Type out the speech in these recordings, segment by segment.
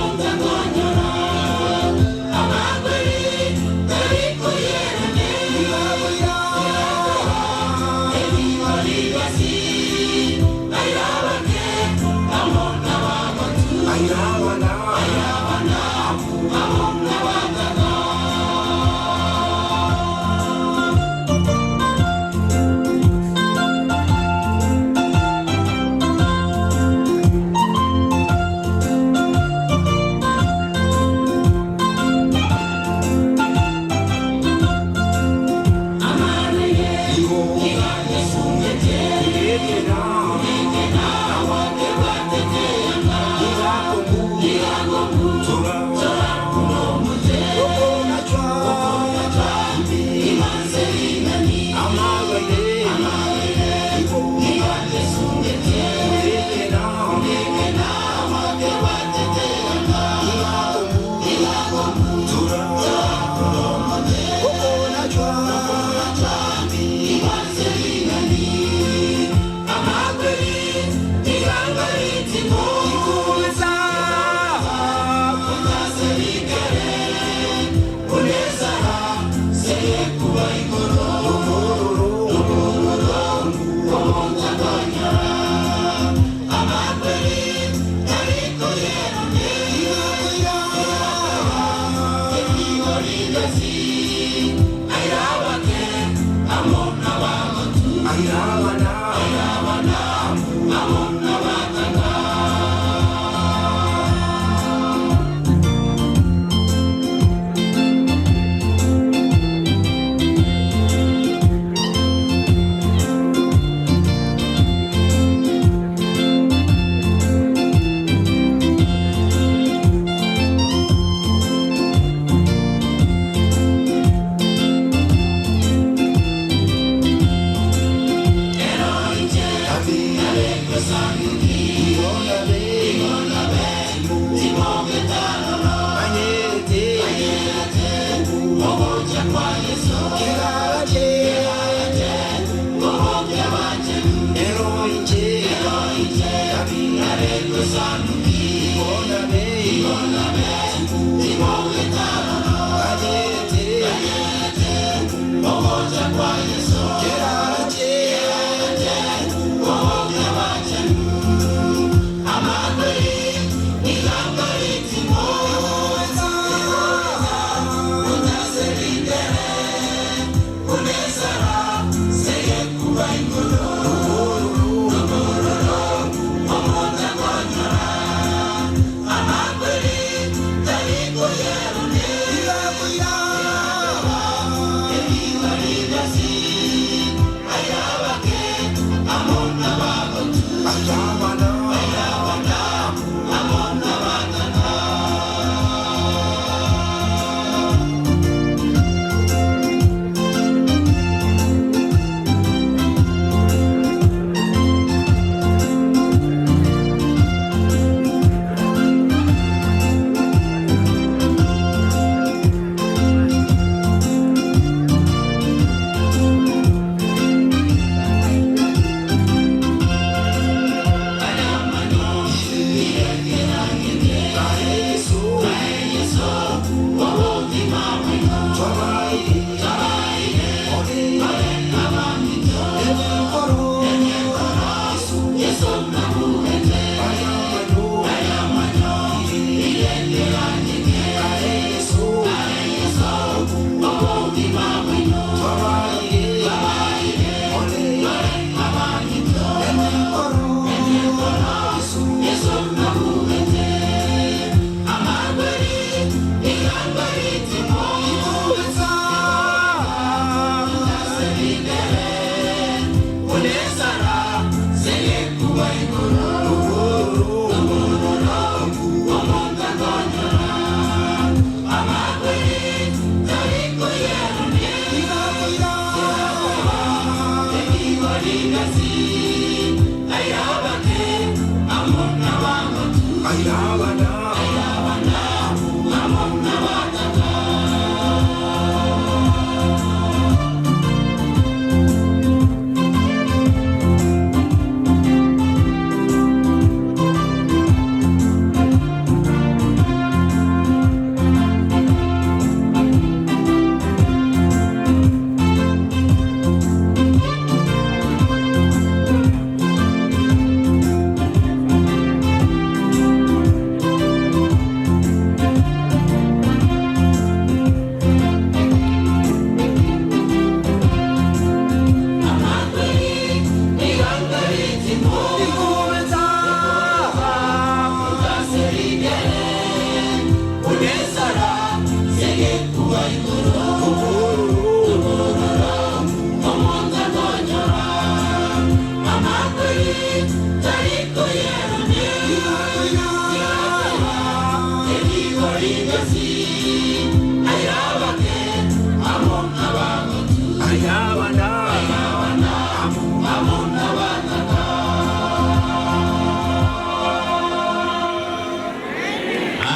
Yeah.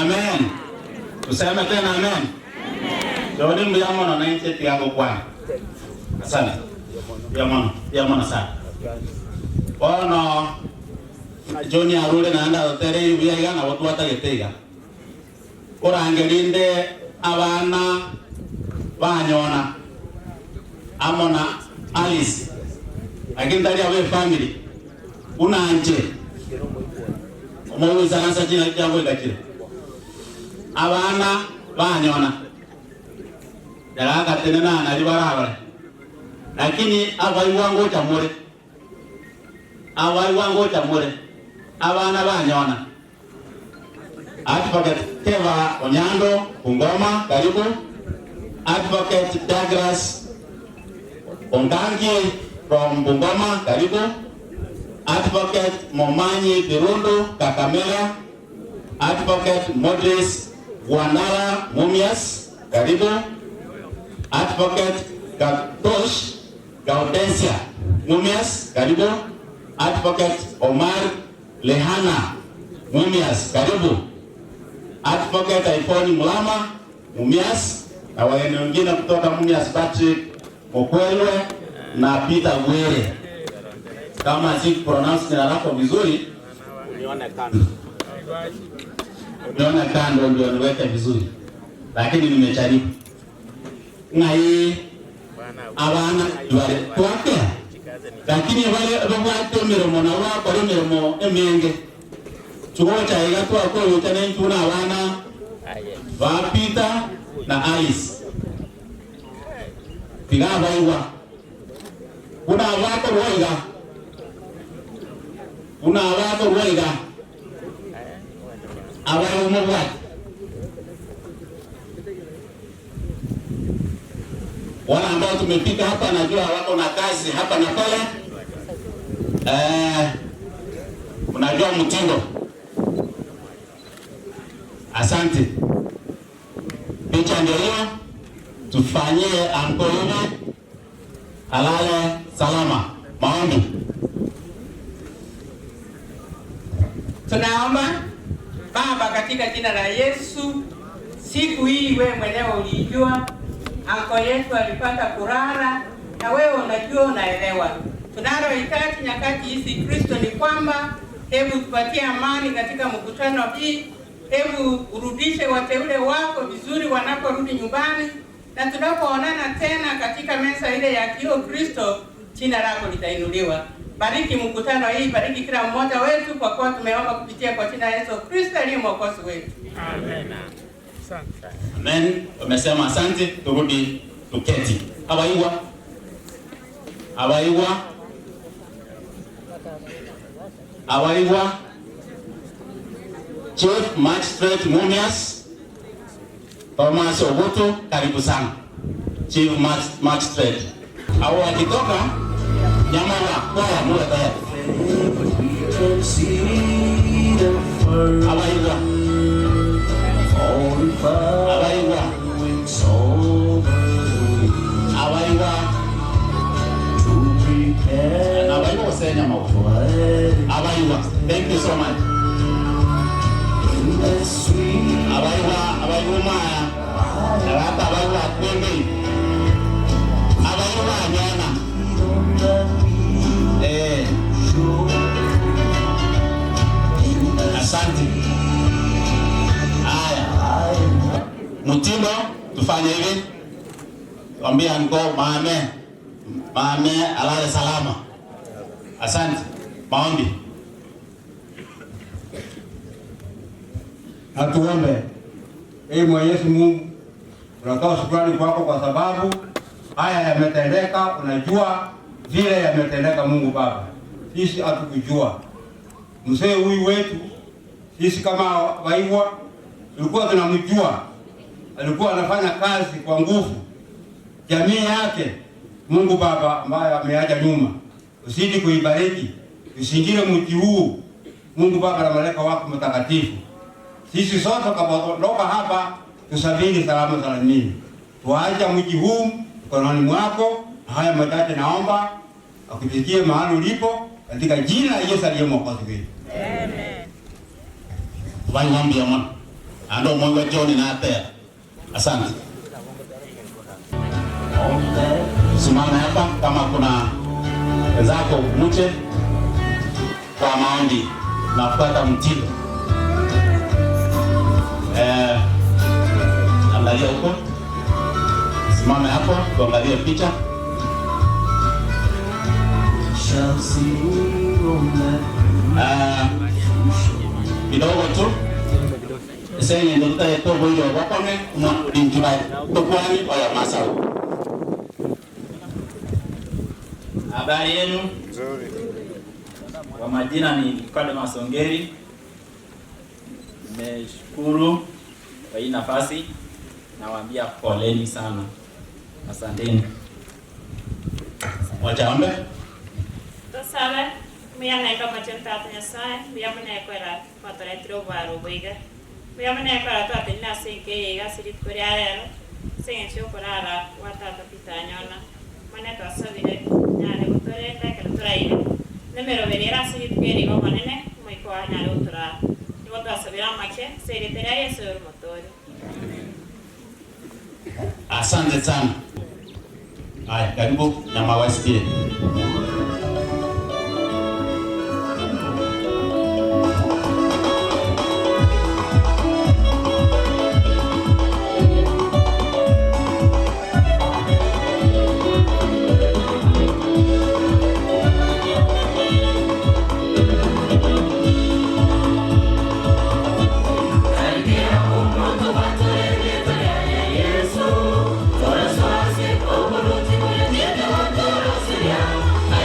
Amen. Tuseme tena amen. Joni mbuya mono na inche tiango kwana. Asante. Mbuya mono sana. Bono John arure naenda otere buya iga nabo twatagete iga. Orangerinde abana banyona amona Alice, lakini tali awe family unanje omuwisaransa china kyabo igachira abana banyona yaragatenena nali barabara, lakini abaiwango chamure, abaiwango chamure abana banyona. Advocate Keva Onyando Bungoma, karibu. Advocate Douglas Ongangi from Bungoma, karibu. Advocate Momanyi Birundu, Kakamega. Advocate Modris Wanara, Mumias, karibu. Advocate Gatosh Gaudensia, Mumias, karibu. Advocate Omar Lehana, Mumias, karibu. Advocate Aifoni Mulama, Mumias, na wageni wengine kutoka Mumias, Patrick Mokwelwe na Peter Gwere. Kama si pronounce jina lako vizuri, Unione kando. Unione kando ndio niweke vizuri, lakini nimejaribu. Ngai abana dware twake, lakini bale babwate emirimo nabo bakora emirimo emenge tugocha iga twakoyota nentuna abana ba Peter na Alice tiga baigwa kuna abakorwa iga kuna abakorwa iga abari omobwate. Wale ambao tumefika hapa najua wako na kazi hapa na pale. Unajua mtindo. Asante. Picha ndio hiyo. Tufanyie anko hivi. Alale salama. Maombi. Tunaomba Baba, katika jina la Yesu, siku hii wewe mwenyewe ulijua anko yetu alipata kulala, na wewe unajua, unaelewa. Tunalohitaji nyakati hizi Kristo ni kwamba hebu tupatie amani katika mkutano hii, hebu urudishe wateule wako vizuri wanaporudi nyumbani, na tunapoonana tena katika meza ile ya kioo Kristo, jina lako litainuliwa. Bariki mkutano hii, bariki kila mmoja wetu, kwa kuwa tumeomba kupitia kwa jina la Yesu Kristo aliye Mwokozi wetu. Amen. Asante. Amen. Wamesema asante, turudi tuketi. Abaiwa. Abaiwa. Abaiwa. Chief Magistrate Mumias Thomas Ogutu, karibu sana. Chief Magistrate. Au akitoka nyama la kwa muwe tayari. Abaiwa. Abaiwa. Abaiwa. Abaiwa usenya mawa. Abaiwa. Thank you so much. Abaiwa, abaiwa maya. Nalata abaiwa kwembe. Abaiwa nyana. Asante. Haya. Mtindo tufanye hivi. Mwambie anko mame. Mame alale salama. Asante. Maombi. Natuombe. Ee Mwenyezi Mungu, tunatoa shukrani kwako kwa sababu haya yametendeka. Unajua vile yametendeka Mungu Baba, sisi hatukujua. Mzee huyu wetu sisi kama Waigwa tulikuwa tunamjua, alikuwa anafanya kazi kwa nguvu jamii yake. Mungu Baba ambaye ameacha nyuma, usidi kuibariki, usingire mji huu Mungu Baba na malaika wako mtakatifu. Sisi sote tukaondoka hapa tusafiri salama salamini. Tuacha mji huu mkononi mwako. Haya machache naomba akufikie mahali ulipo katika jina la Yesu aliye Mwokozi wetu. Amen. Wang'ambia mwana. Ando mwe John na atea. Asante. Simama hapa kama kuna wenzako mche kwa maombi nafuata mtindo. Angalia huko. Simama hapo tuangalie picha. Kidogo tu. Senye ndo tutaitobo hiyo wakome mwa tokwani oya masao. Habari yenu? Nzuri. Kwa majina ni Nicodemus Ongeri. Nimeshukuru kwa hii nafasi. Nawaambia poleni sana. Asanteni. Wachaombe. Tosabe, muyana kama tata Nyasaye, muyamune kwera kwatoretire obwaro bwiga. Muyamune kwera twatenina ase enka eye iga ase rituko ria rero, ase eng'encho ya okorara gwa tata Peter Anyona. Mane twasabire, nyare gotorenda ekero toraire. Nemerobere ere ase rituko eri iga omonene, omoika oye anyare gotorara. Nigo twasabire amake, ase erite ria Yeso ore omotoori. Asante sana. Haya, karibu na mawasikie. Yeah.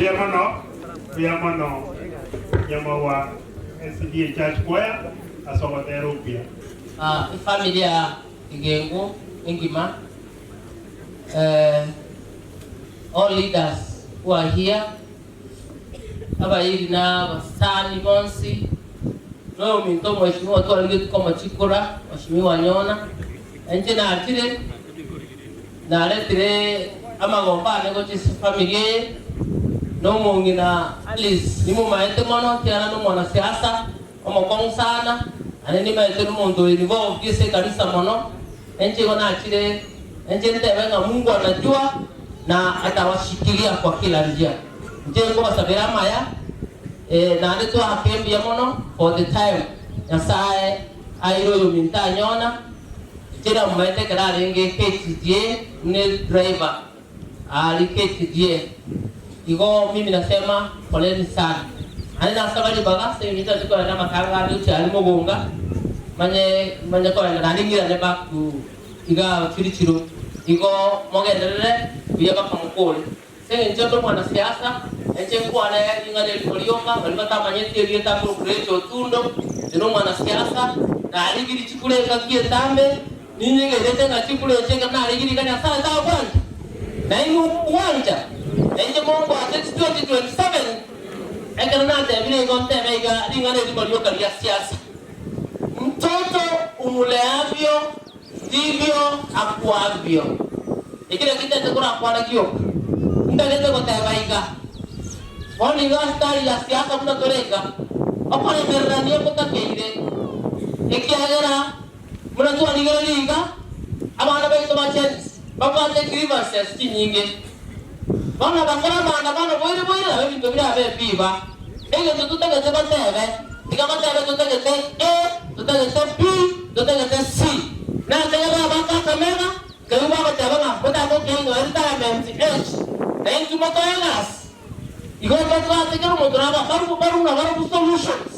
Bia mono nyama wa SDA Church Choir asogotera upia. Familia Igengo Ngima, all leaders who are here, abayiri na basani bonsi no minto mheshimiwa tu alige kama chikura mheshimiwa nyona enje na atire na aletire amagomba nego chisi familia no mungina Alice ni mumaete mono kiana no mwana siasa omokong sana ane ni maete no mundu involved gise kanisa mono enje kona atire enje ntebe nga Mungu anajua na atawashikilia kwa kila njia. Nje ngo sabira maya na ane to hakembia mono for the time Nyasaye airo yuminta nyona jira mumaete kara renge KTDA ne driver ali KTDA. Igo mimi nasema poleni sana. Ani nasema ni baga se unita ziko na makanga ni uchi alimogonga manye manye ko na ningira ne back to iga chirichiro igo mogenderere biya bakamukole se njoto mwana siasa enche kwa na inga de kolionga balibata manye teria ta ko kurecho tundo zino mwana siasa na aligiri chikule kakie tambe ninye gerete na chikule cheka na aligiri kana sasa ta kwanja na ingu kwanja enje Mungu ate 2027 ekero na tebile ngonte mega lingane likolioka ya siasa. Mtoto umuleavyo ndivyo akuavyo. Ikile kitete kura kwana kio. Ndalete kotebaiga. Oni gastari ya siasa mnatoreka. Opone merranio kotakeire. Ikiagera mnatu aligera liga abana beto bachens. Bapate grievances chinyinge. Bana bakora maandamano boire boire abe bintu bira abe biba. Ege tutegete batebe. Tikabatebe tutegete A, tutegete B, tutegete C. Na tega baka kamera, keuba batebe ma kota ko kengo retirement H. Na intu motoelas. Igo batwa tegero motoraba baru baru na baru solutions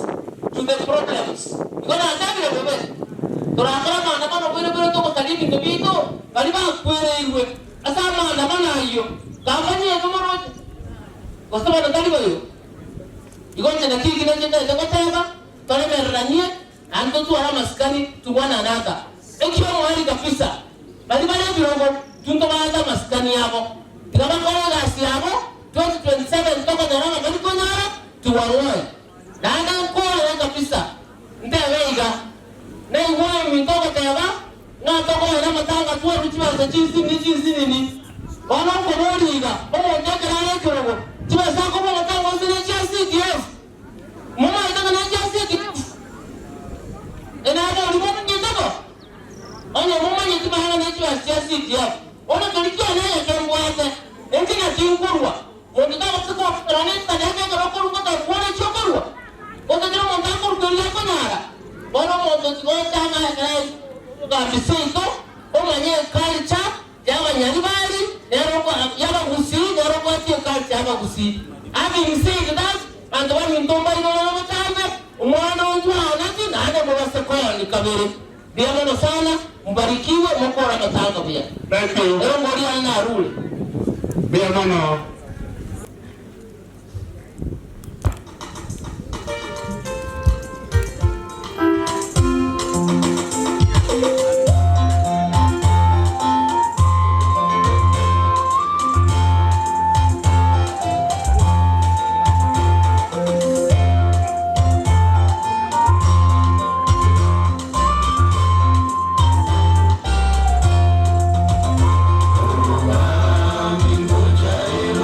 to the problems. Igo na tabi bebe. Torakora maandamano boire boire to kotali bintu bito, bali ba kwere iwe. Asa maandamano ayo. Kafanye kumoroje. Kwa sababu ndali bayo. Igonje na kiki na jenda ndakoteba tole merranie anto tu ara maskani tubwana naka. Ekyo mwali kabisa. Bali bali birongo tunto baza maskani yabo. Tikaba kola gasi yabo 2027 toko darama bali konyara tuwaroe. Nanda kola kabisa. Ndeweiga. Na igwe mintoko teba na toko era matanga tuwa ruchiba chinsi ni chinsi nini. Ono kuburiga omo tekera ekorogo tibasa ko mo tango sine CDF mama ita na CDF ena ba uri mo ngitako onye mama nyi tibahana na CDF ono tulikia na ya kembwate enki na tinkurwa mo ndaba tsiko rani ta na ka ro ko ta fone chokorwa o ta mo ta ko tulia ko nara ono mo to ko ta ma ka ga bisito o manye culture y'abanyaribari y'abagusi y'abagusi culture y'abagusi. Having said that, and one in Tomba in umwana wangu anati na ana mwase kwa ni kabere. Bia sana mbarikiwe mkora matanga pia. Thank you. Leo ngori ana rule. Bia mono. Jai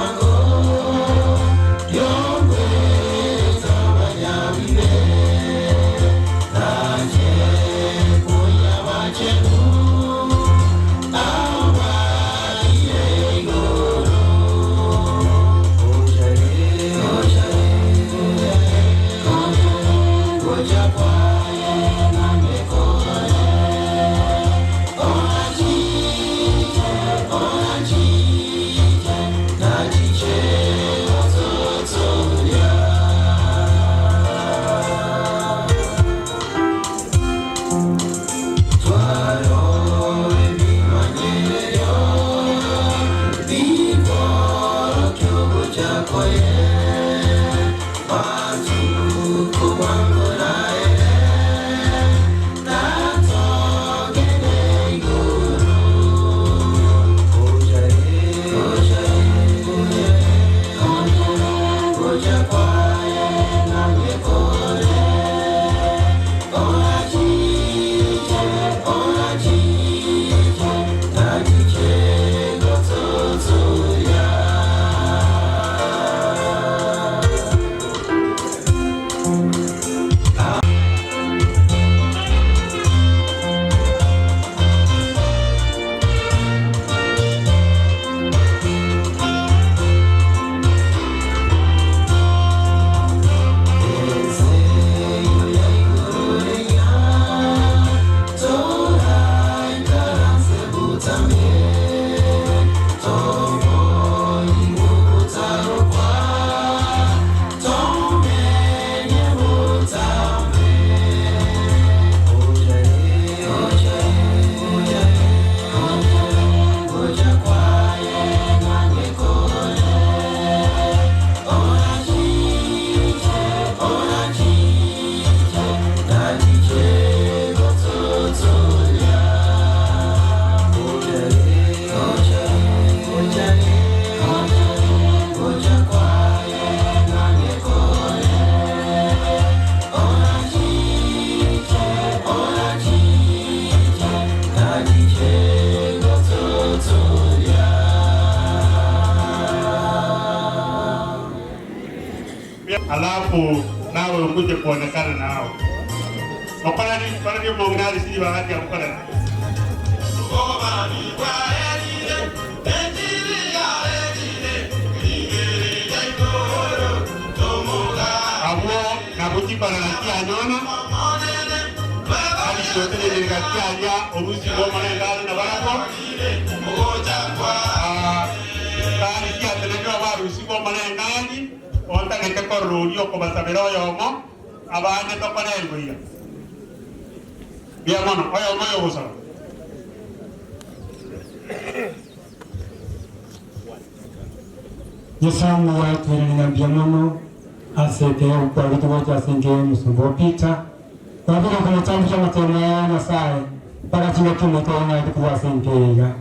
Alafu nawe ukuje kuonekana nao. Okolani mongali si bahati ya kukolana. Abo nabutikana na kia nyona. Ali sote ni katia ya orusi goma na ndalo na barako. Kali kia tenekwa warusi goma na ndani. Onda ngete korunio kobasabira oyomo abande tokorengo iya bia mono oyomo yogosaba. Yesu watwerera mono asete ukwagitwa asenge musumbo Peter kwabira kumutambisha matema ya Nyasaye mpaka chino kimutona kuwasengega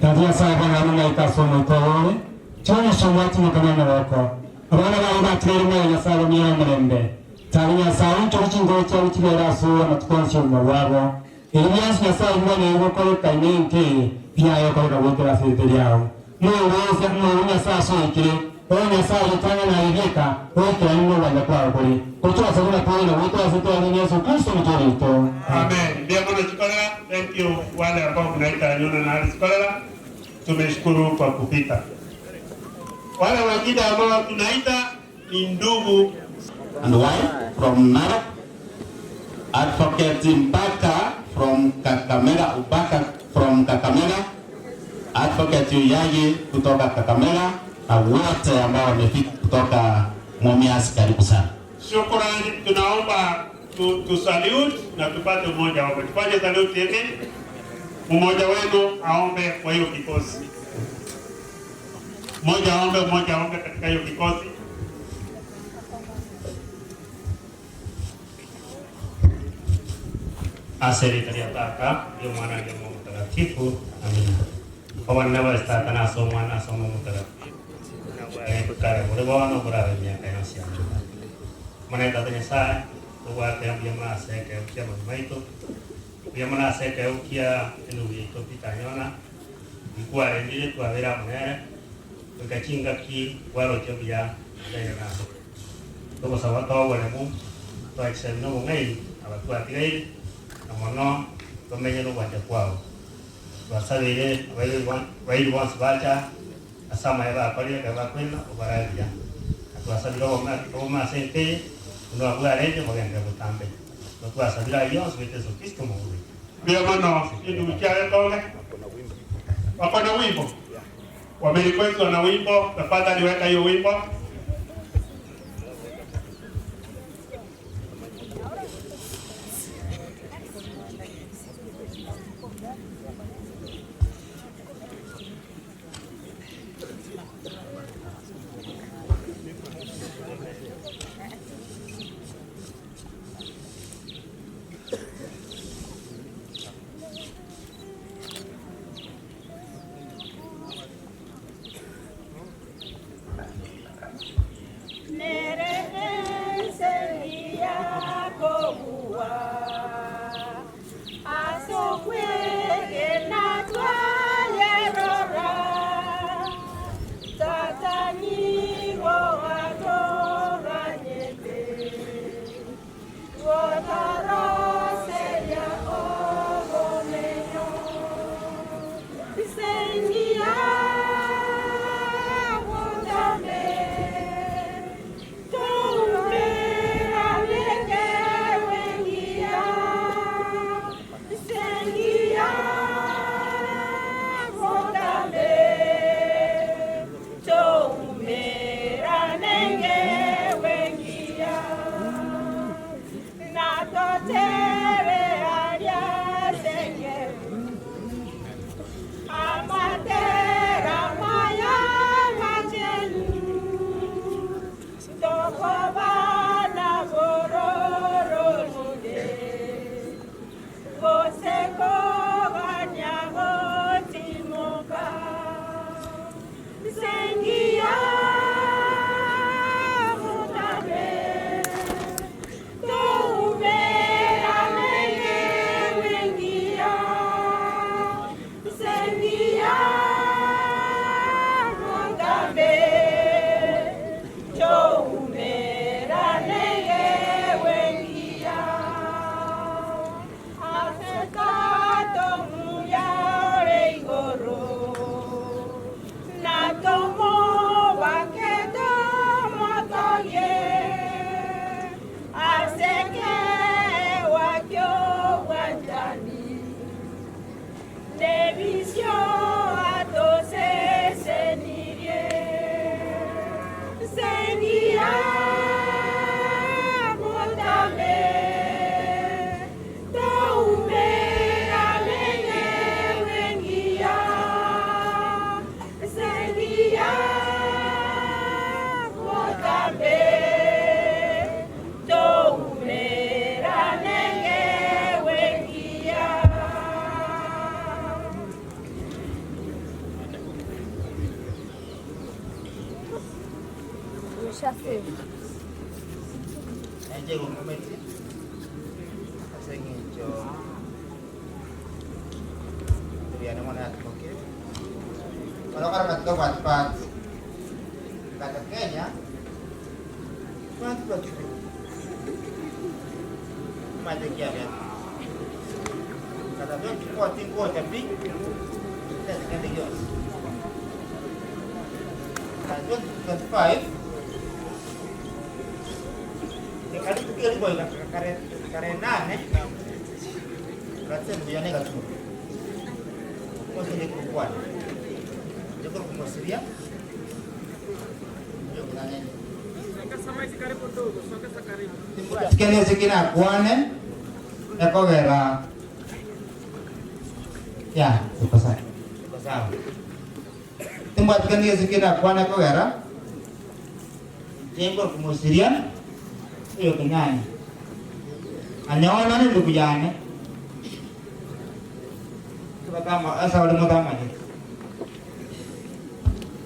tati Nyasaye bana nuna ikasomo itore chonesha watu mukanana wako abana bawe batirere Nyasaye bamira murembe tari Nyasaye ncho chingo cha chibera so amatukonshi mu wabo Elias Nyasaye mwana yokoreka inenke byayo koreka wotera sete yao Mungu Mungu Nyasaye soikire oyo Nyasaye yitanga na ibika oyo ni wanda kwa kuri kutoa sabuna kwa na wote sete ya Yesu Kristo mtorito. Amen. Ndio mwana chikolera. Thank you wale ambao mnaita nyona na Alice Kolera. Tumeshukuru kwa kupita. Wale wengine ambao tunaita ni ndugu and wife from Narok, Advocate Mpaka from Kakamega, Ubaka from Kakamega, Advocate Uyagi kutoka Kakamega na wote ambao wamefika kutoka Mumias, karibu sana. Shukrani, tunaomba tu salute na tupate mmoja wao. Tufanye salute hivi. Mmoja wenu aombe kwa hiyo kikosi. Mmoja aombe katika hiyo kikosi. Aseri tata yo mwana yo Mungu mtakatifu. Amina. Kwa wana tata so mwana so Mungu mtakatifu. Kare bore bwana bora miaka yonse amina. Mwana tata Nyasaye ogwate ambia maseke ukia maito. Ukia mwana seke ukia enugi topita nyona. Ikwa endire twabera munere. Ukachinga ki waro chobia ndaya naso. Toko sabato wale mu twakisabino ngai abatwatigaire amono tomenye n'ubwanja kwao twasabire abairi bonse bacha asama ebakorire kabakwena obarabia twasabire omasente nobwarenje bagende butambe twasabira yonse Yesu Kristo Mungu. Ndio maana ndio chale kole wako na wimbo wamerequest wana wimbo, tafadhali weka hiyo wimbo. Kwane ekogera ya iko sawa iko sawa timbwatikanie sikina kwane ekogera jengo kumusiria iyo kinyanya anyaona ni ndugu yane tubatama asa wali mutamaje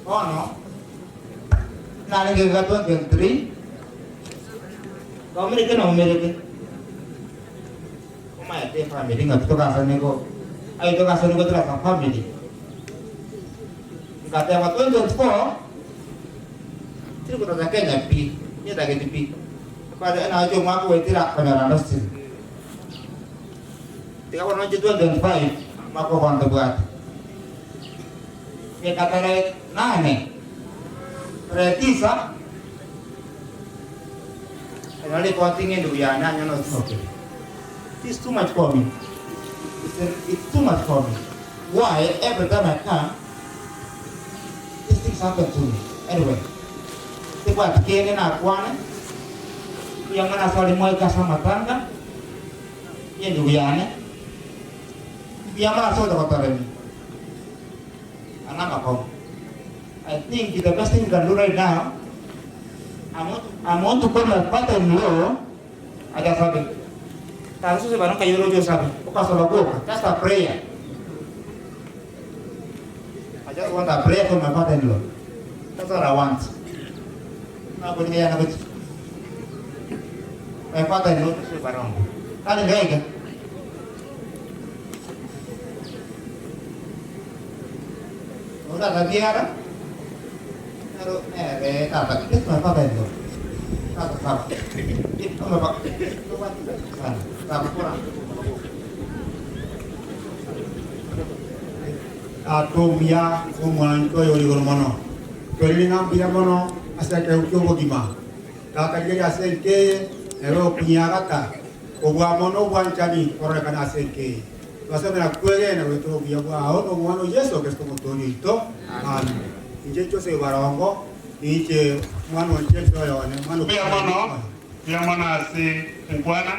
ono nalinge 23 kaumirike na umirike te family nga kutoka saneko ay kutoka saneko kutoka sa family ngate wa 2024 tiri kutoka Kenya pi ni ta pi pada na jo ma ko tira kamera no si tika kono 2025 ma ko kon buat ya kata nane retisa nali kontinge ndugu yana nyono okay. It's too much for me. It's too much for me. Why every time I come, these things happen to me. Anyway, tiba kene na kwane, yang mana soal mau kasih matanga, yang ndugu yana, yang mana soal dapat ini. Anak apa? I think the best thing you can do right now. I want to call my father-in-law. Ada sabi. Taruh sebarang kayu rojo sabi. Bukan salah gua. That's a prayer. I just want a prayer for my father-in-law. That's what I want. Na ko niya na ko. My father in law is Barongo. Ano gaiga? Ora rabiara. Pero tata, this my father in law. Tata tata. Ito ma ba? Tata pura. Atomia omwanto yoli mono. Tweli ngambia mono asake ukyobo gima. Tata gele aseke ero kunyagata. Obwa mono bwanchani korekana aseke. Twasomera kwege na weto bya bwa aho omwana Yesu Kristo mutoni to. Amen. Inje chose barongo inje mwana onche yoyone mwana pia mono pia mwana asi ngwana.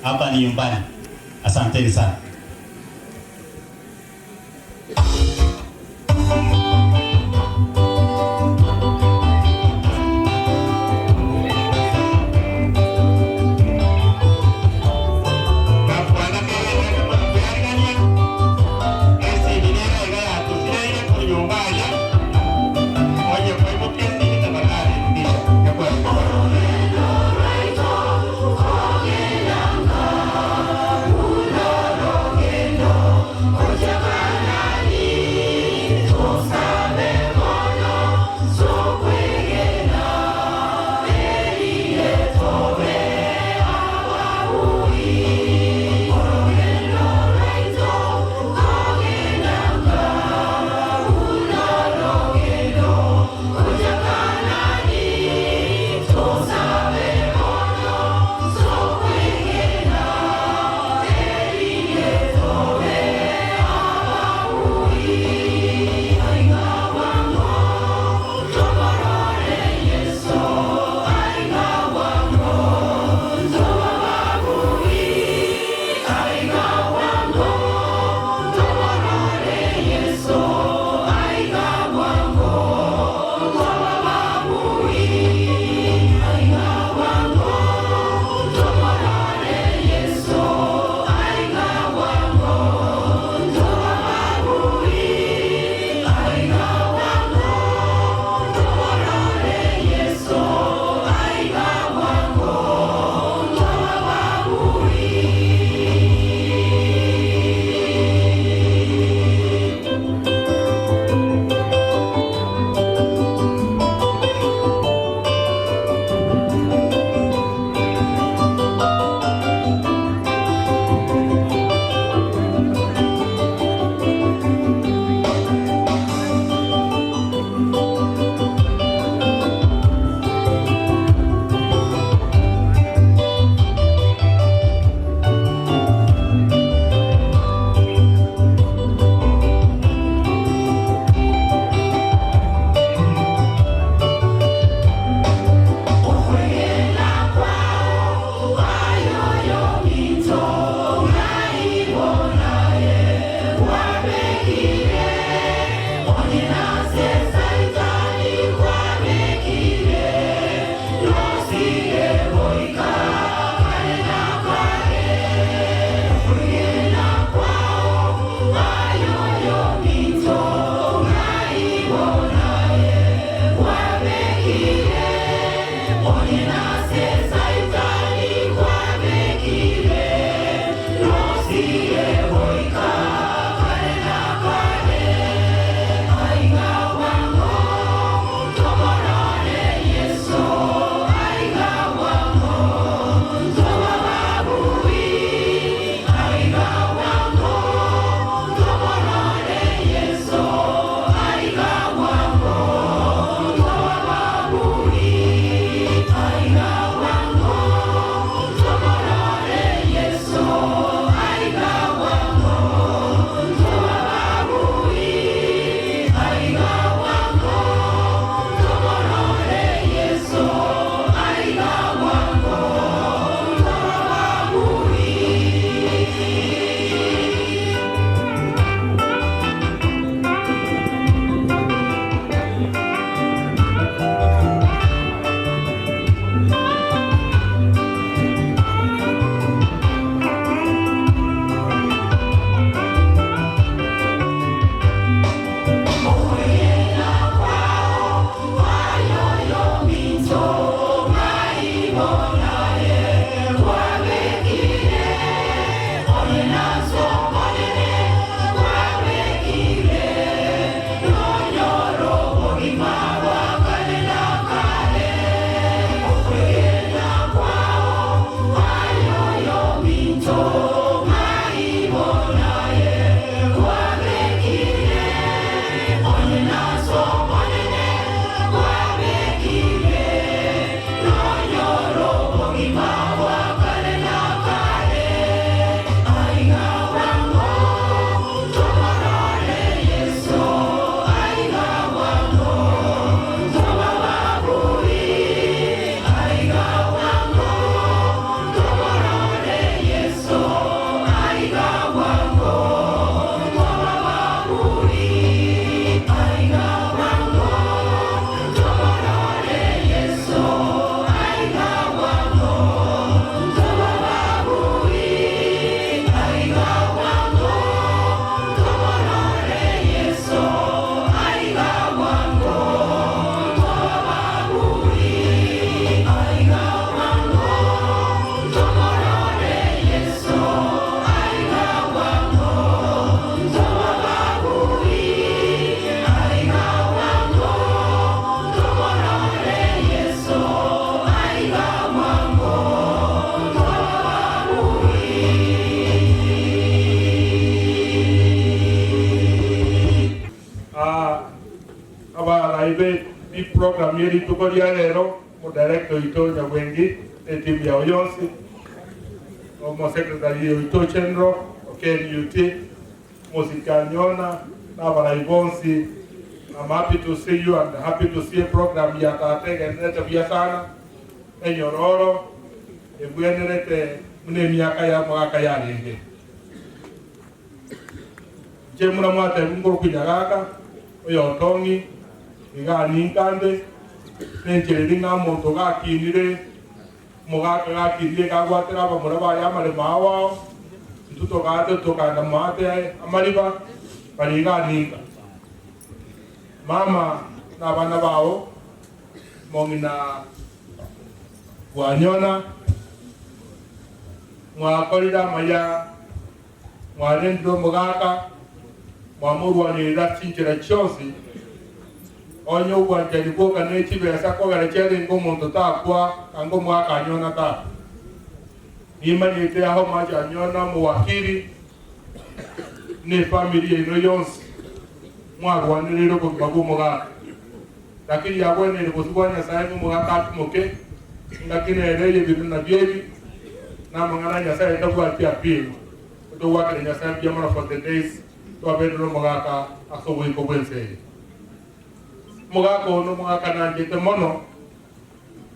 Hapa ni nyumbani. Asanteni sana. Oh, Program yeri tukoria rero mo director ito Nyagwengi e team ya Oyonsi omo secretary ito Chenro KNUT Musikanyona na Baraibonsi. I'm happy to see you and happy to see a program ya tatege nete bia sana enyororo ebwenerete mune miaka ya mwaka ya renge je muna mwate ngoro kunyagaka oyo tongi iga ninkande nenchereri ng'a monto gakinire mogaka gakinire gagwatera abamura baria amaremo awao ntutogate tokanda mwate amariba bari iga ninka mama na abana bao mong'ina bwanyona mwakorire amaya mwarendire omogaka mwamorwanirira chinchera chionsi onye obwanchani bwoka ne chibesa kogera chiarenge omonto takwa kanga omwaka anyona ta nimanyete aho macho anyona mowakiri ne family eno yonsi mwarwanirire obogima bwa omogaka lakini yabwenere bosi bwa Nyasaye omogaka atimoke lakini ereye ebintu nabyo ebi namang'ana Nyasaye tabwati apima otogwakera Nyasaye mbuya mono for the days twabendire omogaka ase oboiko bwa ense eye. Omogaka ono omogaka nanjete mono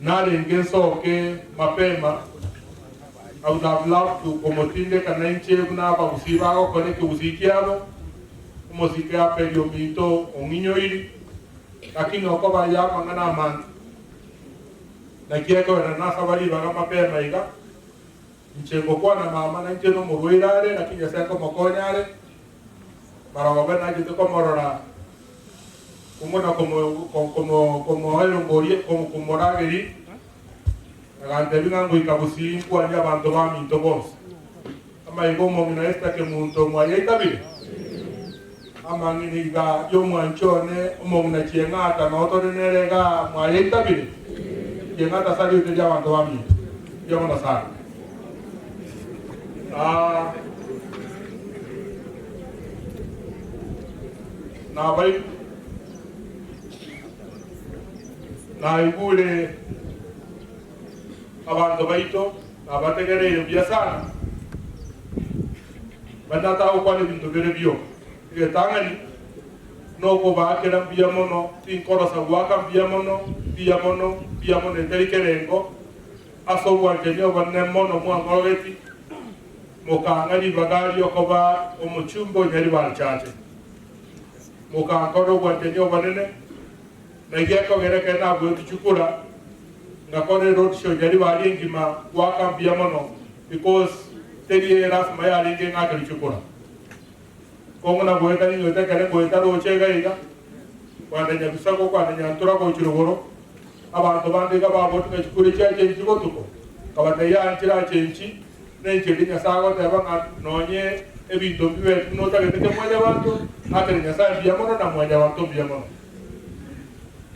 narenge nsoke mapema. I would have loved to komotindeka nainche buna abagusi bagokora ekegusii kiabo omosike aperia ominto ong'inyoiri lakini okoba yamang'ana amanto nakiekogera nasaba ribaga mapema iga inche ngokwana mama nainche nomorwaire are lakini Nyasaye nkomokonya are marogobe nachete komorora kumona komoerongorie komorageri agantebi ng'a ngoika gusii nkwania abanto baminto bonsi amaiga omong'ina Esther Kemunto mwayeitabire amang'ina iga yomwanchone omong'ina chieng'ata notore nere iga mwayeitabire chieng'ata sariute ria abanto baminto mbuya sana. Nabai naigure abantu baito nabategereire buya sana banataka gokwana ebinto bire bio egetang'ani nokobakera mbuya mono tinkorosa gwaka mbuya mono mbuya mono mbuya mono etari kerengo ase obwanchani obonene mono mwang'orogeti mukang'a ribaga riokoba omochumba onyari barichache mukankora obwanchani obonene nagiekogera nabwetuchukura ngakora road show nyari bari engima gwaka mbuya mono because teri lazima yarenge ng'akerichukura kongo nabweta ninyote kere ngweta roche iga iga kwanda nyabisago kwanda nyantura gochirogoro abantu bande iga babotuka chikuri chiachenchi botuko kabateya nchira chenchi nencheri Nyasaye agoteba ng'a nonye ebinto mbibetu notagete ke mwanya banto akere Nyasaye mbuya mono na mwanya banto mbuya mono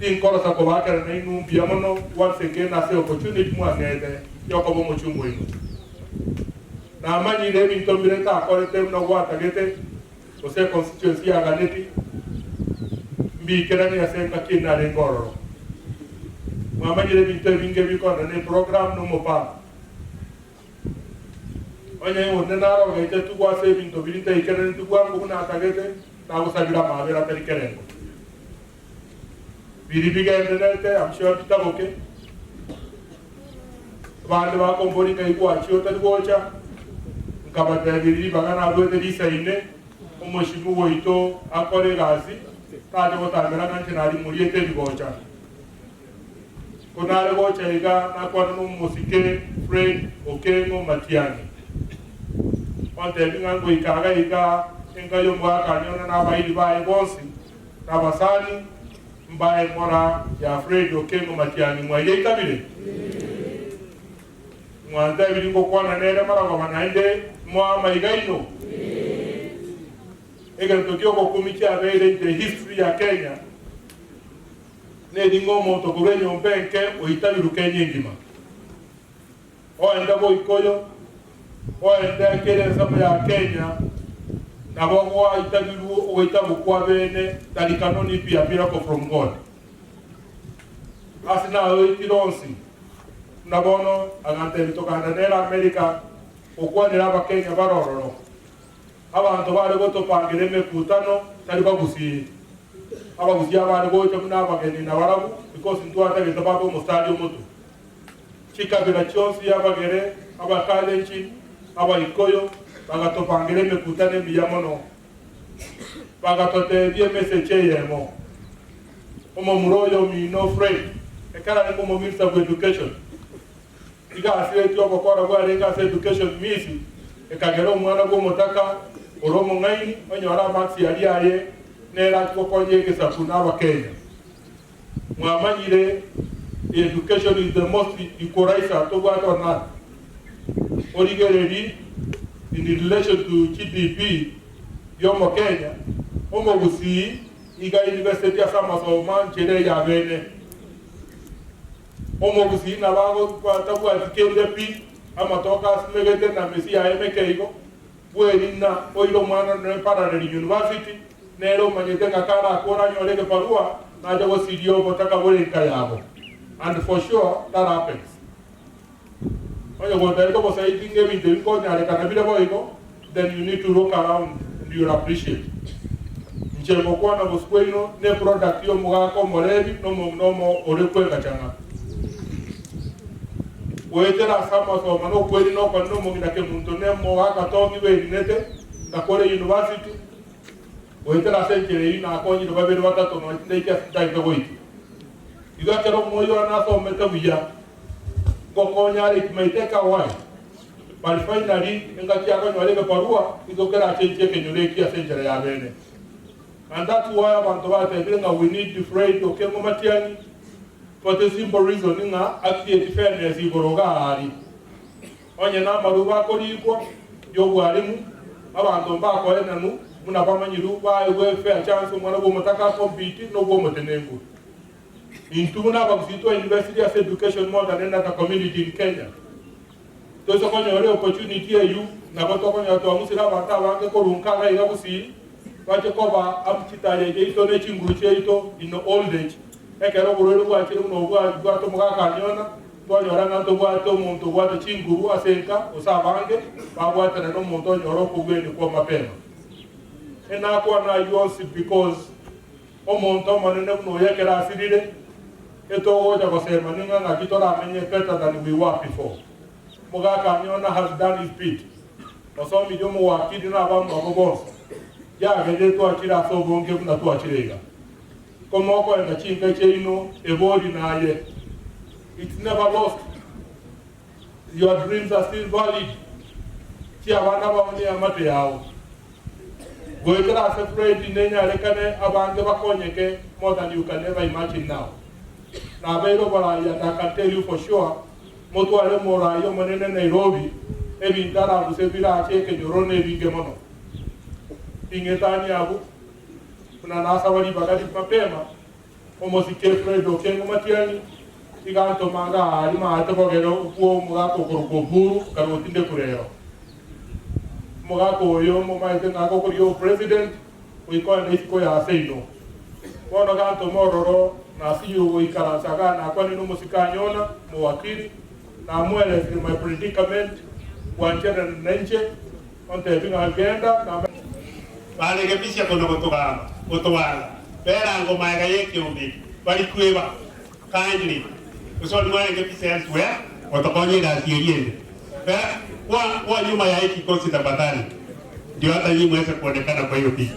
tinkorosa kobakera nainu mbuya mono once again ase opportunity mwang'ete yokoba omochungu oino namanyire ebinto mbire ntakorete buna gwatagete gose constituency yaganeti mbikerani ase engaki narenge ororo mwamanyire ebinto ebinge bikona na eprogram na omopango onye onde narogeite tugwase ebinto biri ntaikerani tugwango buna atagete nagosabira amabera atari kerengo biri bigenderete I'm sure bitaboke abande bakombori nkaigwachio otari gocha nkabatebiri ribaga nabwete risaine omoshimu goito akore egasi tache gotambera ng'a inche nari moriete ebigocha konare gocha iga nakwana na omosike Fred Okengo Matiang'i ontebi ng'a ngoikaga iga enka ya omogaka anyona na abairi baye bonsi na abasani mbaye mora ya Fred Okengo Matiang'i mwayeitabire mwantabiri ngokwana nere marogoba naende mwamaiga ino egento kiogokumi chiabeire in the history ya Kenya neringa omonto korwa enyomba enke oitabiru Kenya engima oenda boikoyo oenda kere ensemo ya Kenya nabo gwaitabiru ogoitabu kwa bene that it can only be a miracle from God. Asina oitironsi nabono agante bitokanda nera America okwanira abakenya barororo abantu bari gotopangira emekutano tari bagusi abagusi abari gocha muna abageni na barabu because ntwatagete baba omustari omutu chikabira chionsi abagere abakalenchi abaikoyo bagatopangira emekutano emiya mono bagatotebia emessage eyemo omomuro oyo mino Fred ekara ni mo minister of education igasire tyo bokora bwarenga ase education misi ekagera omwana gw'omotaka ori omong'aini onyora amaksi yari aye nera tukokonye egesaku n'abakenya mwamanyire education is the most equalizer tobwate on earth origereri in relation to GDP yomo Kenya omogusii iga university ase amasomo nchere ya bene omogusii nabagotabwati kende pi amatoka asimegete na mesi yaye mekeigo bweri na oire omwana ne parallel university nero omanyete ng'a karakora anyore egebarua naja gosiria obotaka bore enka yabo and for sure that happens. Onye gotariko bosaidi ng'ebinto ebinkonyarekana bire boigo then you need to look around and you'll appreciate. Nche gokwana bosuku ino ne product yo omogaka omorebi nomo ore kwegachang'a wetera ase amasoma nokweri nokoni nomong'ina kemonto nemogaka tongi berinete nakore university wetera ase enchera eywo nakonyire babere batato nochinde ase ntaete goika igo ekero omoyo one asomete buya ngokonyare it may take a while but finally engaki akonyora egebarua igo kerachenchie ekenyoro eki ase enchera ya bene. And that's why abantu batebire ng'a we need Fred Okengo Matiang'i for the simple reason ng'a acreate fairness igoro gari onye n'amaruba akorikwa y'obwarimu abantu mbakoenanu muna bamanyiru baewe fair chance omwana gw'omotaka compete n'ogw'omotenengu intu muna abagusitwa university as education more than any other community in Kenya tosokonyore opportunity eyu nabo tokonyora twamusire abantu abange korunkaga iga gusii bache koba amchitaye jeito ne chinguru cheito in old age ekero oborwaire bwachire buna obwate omogakanyona twanyora ng'a ntobwate omonto obwate chinguru ase enka ase abange babwatana na omonto onyora okobweni kwa mapema enakwana yonsi because omonto omonene buna oyo ekero asirire etogocha gosema ning'a ng'aki toramenye better than we were before. Mogakanyona has done his bit osomire omowakiri na abamwe abo bonsi yagere twachire ase obonge buna twachire iga komokoenda chinka cheino ebori naye it's never lost. Your dreams are still valid. Chi abana baone amate yao goikera ase Fred nenyarekane abange bakonyeke more than you can ever imagine now. Nabeiro borayi and I can tell you for sure motware morayi omonene Nairobi ebintarabuse birache ekenyoro nebinge mono ingetani abu kuna nasa wali bagari mapema omosike Fred Okengo Matiang'i iganto manga ari maate bogero okuo omogaka okoruka Oburu karotinde kurero omogaka oyo momaete ng'aka okoria president oikoenda isiko yase ino bono ganto mororo nasiyo goikaransaga nakwane nomosikanyona mowakiri namwelesire my predicament wanchere nenche ontebi ng'agenda na barekebisha kono gotugamba gotwara berango maega yekiumbi bari kweba kindly usoni mwarekebisha elsewhere watakonye asieriende kwa nyuma ya hiki kikosi tafadhali ndio hata nyinyi mweze kuonekana kwa hiyo picha.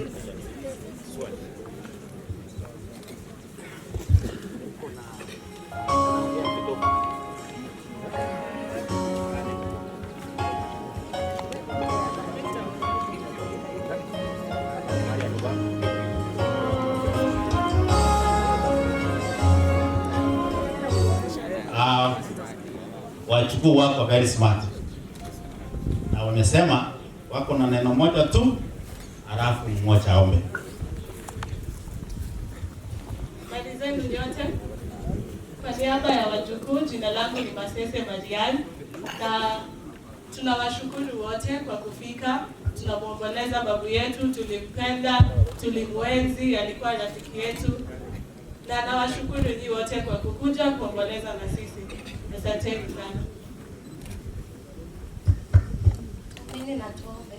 Wachukuu wako very smart na wamesema wako na neno moja tu, halafu mmoja aombe. Habari zenu nyote. Kwa niaba ya wajukuu, jina langu ni Masese Marian na tunawashukuru wote kwa kufika. Tunamwomboleza babu yetu, tulimpenda, tulimwenzi, alikuwa rafiki yetu. Na nawashukuru nyinyi wote kwa kukuja kuomboleza na sisi. Asanteni sana. Mimi na tuombe.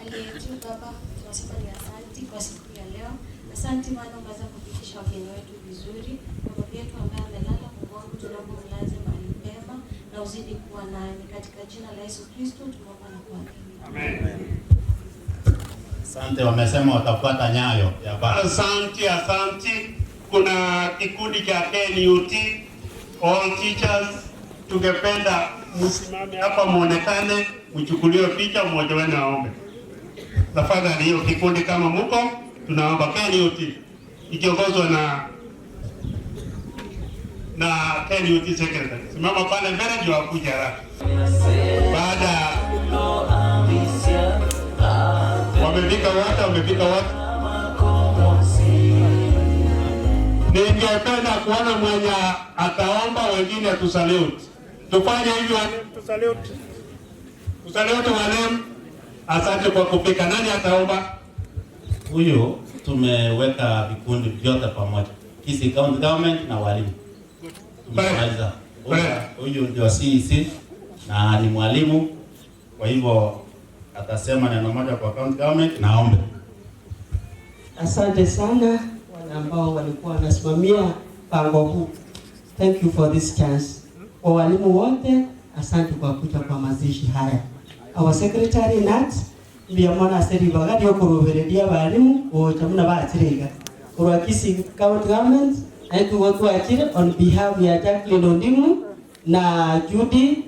Aliye juu Baba, tunasema ni asanti kwa siku ya leo. Asanti maana umeweza kufikisha wageni wetu vizuri. Baba yetu ambaye amelala, Mungu wangu, tunaomba umlaze mahali pema na uzidi kuwa naye. Ni katika jina la Yesu Kristo tumeomba na kuamini. Amen. Asante, wamesema watafuata nyayo ya baba. Asante, asante. Kuna kikundi cha KNUT, all teachers, tungependa msimame hapa muonekane, mchukuliwe picha, mmoja wenu aombe. Tafadhali, hiyo kikundi kama muko, tunaomba KNUT ikiongozwa na KNUT secretary. Simama pale mbele ndio akuje haraka. Baada wamefika wote, wamefika wote. Ningependa kuona mwenye ataomba, wengine tusalute. Tufanye hivyo, tusalute. Tusalute walimu. Asante kwa kufika. Nani ataomba? Huyu tumeweka vikundi vyote pamoja, Kisii County Government na walimu. Tumemaliza. Huyu ndio CEC na ni mwalimu, kwa hivyo atasema neno moja kwa county government. Naombe. Asante sana wale ambao walikuwa wanasimamia mpango huu. Thank you for this chance. Kwa walimu wote, asante kwa kuja kwa mazishi haya. Our secretary Nat mbiyamona aseri bagari okurubereria balimu ocha muna bachiriga. Kurwa Kisii County Government na tugo twachire on behalf ya Jacqueline Ondimu na Judy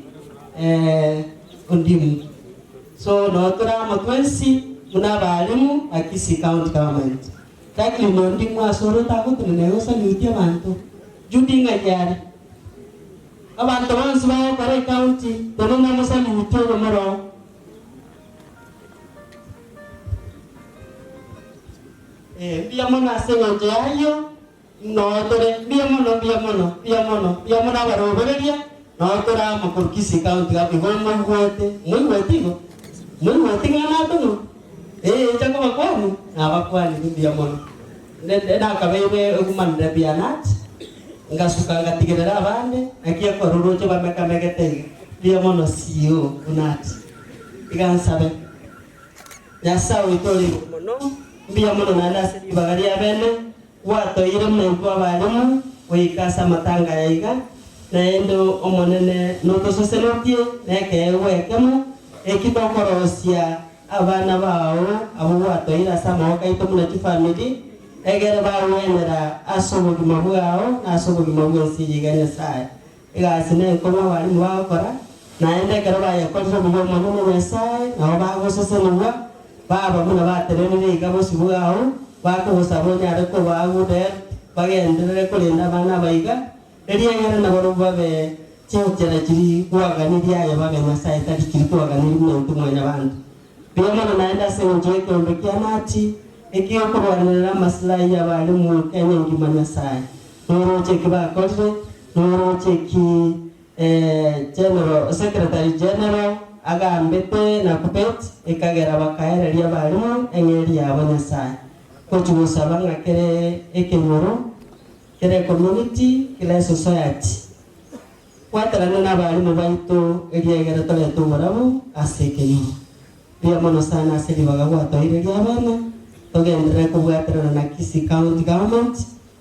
Ondimu. So no turamo twensi muna balimu a Kisii County Government. Jacqueline Ondimu asoro tagutunene gosalutia bantu. Judy ng'ayari. Abantu bonsi bagokora county tononga musalutie omoro. Mbia mono ase eng'encho yayo notore mbia mono mbia mono mbia mono mbia mono abarobereria notore amo korwa Kisii County igo moigwete moigwete igo moigwete ng'a natong'o inche nkobakwani nabakwanire mbia mono nakabeire ogumanire bianat ngasuka ngatigerera abande naki ekwaroroche bamekamegete iga mbia mono CEO unat iga nsabe Nyasaye oito ore igoro mono mbia mono naende ase ribaga ria bene gwatoire mnaintwe abarimu goika ase amatanga yaiga naende omonene notososenetie nekeegwa ekemo eki tokorosia abana bao abo gwatoire ase amagoko aito buna chifamily egere bagwenera ase obogima bwao na ase obogima bwa ense eye iga Nyasaye egasi na enkong'u abarimu bagokora naende ekero bayekorire obuya omonene Nyasaye nabo bagososenigwa baba muna baterenire iga bosi bwao bakogosaba onyare kobagude bagenderere korenda abana baiga eriegere nabo babe chinchera chiri kwaganiria aye babe Nyasaye tari chiri kwaganiria omonto mwanya bantu mbuya mono naende ase eng'encho ya ekeombe kia nati ekiokorwanera amaslahi ya abarimu Kenya engima Nyasaye noroche eki bakorire noroche eki general secretary general agambete na kupet ekagera bakaereria abarimu eng'eri yabo Nyasaye kochigosaba ng'a kere ekenyoro kere community kere society kwaterana na abarimu baito eriegere torete oborabu ase ekenyoro mbuya mono sana ase ribaga gwatoireria abana togenderere kobwaterana na Kisii County Government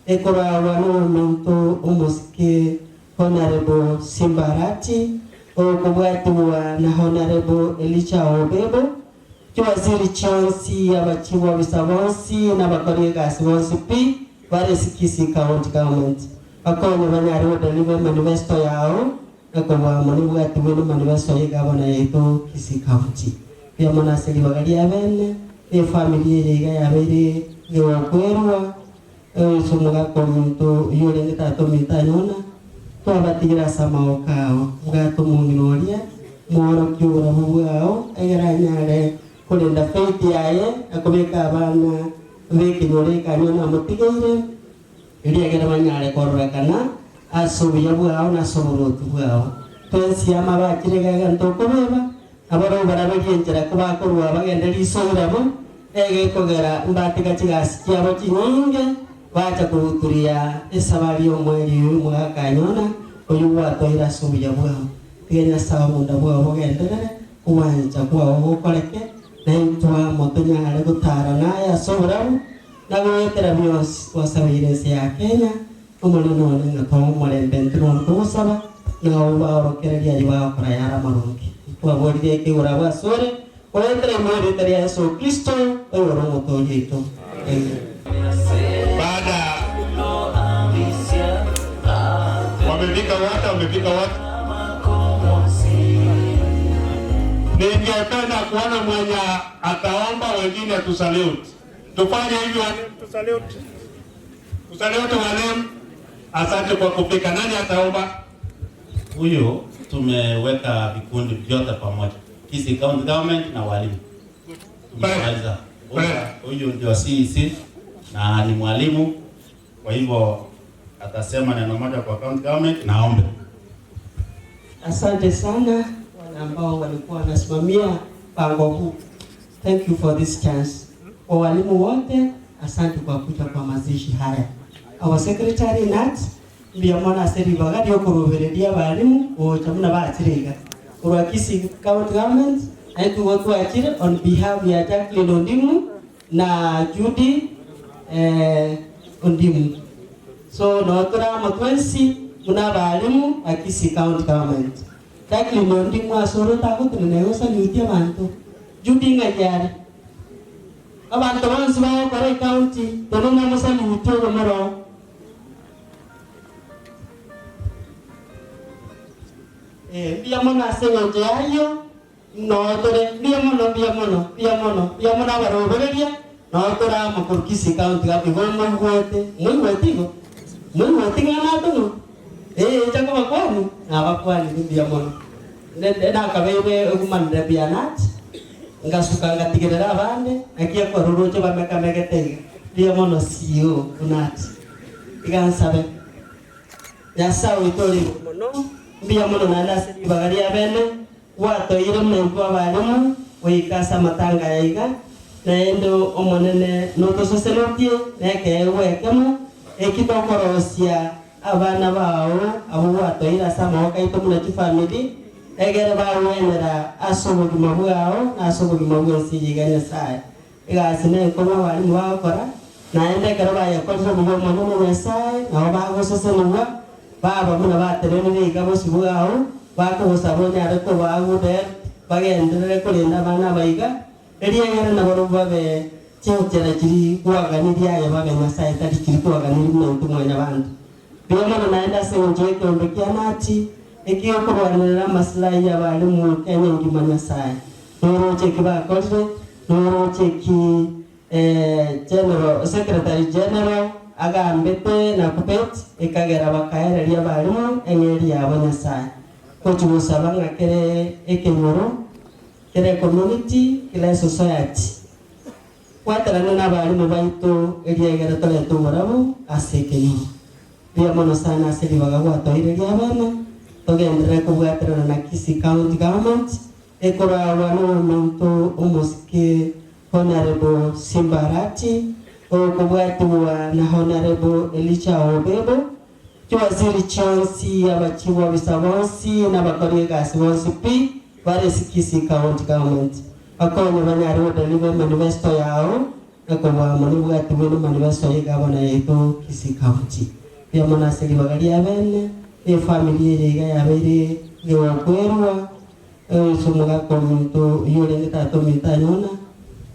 ekoragwa na omonto omosike Honorable Simbarati okobwatiwa na Honorable Elisha Obebo chiwaziri chionsi abachiwa bisa bonsi n'abakori egasi bonsi pi bare Kisii County Government bakonye banyare godeliver manifesto yao ekobwamo nibwatiwe na manifesto ya gavana yaitu Kisii County mbuya mono ase ribaga ria bene efamily ere iga yabeire gegokwerwa ase omogaka omonto oyo orenge tata ominto anyona twabatigera ase amagoko ao bwate omong'ina oria mworokia oborabu bwao egere anyare korenda faith yaye akobeka abana bekenyoro ekanyona amotigeire eriegere banyare kororekana ase obuya bwao na ase oboroti bwao twensi amabachire gaiga ntokobeba abaro baraberia enchera kobakorwa bagende risoirabo egekogera mbatiga chigasi chiabo chinyinge Bacha kuhudhuria esabari omweri uyu mwakanyona uyu gwatoira subuya bwao tigenya sawa munda bwao bugenderere kuwancha kwao gukoreke na intwa motunyare gutara naya soburabu na gwetera byosi twasabire ensi ya Kenya omonene one ng'a twamorembe ntino tugusaba na ubaorokereria ibakora yara marungi twaborire ekigura bwasore gwetera imweri ria Yesu Kristo oyoro omotoria oito. Amen. Baada wamefika wote, wamefika wote. Ningependa kuona mwenye ataomba wengine tusalute. Tufanye hivyo, tusalute. Tusalute walimu. Asante kwa kufika. Nani ataomba? Huyu tumeweka vikundi vyote pamoja, Kisii County Government na walimu. Tumemaliza. Huyu ndio CEC na ni mwalimu, kwa hivyo atasema neno moja kwa county government. Naombe. Asante sana wale ambao walikuwa wanasimamia mpango huu. Thank you for this chance. Kwa walimu wote, asante kwa kuja kwa mazishi haya. Our secretary Nat mbiyamona aseri bagari okurubereria balimu ocha muna bachiriga. Kurwa Kisii County Government na tugo twachire on behalf ya Jacqueline Ondimu na Judy Ondimu. So no tura matwensi muna balimu a Kisii County Government. Jacqueline Ondimu asoro tagutinene gosalutia bantu. Judy ng'ayari. Abantu bonsi bagokora county tono musalutie omoro. Mbia mono ase eng'encho yayo notore mbia mono mbia mono mbia mono mbia mono abarobereria notore amo korwa Kisii County igo moigwete moigwete igo moigwete ng'a natong'o chako bakwani nabakwani mbia mono nakabeire ogumanire bianat ngasuka ngatigerera abande nakia kwaroroche bamekamegete iga mbia mono CEO unat igansabe Nyasaye oito ore igoro mono mbia mono naende ase ribaga ria bene gwatoire omonto abarimu goika amatanga yaiga naende omonene notososenetie nekeegwa ekemo eki tokorosia abana bao abo gwatoire ase amagoko aito buna chifamily egere bagwenera ase obogima bwao na ase obogima bwa ense eye iga Nyasaye egasi nenkong'u abarimu bagokora naende ekero bayekorire obuya omonene Nyasaye nabo bagososenigwa baba muna baterenire iga bosi bwao bakogosaba onyare kobagude bagenderere korenda abana baiga eriegere nabo babe chinchera chiri kwaganiria aye babe Nyasaye tari chiri kwaganiria omonto mwanya bantu mbuya mono naende ase eng'encho ekeombe kia nati ekiokorwanera amaslahi ya abarimu Kenya ngima Nyasaye noroche eki bakorire noroche eki general secretary general agambete na kupet ekagera bakaereria abarimu eng'eri yabo Nyasaye kochigosaba ng'a kere ekenyoro kere community kila society gwaterana na abarimu baito eriegere torete oborabu ase ekenyoro mbuya mono sana ase ribaga gwatoire ria abana togenderere kobwaterana na Kisii County Government ekoragwa na omonto omosike Honorable Simbarati okobwatiwa na Honorable Elisha Obebo chiwaziri chionsi abachiwa bisa bonsi n'abakori egasi bonsi pi bare Kisii County Government bakonye banyare godeliver manifesto yao ekobwa mono bwatiwe na manifesto ya gavana yaitu Kisii County mbuya mono ase ribaga ria bene efamily eye iga yabeire gegokwerwa ase omogaka omonto oywo orenge tata ominto anyona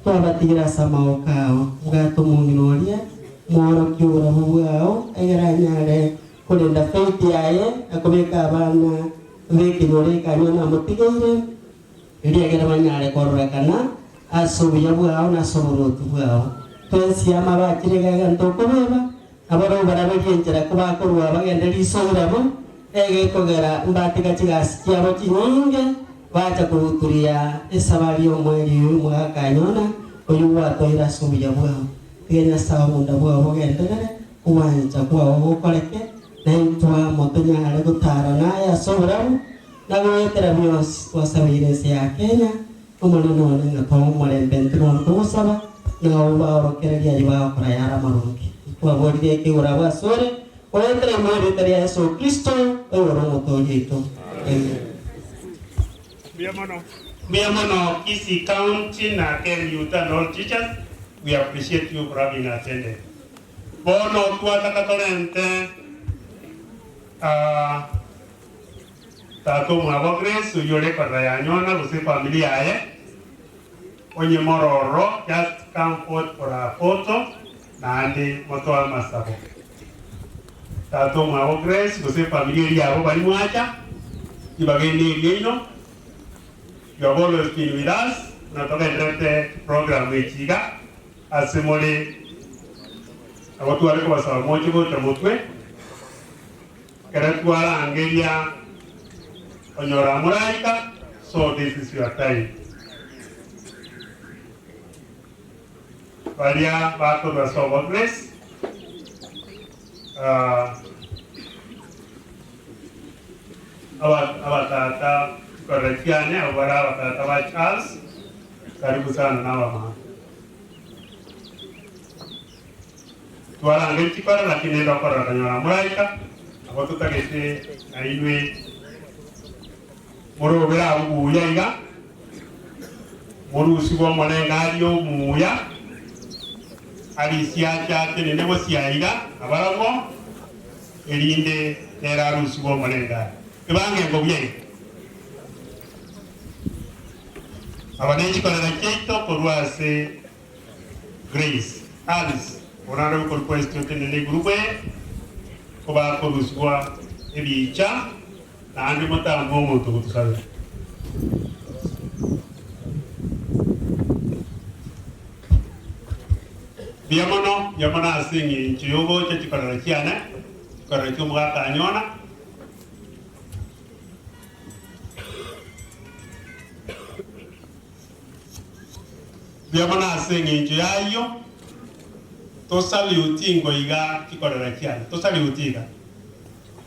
twabatigira ase amagoko ao bwate omong'ina oria mworokia oborabu bwao egere anyare korenda faith yaye akobeka abana bekenyoro ekanywa namotigeire eriegere banyare kororekana ase obuya bwao na ase oboroti bwao twensi amabachire gaiga ntokobeba abaro baraberia enchera kobakorwa bagende risoirabo egekogera mbatiga chigasi chiabo chinyinge bacha kuhudhuria esabari omweri uyu mwakanyona oyu gwatoire ase obuya bwao tiga Nyasaye omunda bwao bugenderere kuwancha kwao gukoreke na intwa motonyare gutara naye ase oborabu na gwetera byosi twasabire ense ya Kenya omonene one ng'a twamorembe ntino togosaba na obaorokereria aye bagokora yara marungi. Twaborire kigura gwasore oetere mwere ya Yesu Kristo oyoro mutojeito. Amen. Biamono Kisii County na Ken Youth and all teachers, we appreciate you for having attended. Bono twataka torente tatu mwabo Grace uyore kora ya nyona guse familia yaye onye mororo just come forth for a photo na andi moto wa masabo. Tatu mwabo Grace guse familia yabo bari mwacha ibagende ino. You have always been with us. Natoka ndete program ichiga asimole abatu ariko basaba mochi gocha mutwe keretwara angeria onyora muraika. So this is your time. Baria bako basaba Grace abatata Korekiane abara batata ba Charles, karibu sana na mama. Twara ngeti kora lakini ndo kora kanyora muraika abo tutagete na inwe murobera buya iga murusi bwo monenga alio muya alisia chate ne bosia iga abarabo erinde nera rusi bwo monenga ibange ngo buya abanenchi korera keito korwase Grace Alice oraro korkwestio tenene grupe koba koruswa ebicha na andi mutambo omuntu gutusabe biamono yamona asingi nchiyobo chechikorera chiana korera chomugaka anyona biamona asingi nchiyayo tosaliuti ngoiga chikorera chiana tosaliutiga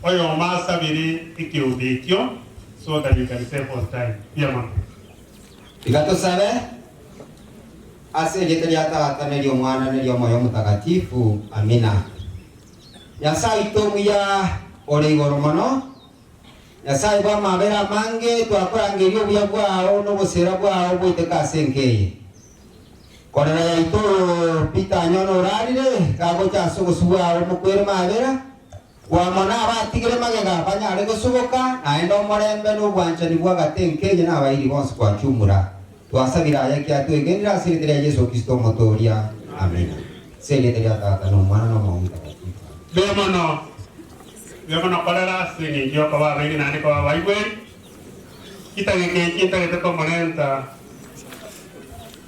oyo masabiri ikiubikyo so that you can save on time. Biamono Igatosabe ase rita rya Tata n'iryo Mwana n'iryo Moyo Mutagatifu. Amina. Nyasaye itomuya ore igoro mono Nyasaye bwa mabera mange twakorangeria obuya bwao n'obosera bwao bwiteka ase enkeye korera yaito Peter Nyono orarire kagocha ase obosu bwao mokwere mabera wamona abatigire magega banyare gosuboka naende omorembe n'obwanchani bwagate enkeye n'abairi bonsi kwachumura twasabira aya kyatwegenera ase rita rya Yesu Kristo omotoria. Amina. Se rita rya Tata n'Omwana n'Omoyo Mutagatifu. Biamono biamono korera singi njo kwa bengi nani kwa baigwe kitageke kitagete komonenta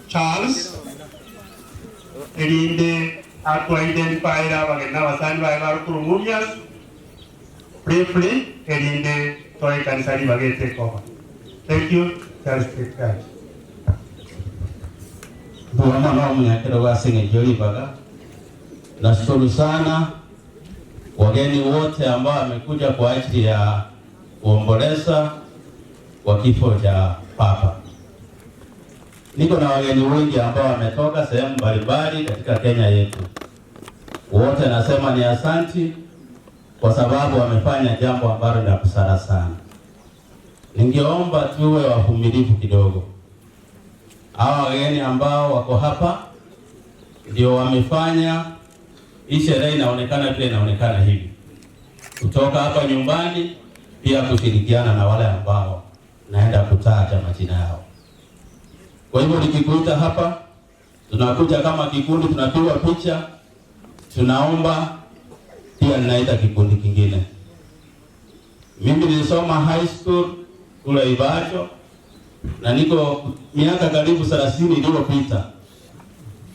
Charles erinde atwa identify abagenda basani bae barukuru Mumias briefly erinde toe kanisa libagete koma. Thank you Charles. Take care. Bwana munyakero wasinge joli baga. Nashukuru sana wageni wote ambao wamekuja kwa ajili ya kuomboleza kwa kifo cha Papa. Niko na wageni wengi ambao wametoka sehemu mbalimbali katika Kenya yetu. Wote nasema ni asanti kwa sababu wamefanya jambo ambalo ni la busara sana. Ningeomba tuwe wavumilivu kidogo. Hawa wageni ambao wako hapa ndio wamefanya hii sherehe inaonekana vile inaonekana hivi. Kutoka hapa nyumbani pia kushirikiana na wale ambao naenda kutaja majina yao. Kwa hivyo nikikuita hapa tunakuja kama kikundi, tunapigwa picha, tunaomba, pia ninaita kikundi kingine. Mimi nilisoma high school kule Ibacho na niko miaka karibu 30 iliyopita.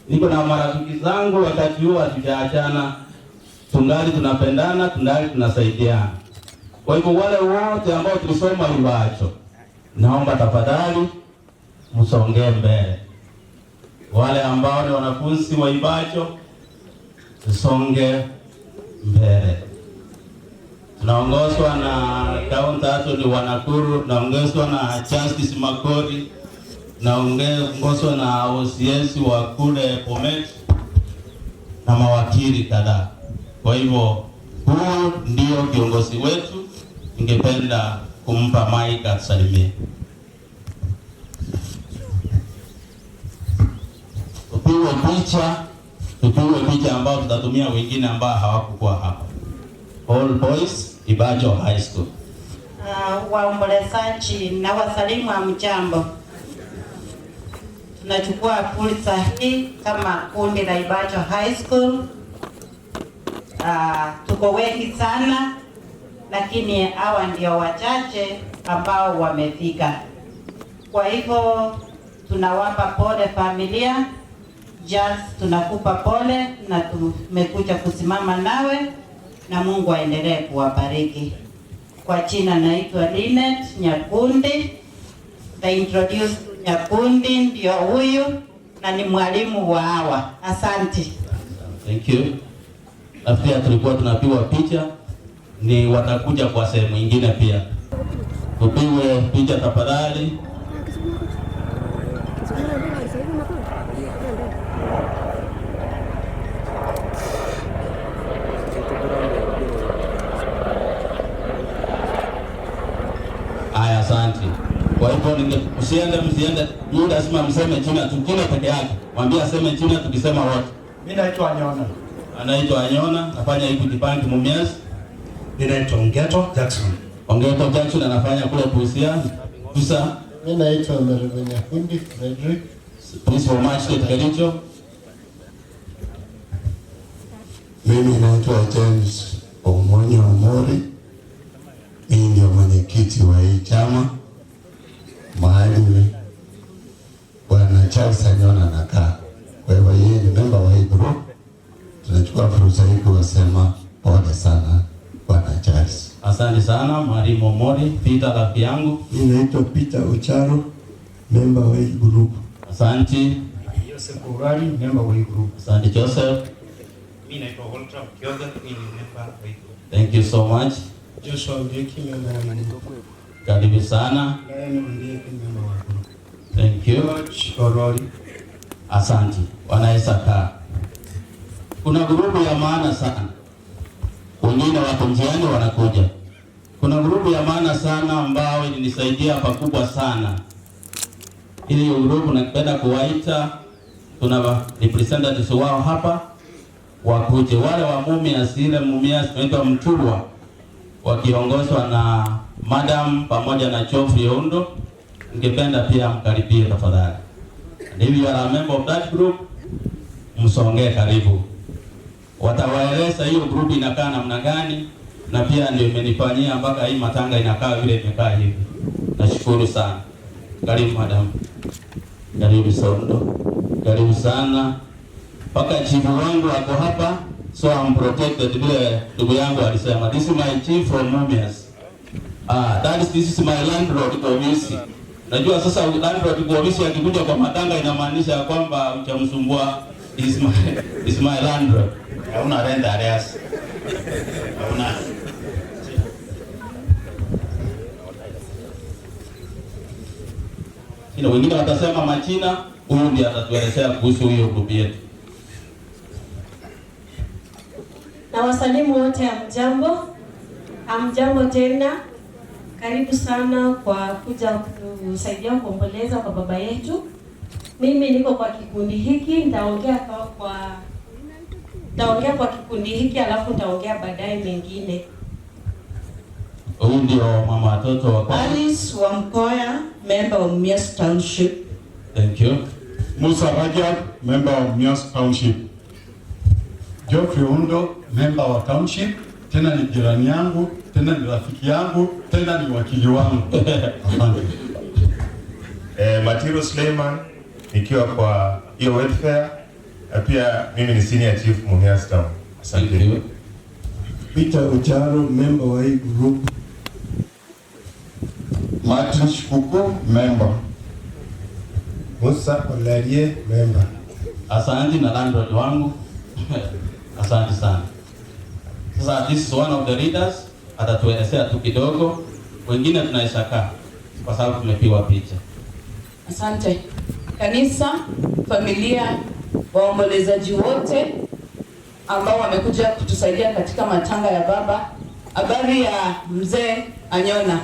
Niko na marafiki zangu wakati huo hatujaachana, tungali tunapendana, tungali tunasaidiana. Kwa hivyo wale wote ambao tulisoma Ibacho, naomba tafadhali msongee mbele. Wale ambao ni wanafunzi wa Ibacho, tusonge mbele. Tunaongozwa na Town Attorney wa Nakuru, tunaongozwa na Justice Makori, tunaongozwa na OCS wa kule Bomet. na mawakili kadhaa. Kwa hivyo huyu ndio kiongozi wetu, ningependa kumpa mic atusalimie. Tupigwe picha, tupigwe picha ambao tutatumia wengine ambao hawakukuwa hapa. All Boys Ibajo High School. Waombolezaji na wasalimu, hamjambo. Tunachukua fursa hii kama kundi la Ibajo High School. Tuko wengi sana, lakini hawa ndio wachache ambao wamefika. Kwa hivyo tunawapa pole familia. Just tunakupa pole na tumekuja kusimama nawe, na Mungu aendelee kuwabariki. Kwa jina naitwa Linet Nyakundi. The introduce Nyakundi ndio huyu na ni mwalimu wa hawa. Asante. Thank you. Nafikiri tulikuwa tunapigwa picha, ni watakuja kwa sehemu nyingine pia. Tupigwe picha tafadhali. Aya, asante. Kwa hivyo msiende, msiende, yule lazima mseme jina tu, jina peke yake. Mwambie aseme jina, tukisema wote. Mimi naitwa Anyona. Anaitwa Anyona, anafanya Equity Bank Mumias. Mimi naitwa Ongeto Jackson. Ongeto Jackson anafanya kule Busia. Busa. Mimi naitwa Merve Nyakundi Frederick. Principal Magistrate Kericho. Mimi naitwa James Omonyo Omori. Mimi ndio mwenyekiti wa hii chama mahali Bwana Charles Anyona anakaa. Kwa hivyo yeye ni member wa hii group. Tunachukua fursa hii kuwasema pole sana Bwana Charles. Asante sana Mwalimu Omori. Peter rafiki yangu. Mimi naitwa Peter Ocharo, member wa hii group. Asante. Joseph Urari, member wa hii group. Asante Joseph. Mimi naitwa Walter Kioga, mimi ni member wa hii group. Thank you so much. Joshua Ondieki, member wa hii group. Karibu sana. Lion Ondieki, member wa group. Thank you. George Orori. Asante. Wanaweza kaa. Kuna grupu ya maana sana. Wengine wako njiani wanakuja. Kuna grupu ya maana sana ambao ilinisaidia pakubwa sana. Ili grupu napenda kuwaita, tuna representatives wao hapa wakuje. Wale wa Mumias, ile Mumias tunaitwa Mturwa, wakiongozwa na Madam pamoja na Geoffrey Oundo. Ningependa pia mkaribie tafadhali. And if you are a member of that group, msongee karibu. Watawaeleza hiyo group inakaa namna gani, na pia ndio imenifanyia mpaka hii matanga inakaa vile imekaa hivi. Nashukuru sana. Karibu madam. Karibu Sondo. Karibu sana. Mpaka chief wangu ako hapa, so I'm protected vile ndugu yangu alisema. This is my chief from Mumias. That is, this is my landlord kwa ofisi. Najua sasa landlord kwa ofisi akikuja kwa matanga inamaanisha kwamba hujamsumbua. Is my landlord. Hauna rent arrears. Hauna. Ina wengine watasema majina, huyu ndiye atatuelezea kuhusu hiyo group yetu. Na wasalimu wote, hamjambo. Hamjambo tena. Karibu sana kwa kuja kusaidia kuomboleza kwa baba yetu. Mimi niko kwa kikundi hiki, nitaongea kwa kikundi hiki alafu nitaongea baadaye mengine. Huyu ndio mama watoto wa kwa. Alice Wamkoya, member of Mumias Township. Thank you. Musa Rajab, member of Mumias Township. Geoffrey Oundo, member wa township, tena ni jirani yangu, tena ni rafiki yangu, tena ni wakili wangu. Asante. Matiro Suleiman, nikiwa kwa hiyo welfare, na pia mimi ni senior chief Mumias Town. Asante. Peter Ocharo, member wa hii group. Martin Shikuku, member. Musa Olarie, member. Asante na landlord wangu. Asante sana. Sasa this is one of the leaders, atatuelezea tu kidogo. Wengine tunaisaka kwa sababu tumepigwa picha. Asante. Kanisa, familia, waombolezaji wote, ambao wamekuja kutusaidia katika matanga ya baba. Habari ya mzee Anyona.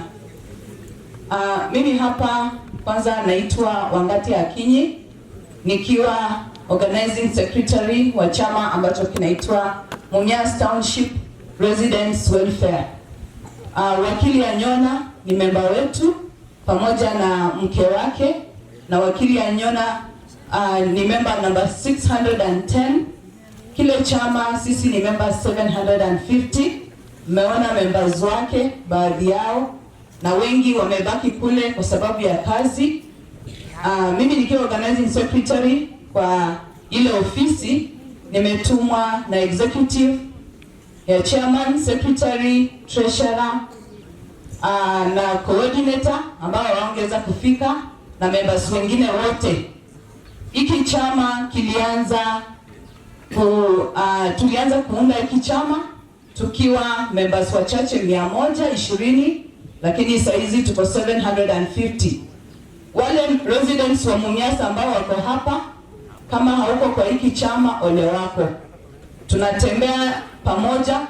Mimi hapa kwanza naitwa Wangati Akinyi nikiwa organizing secretary wa chama ambacho kinaitwa Mumias Township Residents Welfare. Wakili Anyona ni memba wetu pamoja na mke wake, na wakili Anyona ni memba number 610. Kile chama sisi ni memba 750. Mmeona members wake baadhi yao, na wengi wamebaki kule kwa sababu ya kazi. Mimi nikiwa organizing secretary kwa ile ofisi nimetumwa na executive ya chairman, secretary, treasurer na coordinator ambao waongeza kufika na members wengine wote. Hiki chama kilianza tulianza kuunda hiki chama tukiwa members wachache 120, lakini saa hizi tuko 750. Wale residents wa Mumias ambao wako hapa, kama hauko kwa hiki chama, ole wako. Tunatembea pamoja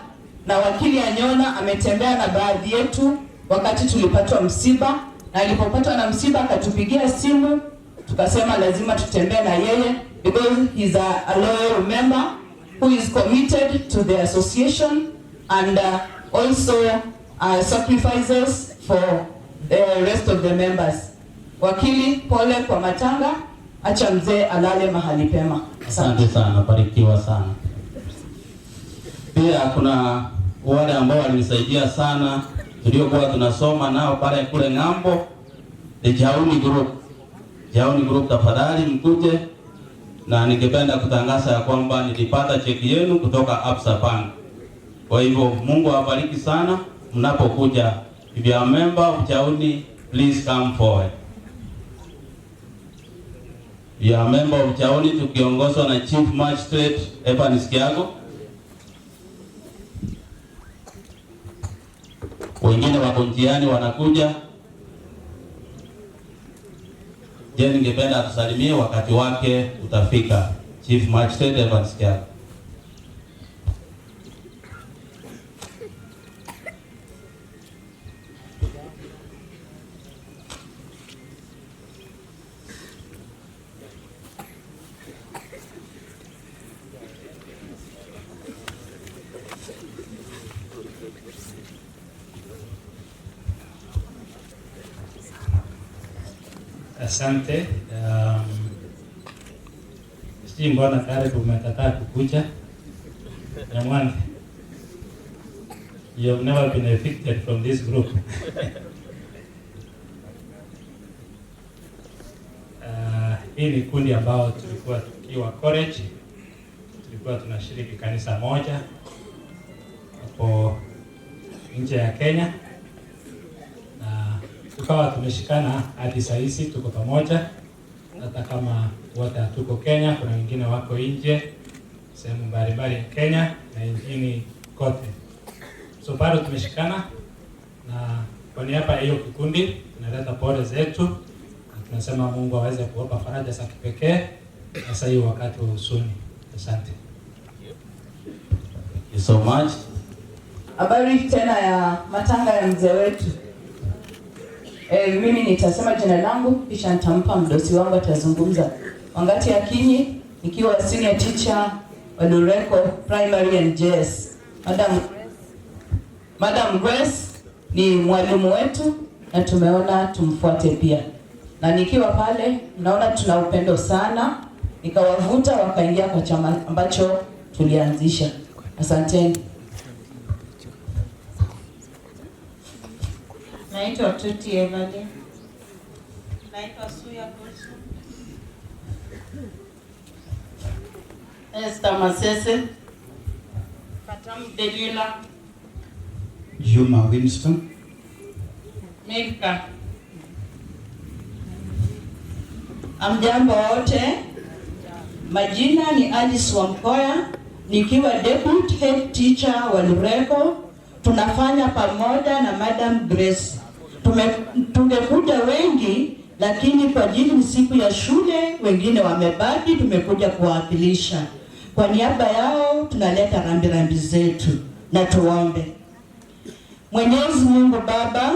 na wakili Anyona ametembea na baadhi yetu wakati tulipatwa msiba, na alipopatwa na msiba akatupigia simu, tukasema lazima tutembee na yeye because he's a loyal member who is committed to the association and also sacrifices for the rest of the members. Wakili, pole kwa matanga, acha mzee alale mahali pema. Asante sana, barikiwa sana. Pia kuna wale ambao walinisaidia sana tuliokuwa tunasoma nao pale kule ng'ambo, the Jauni Group. Jauni Group, tafadhali mkuje, na ningependa kutangaza ya kwamba nilipata cheki yenu kutoka Absa Bank. Kwa hivyo Mungu awabariki sana mnapokuja. If you are a member of Jauni, please come forward. You are a member of Jauni, tukiongozwa na Chief Magistrate Evans Kiago. Wengine wako njiani wanakuja. Je, ningependa atusalimie wakati wake utafika. Chief Magistrate Evans Kiago. Asante. Sijui mbona karibu umekataa kukuja. Nyamwani, you have never been evicted from this group. Hii ni kundi ambao tulikuwa tukiwa college, tulikuwa tunashiriki kanisa moja hapo nje ya Kenya, na tukawa tumeshikana hadi saa hizi tuko pamoja, hata kama wote hatuko Kenya, kuna wengine wako nje sehemu mbalimbali ya Kenya na nchini kote. So bado tumeshikana, na kwa niaba ya hiyo kikundi tunaleta pole zetu na tunasema Mungu aweze kuwapa faraja za kipekee hasa hii wakati wa huzuni. Asante. Thank you so much. Habari tena ya matanga ya mzee wetu. Mimi nitasema jina langu kisha nitampa mdosi wangu atazungumza. Wangati Akinyi nikiwa senior teacher wa Lureko Primary and JS. Madam Grace ni mwalimu wetu na tumeona tumfuate pia. Na nikiwa pale naona tuna upendo sana, nikawavuta wakaingia kwa chama ambacho tulianzisha. Asanteni. Naitwa Tuti Evelyn. Naitwa Suya Kulsu. Esther Masese. Katam Delila. Juma Winston. Milka. Amjambo wote. Majina ni Alice Wamkoya, nikiwa deputy head teacher wa Lureko. Tunafanya pamoja na Madam Grace. Tungekuja wengi, lakini kwa ajili ni siku ya shule, wengine wamebaki, tumekuja kuwakilisha. Kwa niaba yao tunaleta rambirambi zetu na tuombe. Mwenyezi Mungu Baba,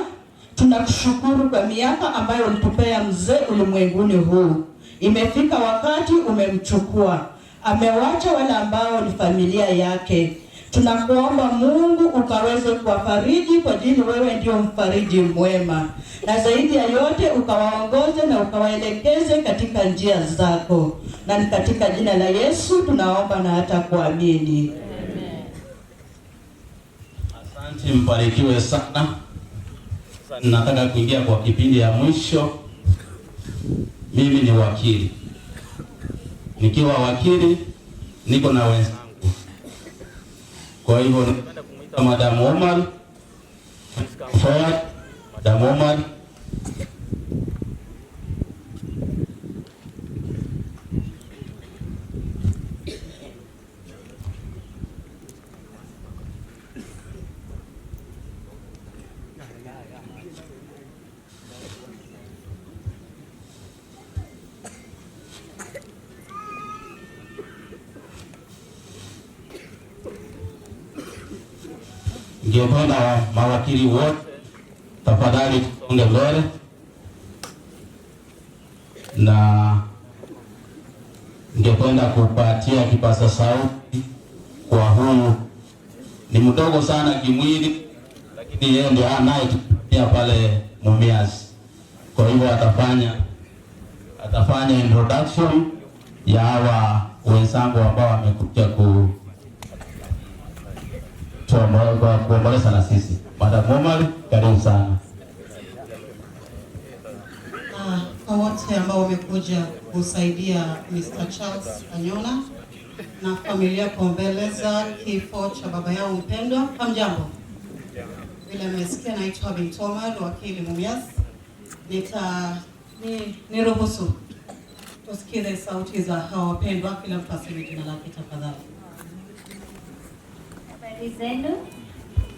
tunakushukuru kwa miaka ambayo ulitupea mzee ulimwenguni huu. Imefika wakati umemchukua, amewacha wale ambao ni familia yake. Tunakuomba Mungu ukaweze kuwafariji kwa ajili wewe ndio mfariji mwema, na zaidi ya yote ukawaongoze na ukawaelekeze katika njia zako, na ni katika jina la Yesu tunaomba na hata kuamini. Asante, mbarikiwe sana. Sasa nataka kuingia kwa kipindi ya mwisho. Mimi ni wakili. Nikiwa wakili niko na wenzangu. Kwa hivyo ningependa kumuita Madam Omar. Forward, Madam Omar. Ningependa mawakili wote tafadhali tusonge mbele, na ningependa kupatia kipaza sauti kwa huyu, ni mdogo sana kimwili, lakini yeye ndiye anayetupatia pale Mumias. Kwa hivyo atafanya introduction ya hawa wenzangu ambao wamekuja kuomboleza na sisi. Madam Omar, karibu sana. Kwa wote ambao wamekuja kusaidia Mr. Charles Anyona na familia kuombeleza kifo cha baba yao mpendwa, hamjambo? Vile mmesikia, naitwa Bint Omar, wakili Mumias. Niruhusu tusikize sauti za hawa wapendwa, kila mtu aseme jina lake tafadhali. Habari zenu,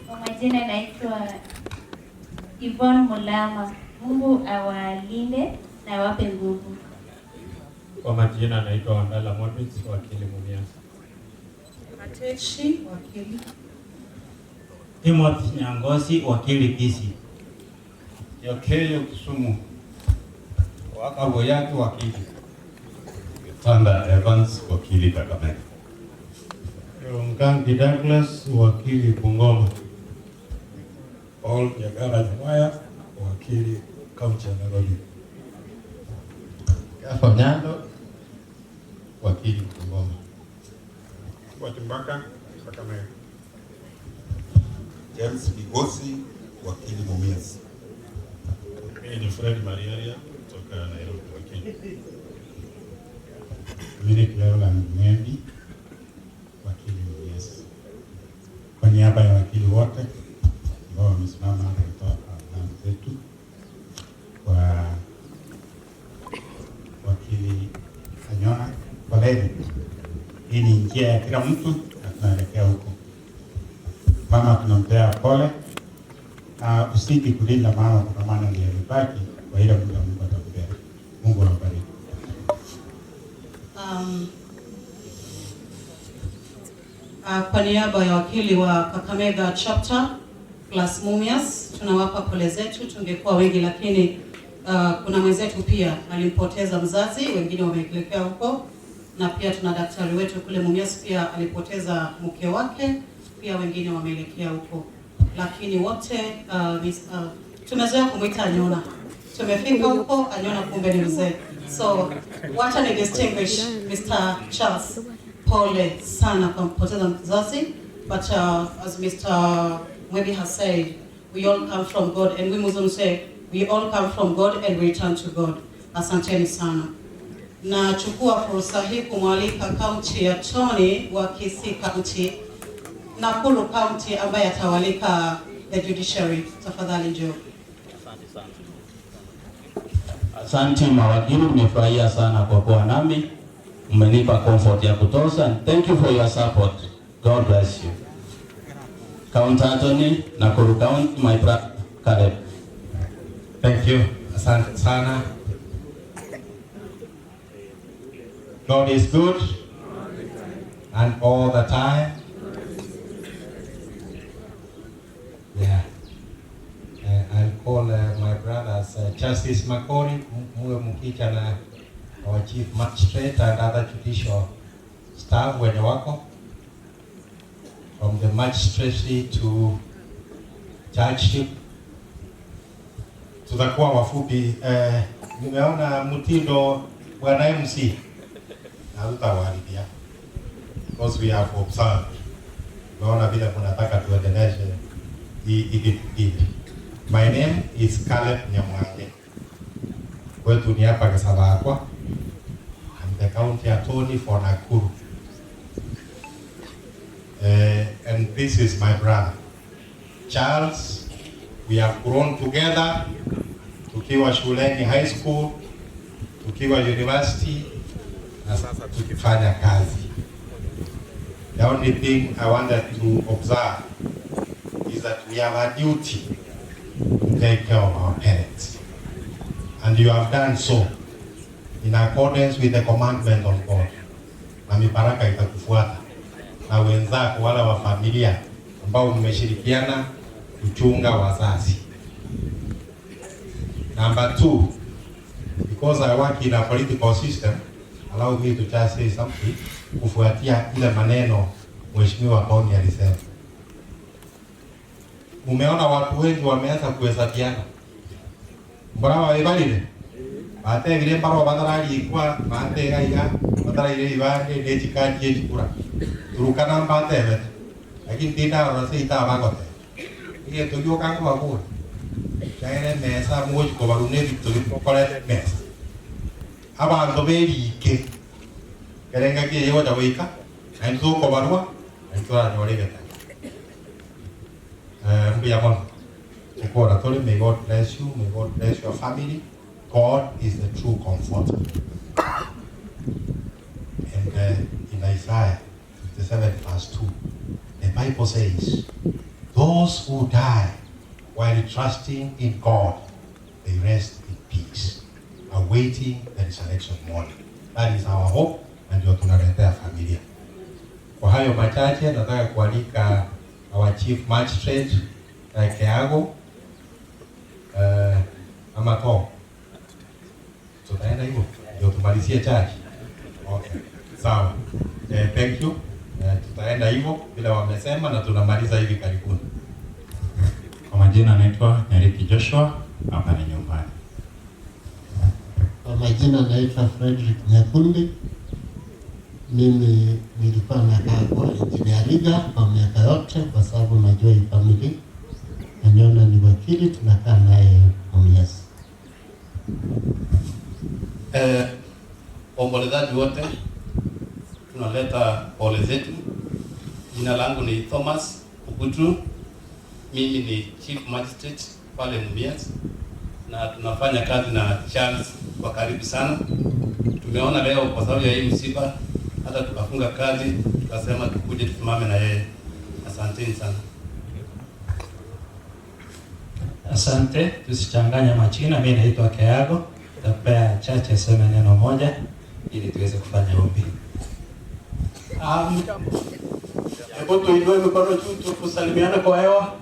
kwa majina naitwa Yvonne Mulama. Mungu awalinde na awape nguvu. Kwa majina naitwa Wandala Morris, wakili Mumias. Ateshi, wakili. Timothy Nyangosi, wakili Kisii. Yokeyo Kisumu, Wakaboyaki, wakili. Tanda Evans, wakili Kakamega. Ngangi Douglas, wakili Bungoma. Paul Nyagara Nyamwaya, wakili kaunti ya Nairobi. Gafa Nyando, wakili Bungoma. Watimbaka, Kakamega. James Migosi, wakili Mumias. Mimi ni Fred Mariaria kutoka Nairobi, wakili. Mimi ni Cleola Mwembi, wakili Mumias. Kwa niaba ya wakili wote ambao wamesimama hapa kutoa salamu zetu kwa wakili Anyona, poleni. Hii ni njia ya kila mtu na tunaelekea huko. Mama tunampea pole na usidi kulinda mama kwa maana ndiye alibaki kwa ile muda Mungu atampea. Mungu awabariki. Kwa niaba ya wakili wa Kakamega Chapter plus Mumias tunawapa pole zetu. Tungekuwa wengi lakini kuna mwenzetu pia alimpoteza mzazi, wengine wameelekea huko, na pia tuna daktari wetu kule Mumias pia alipoteza mke wake, pia wengine wameelekea huko, lakini wote tumezoea kumuita Anyona. Tumefika huko Anyona, kumbe ni mzee. So wacha ni distinguish Mr. Charles, pole sana kwa kupoteza mzazi, but as Mr. Mwebi has said, we all come from God, and we Muslims say we all come from God and we return to God. Asanteni sana. Nachukua fursa hii kumwalika County Attorney wa Kisii County, Nakuru County, ambaye atawalika the judiciary. Tafadhali njoo. Asante sana. Asante mawakili, nimefurahia sana kwa kuwa nami. Mmenipa comfort ya kutosha. And thank you for your support. God bless you. County Attorney, Nakuru County, my brother Caleb. Thank you. Asante sana. God is good and all the time. Yeah. I'll call my brothers, Justice Makori, muwe mkicha na our Chief Magistrate and other judicial staff wenye wako, from the magistracy to judgeship. Tutakuwa wafupi. Nimeona mtindo bwana MC hatutawaharibia because we have observed. Tumeona vile mnataka tuendeleshe hii kipindi. My name is Caleb Nyamwange. Kwetu ni hapa Kasabakwa. I'm the county attorney for Nakuru. And this is my brother Charles. We have grown together tukiwa shuleni high school, tukiwa university na sasa tukifanya kazi. The only thing I wanted to observe is that we have a duty to take care of our parents. And you have done so in accordance with the commandment of God. Na mibaraka itakufuata na wenzako wala wa familia ambao mmeshirikiana kuchunga wazazi. Number two, because I work in a political system, allow me to just say something kufuatia ile maneno Mheshimiwa Tony alisema. Umeona watu wengi wameanza kuhesabiana. Mbona waibalile? Bategire mbaro batararikwa batega iga bataraire ibande nechikandi echikura turukana mbatebete lakini tindarora se itabagote igeto gioka ngwagura chaire mesa mugochiko barune ebinto bikokorete mesa abanto berike kerenga kiye gocha goika naintwe tokobarwa naintwe toranyore egetari. Mbuya mono tukora tore. May God bless you, may God bless your family. God is the true comforter. And in Isaiah 57 verse 2, the Bible says, those who die while trusting in God, they rest in peace, awaiting the resurrection morning. That is our hope, na ndio tunaletea familia. Kwa hayo machache, nataka kualika our Chief Magistrate Keago ama to tutaenda hivyo ndio tumalizie charge. Okay, sawa. Thank you. Tutaenda hivyo bila wamesema na tunamaliza hivi karibuni. Kwa majina naitwa Nyariki Joshua, hapa ni nyumbani. Kwa majina naitwa Frederick Nyakundi. Mimi nilikuwa nakaa kwa Engineer Riga kwa miaka yote kwa sababu najua hii familia. Anyona ni wakili, tunakaa naye Mumias. Waombolezaji wote tunaleta pole zetu. Jina langu ni Thomas Ogutu. Mimi ni Chief Magistrate pale Mumias na tunafanya kazi na Charles kwa karibu sana. Tumeona leo kwa sababu ya hii msiba hata tukafunga kazi tukasema tukuje tusimame na yeye. Asanteni sana. Asante, tusichanganye majina. Mimi naitwa Keago. Tapea chache sema neno moja ili tuweze kufanya ombi. Hebu tuinue mikono juu tukusalimiana kwa hewa.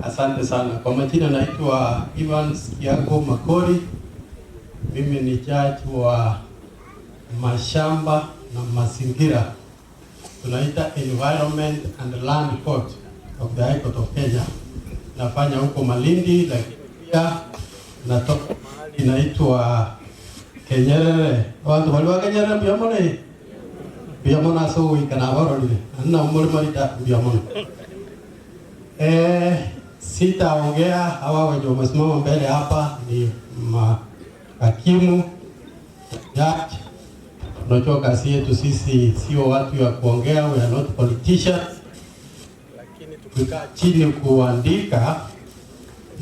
Asante sana. Kwa majina naitwa Evans Kiago Makori. Mimi ni judge wa mashamba na mazingira, tunaita Environment and Land Court of the High Court of Kenya. Nafanya huko Malindi, lakini pia natoka mahali inaitwa Kenyerere. Wantu bali wa Kenyerere mbiyamone mbiyamona aso wikana barorire anna umuri marita mbiyamona. Sitaongea, hawa wenye wamesimama mbele hapa ni mahakimu, judge. Unajua kazi yetu sisi sio watu ya kuongea, we are not politicians. Lakini tukikaa chini kuandika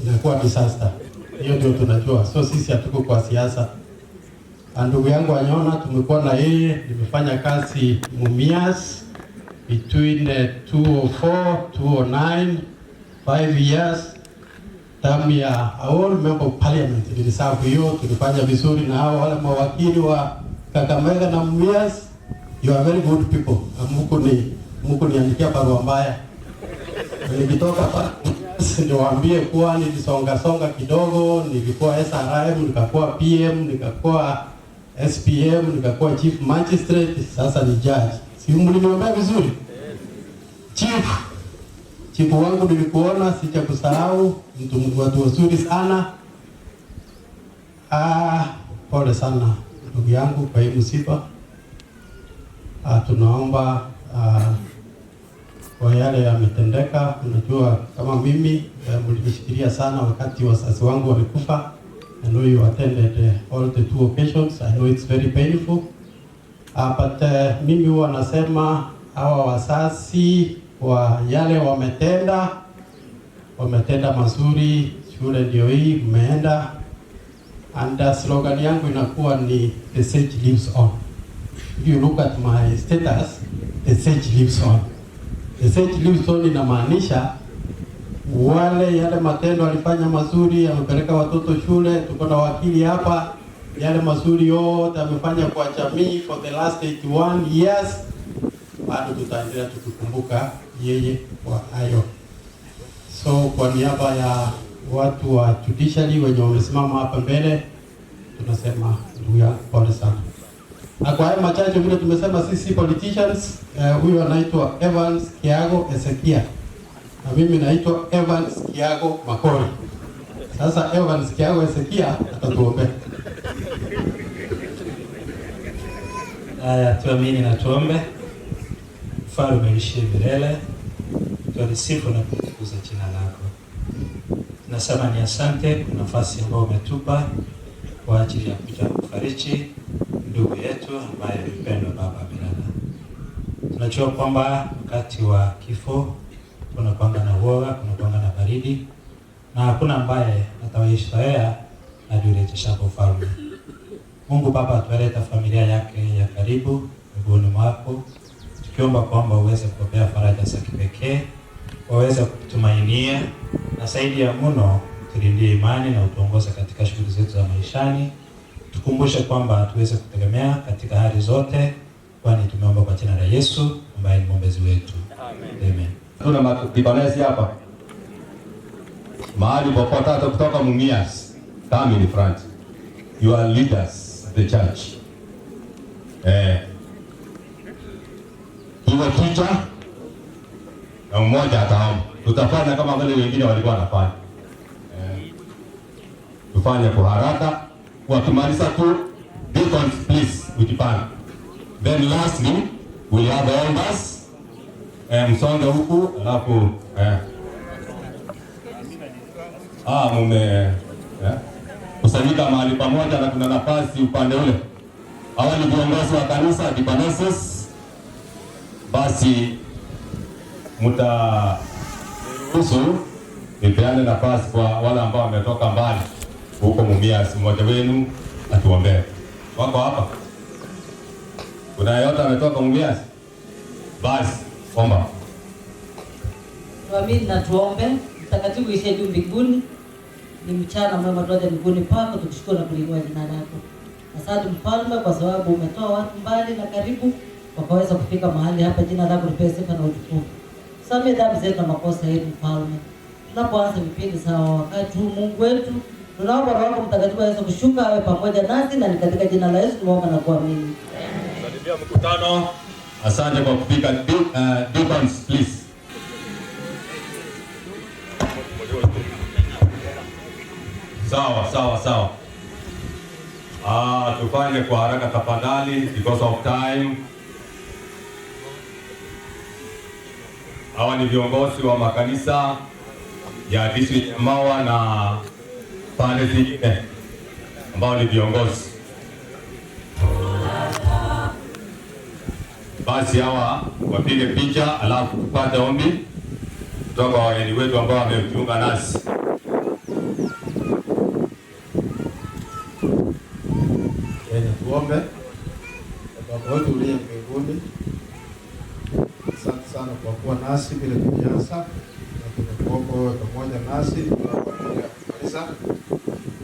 inakuwa disaster. Hiyo ndio tunajua. So sisi hatuko kwa siasa. Ndugu yangu Anyona tumekuwa na yeye, nimefanya kazi Mumias between 2004 2009, 5 years. Term ya all member of parliament niliserve hiyo, tulifanya vizuri na hao wale mawakili wa Kakamega na Mumias. You are very good people. Hamkuniandikia barua mbaya. Nikitoka pa niwaambie kuwa nilisonga songa kidogo, nilikuwa SRM, nikakuwa PM, nikakuwa SPM, nikakuwa Chief Magistrate, sasa ni judge. Si mliniombea vizuri? Chief, chief wangu nilikuona, sijakusahau, mtu watu wazuri sana. Pole sana ndugu yangu kwa hii msiba. Tunaomba kwa yale yametendeka. Unajua kama mimi mlinishikilia sana wakati wazazi wangu walikufa. I know you attended all the two occasions. I know it's very painful. But mimi huwa nasema hawa wazazi wa yale wametenda mazuri. Shule ndio hii mmeenda, and slogan yangu inakuwa ni "The sage lives on." If you look at my status, "The sage lives on." "The sage lives on" inamaanisha wale yale matendo alifanya mazuri, amepeleka watoto shule, tuko na wakili hapa, yale mazuri yote amefanya kwa jamii for the last 81 years, bado tutaendelea tukikumbuka yeye kwa hayo. So kwa niaba ya watu wa judiciary wenye wamesimama hapa mbele, tunasema ndugu yangu pole sana. Na kwa haya machache, vile tumesema sisi politicians, huyu anaitwa Evans Kiago Ezekia na mimi naitwa Evans Kiago Makori. Sasa Evans Kiago Ezekia atatuombea. Haya, tuamini na tuombe. Mfalme uishie milele, twalisifu na kutukuza jina lako. Tunasema ni asante kwa nafasi ambayo umetupa kwa ajili ya kuja kufariji ndugu yetu ambaye ni mpendwa baba amelala. Tunajua kwamba wakati wa kifo kuna kwanga na uoga, kuna kwanga na baridi, na hakuna ambaye atawaizoea hadi urejeshapo ufalme. Mungu Baba, tueleta familia yake ya karibu miguuni mwako, tukiomba kwamba uweze kuwapea faraja za kipekee, waweze kutumainia, na zaidi ya mno tulindie imani na utuongoze katika shughuli zetu za maishani. Tukumbushe kwamba tuweze kutegemea katika hali zote, kwani tumeomba kwa jina la Yesu ambaye ni mwombezi wetu. Amen. Amen. Tuna madikonesi hapa mahali popote, hata kutoka Mumias, come in front. You are leaders the church. Iwe picha na mmoja ataomba. Tutafanya kama vile wengine walikuwa wanafanya. Tufanye kwa haraka. Wakimaliza tu, deacons please, ujipange. Then lastly, we have elders. Msonge huku alafu mume kusanyika mahali pamoja na kuna nafasi upande ule. Hawa ni viongozi wa kanisa deaconesses. Basi mtaruhusu nipeane nafasi kwa wale ambao wametoka mbali huko Mumias, mmoja wenu atuombee. Wako hapa? Kuna yeyote ametoka Mumias? Basi omba. Tuamini na tuombe. Mtakatifu uishiye juu mbinguni, ni mchana mwema tuaje miguuni pako tukishukuru na kuliinua jina lako. Asante Mfalme kwa sababu umetoa watu mbali na karibu wakaweza kufika mahali hapa. Jina lako lipewe sifa na utukufu. Samehe dhambi zetu na makosa yetu Mfalme. Tunapoanza vipindi sawa wakati huu Mungu wetu, tunaomba Roho wako Mtakatifu aweze kushuka awe pamoja nasi, na ni katika jina la Yesu tunaomba na kuamini. Salimia mkutano. Asante kwa kufika. Deacons please. Sawa, sawa, sawa. Tufanye kwa haraka tafadhali because of time. Hawa ni viongozi wa makanisa ya district Mawa na pande zingine ambao ni viongozi. Basi hawa wapige picha alafu tupate ombi kutoka kwa wageni wetu ambao wamejiunga nasi. Tuombe. Baba wetu uliye mbinguni, asante sana kwa kuwa nasi vile tulianza, na tunakuomba wewe pamoja nasi tunapoendelea kumaliza.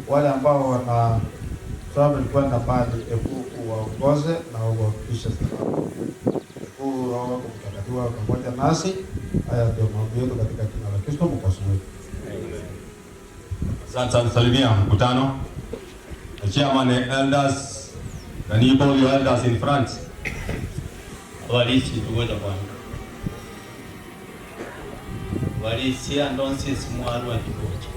Wale ambao Sababu nilikwenda mbali, hebu uwaongoze na uwafikishe salama. Hebu Roho wako Mtakatifu awe pamoja nasi. Haya ndio maombi yetu katika jina la Kristo Mwokozi wetu. Asante sana, salimia mkutano. The chairman and elders, can you call your elders in front? Abalisi tugoja bwana balisi andonsi simwarwa kigoja.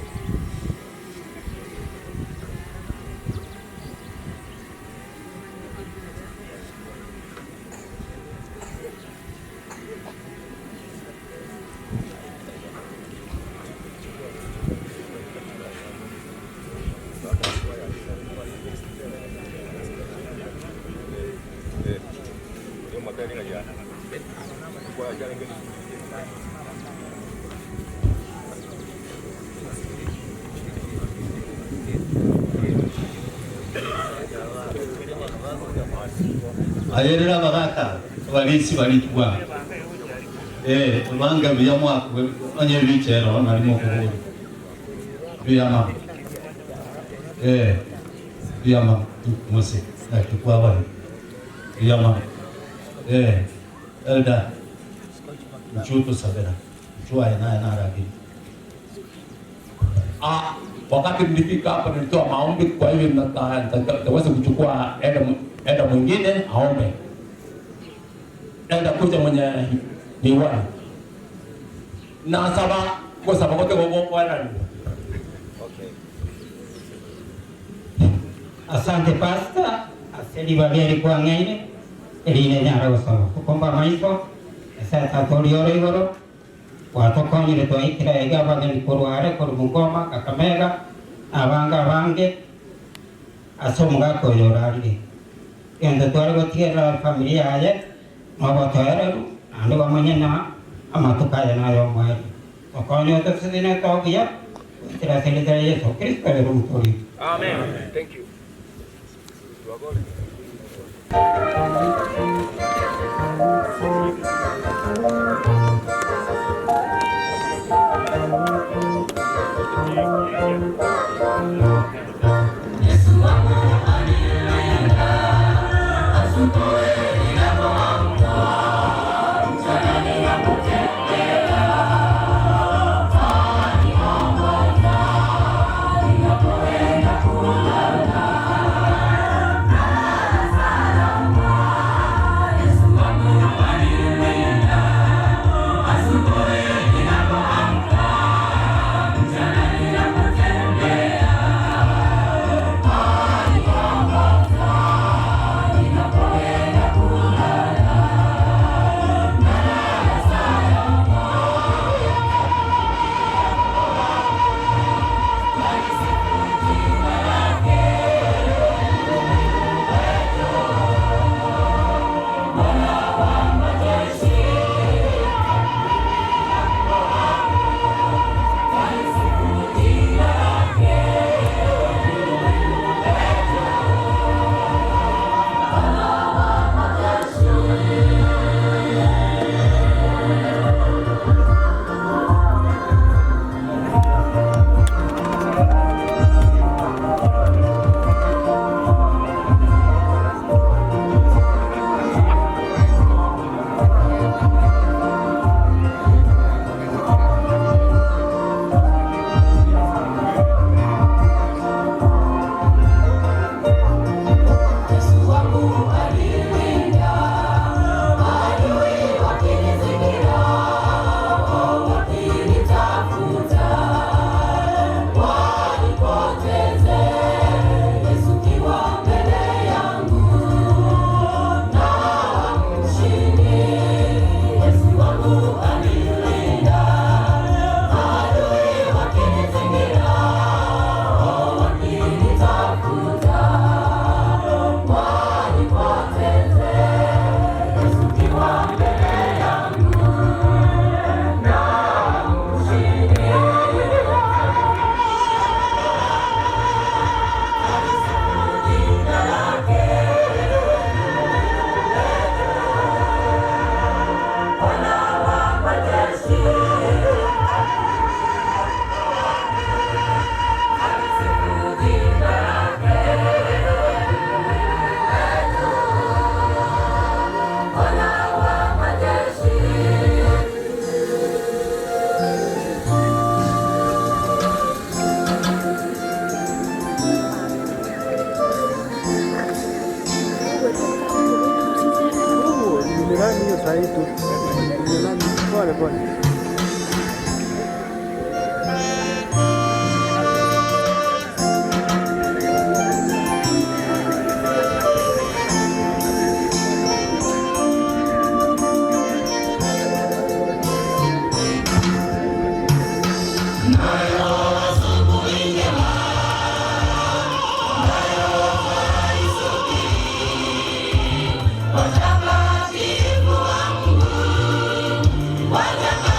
Ayerera bagaka balisi balichwa olwanga biyamwa onye bichero nalimo kubuli biyama biyama mose nakikwa bali biyama elda mchuto sabera mchua ina ina ragi. Wakati mlifika hapa nilitoa maombi, kwa hivyo nitaweza kuchukua eda mwingine aombe. Eda kuja mwenye miwani. Na saba kwa sababu wote wako wana. Okay. Asante pastor, aseli babieri kwa ngaine eline nyara gosoma. Kukomba maiso esa tatoriore igoro watokonyire twaikira ega bageni korware korumugoma Kakamega abanga bange asomuga koyorarire ende tware gotiera familia yaye mabotoereru andu bamanye na amatuka ya nayo mweri okonyo tosidine togia itira selita Yesu Kristo erutori. Amen. Thank you. Mchana ninapotembea. Kurekodi. Watakatifu wa Mungu, watakatifu.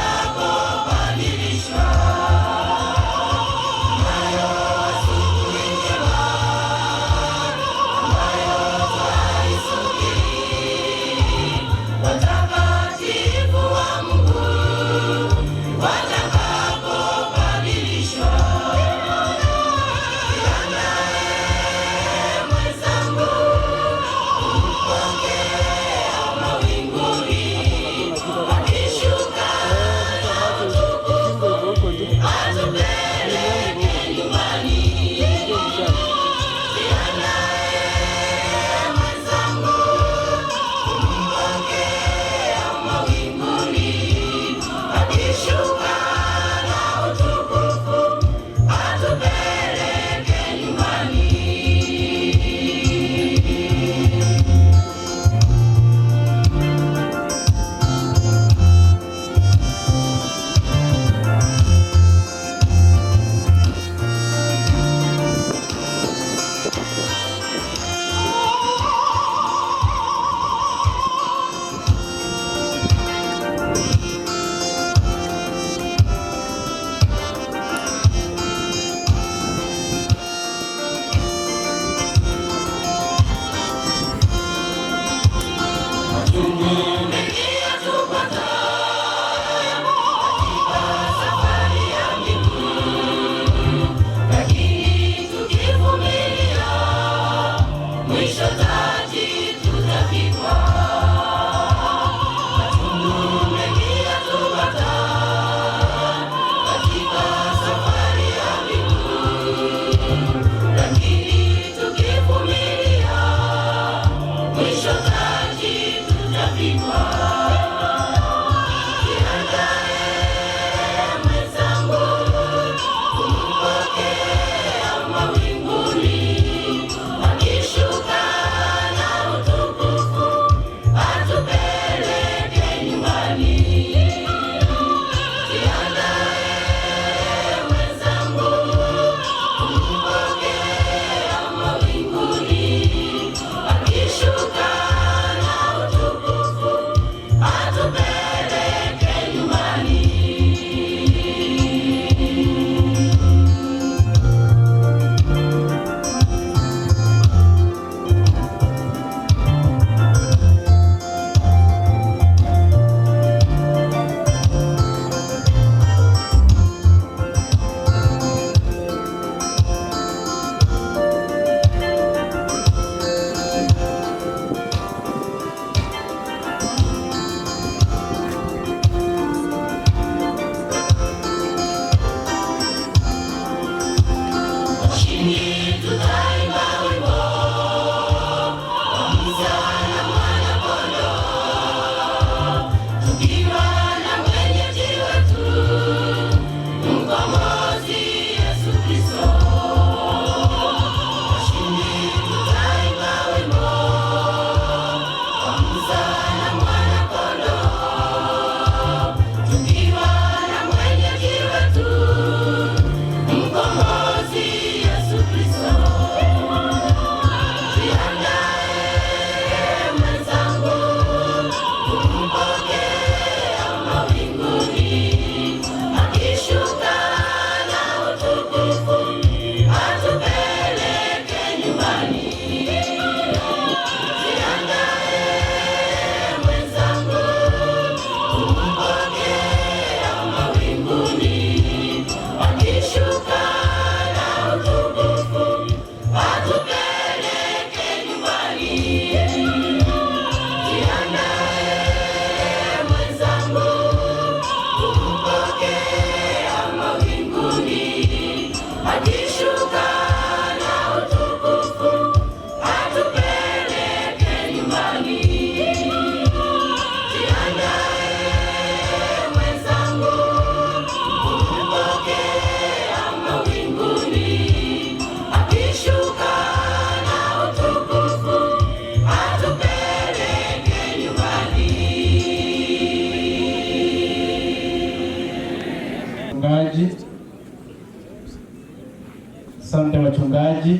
Asante wachungaji.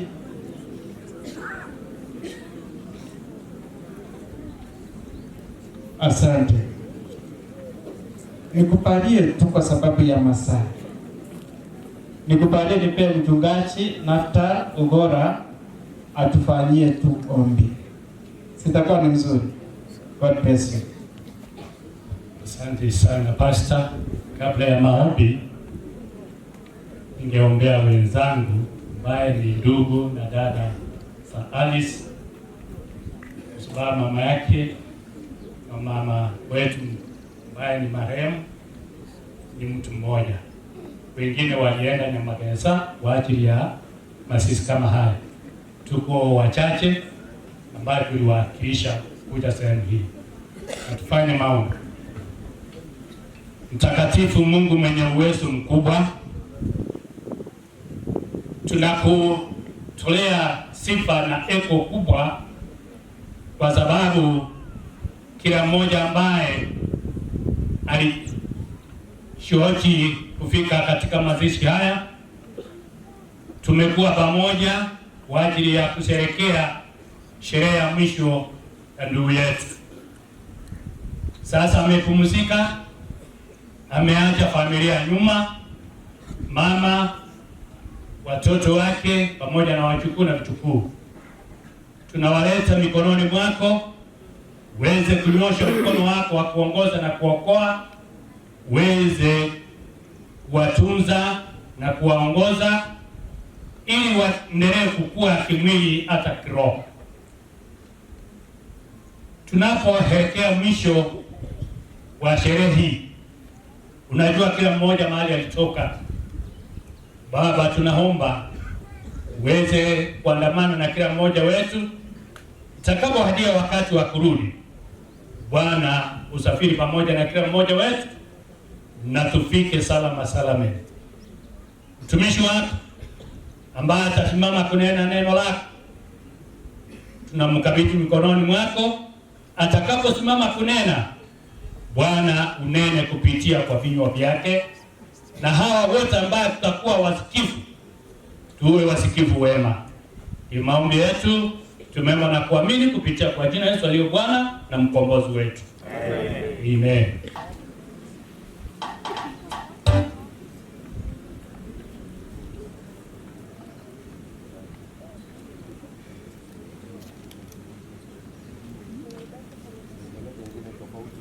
Asante. Nikupalie tu kwa sababu ya masaa. Nikupalie nipe mchungaji Naftal Ugora atufanyie tu ombi. Sitakuwa ni mzuri. God bless you. Asante sana Pastor. Kabla ya maombi, ningeombea wenzangu ambaye ni ndugu na dada za Alice, kwa sababu mama yake na mama wetu ambaye ni marehemu ni mtu mmoja. Wengine walienda Nyamagesa kwa ajili ya masisi kama haya. Tuko wachache ambayo tuliwakilisha kuja sehemu hii. Na tufanye maombi. Mtakatifu Mungu mwenye uwezo mkubwa, tunakutolea sifa na eko kubwa kwa sababu kila mmoja ambaye alishoji kufika katika mazishi haya, tumekuwa pamoja kwa ajili ya kusherehekea sherehe ya mwisho ya ndugu yetu. Sasa amepumzika, ameacha familia nyuma, mama, watoto wake pamoja na wajukuu na vitukuu. Tunawaleta mikononi mwako, uweze kunyosha mkono wako wa kuongoza na kuokoa, uweze kuwatunza na kuwaongoza ili waendelee kukua kimwili hata kiroho. Tunapoelekea mwisho wa sherehe hii, unajua kila mmoja mahali alitoka. Baba, tunaomba uweze kuandamana na kila mmoja wetu itakapowadia wakati wa kurudi. Bwana, usafiri pamoja na kila mmoja wetu na tufike salama salame. Mtumishi wako ambaye atasimama kunena neno lako, tunamkabidhi mikononi mwako. Atakaposimama kunena, Bwana unene kupitia kwa vinywa vyake, na hawa wote ambao tutakuwa wasikivu, tuwe wasikivu wema. Ni maombi yetu tumeomba na kuamini kupitia kwa jina Yesu aliye Bwana na mkombozi wetu. Amen.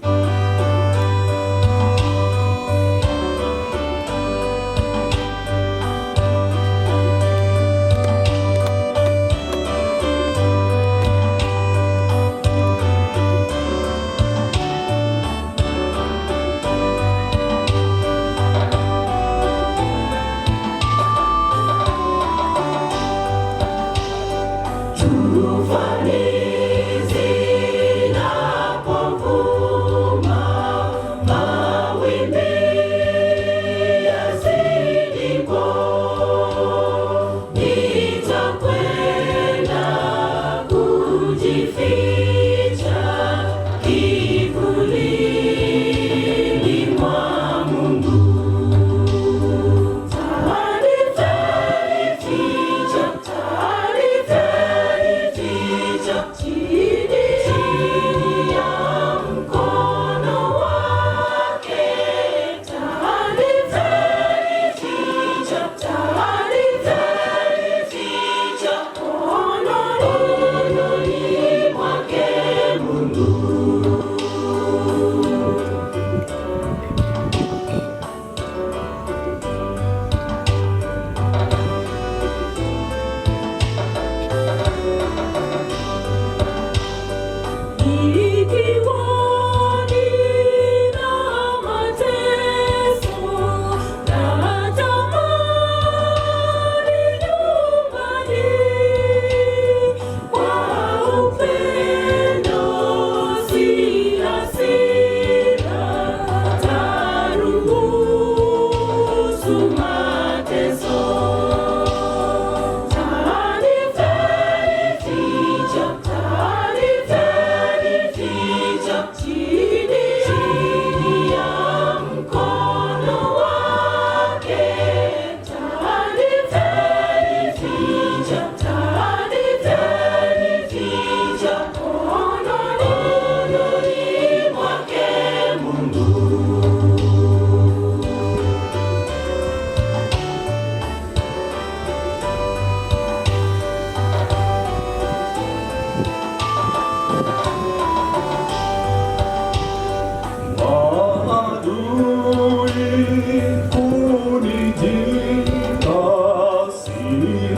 Thank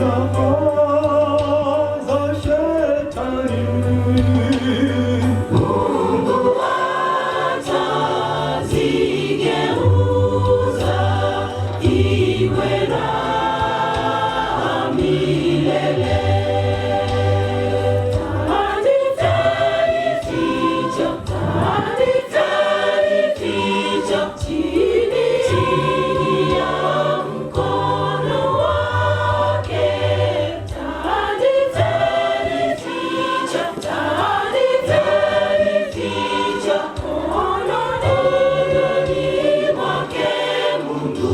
Silaha za shetani. Mungu atazigeuza iwe raha milele. Atanificha chini ya mkono wake. Atanificha mkononi mwake Mungu.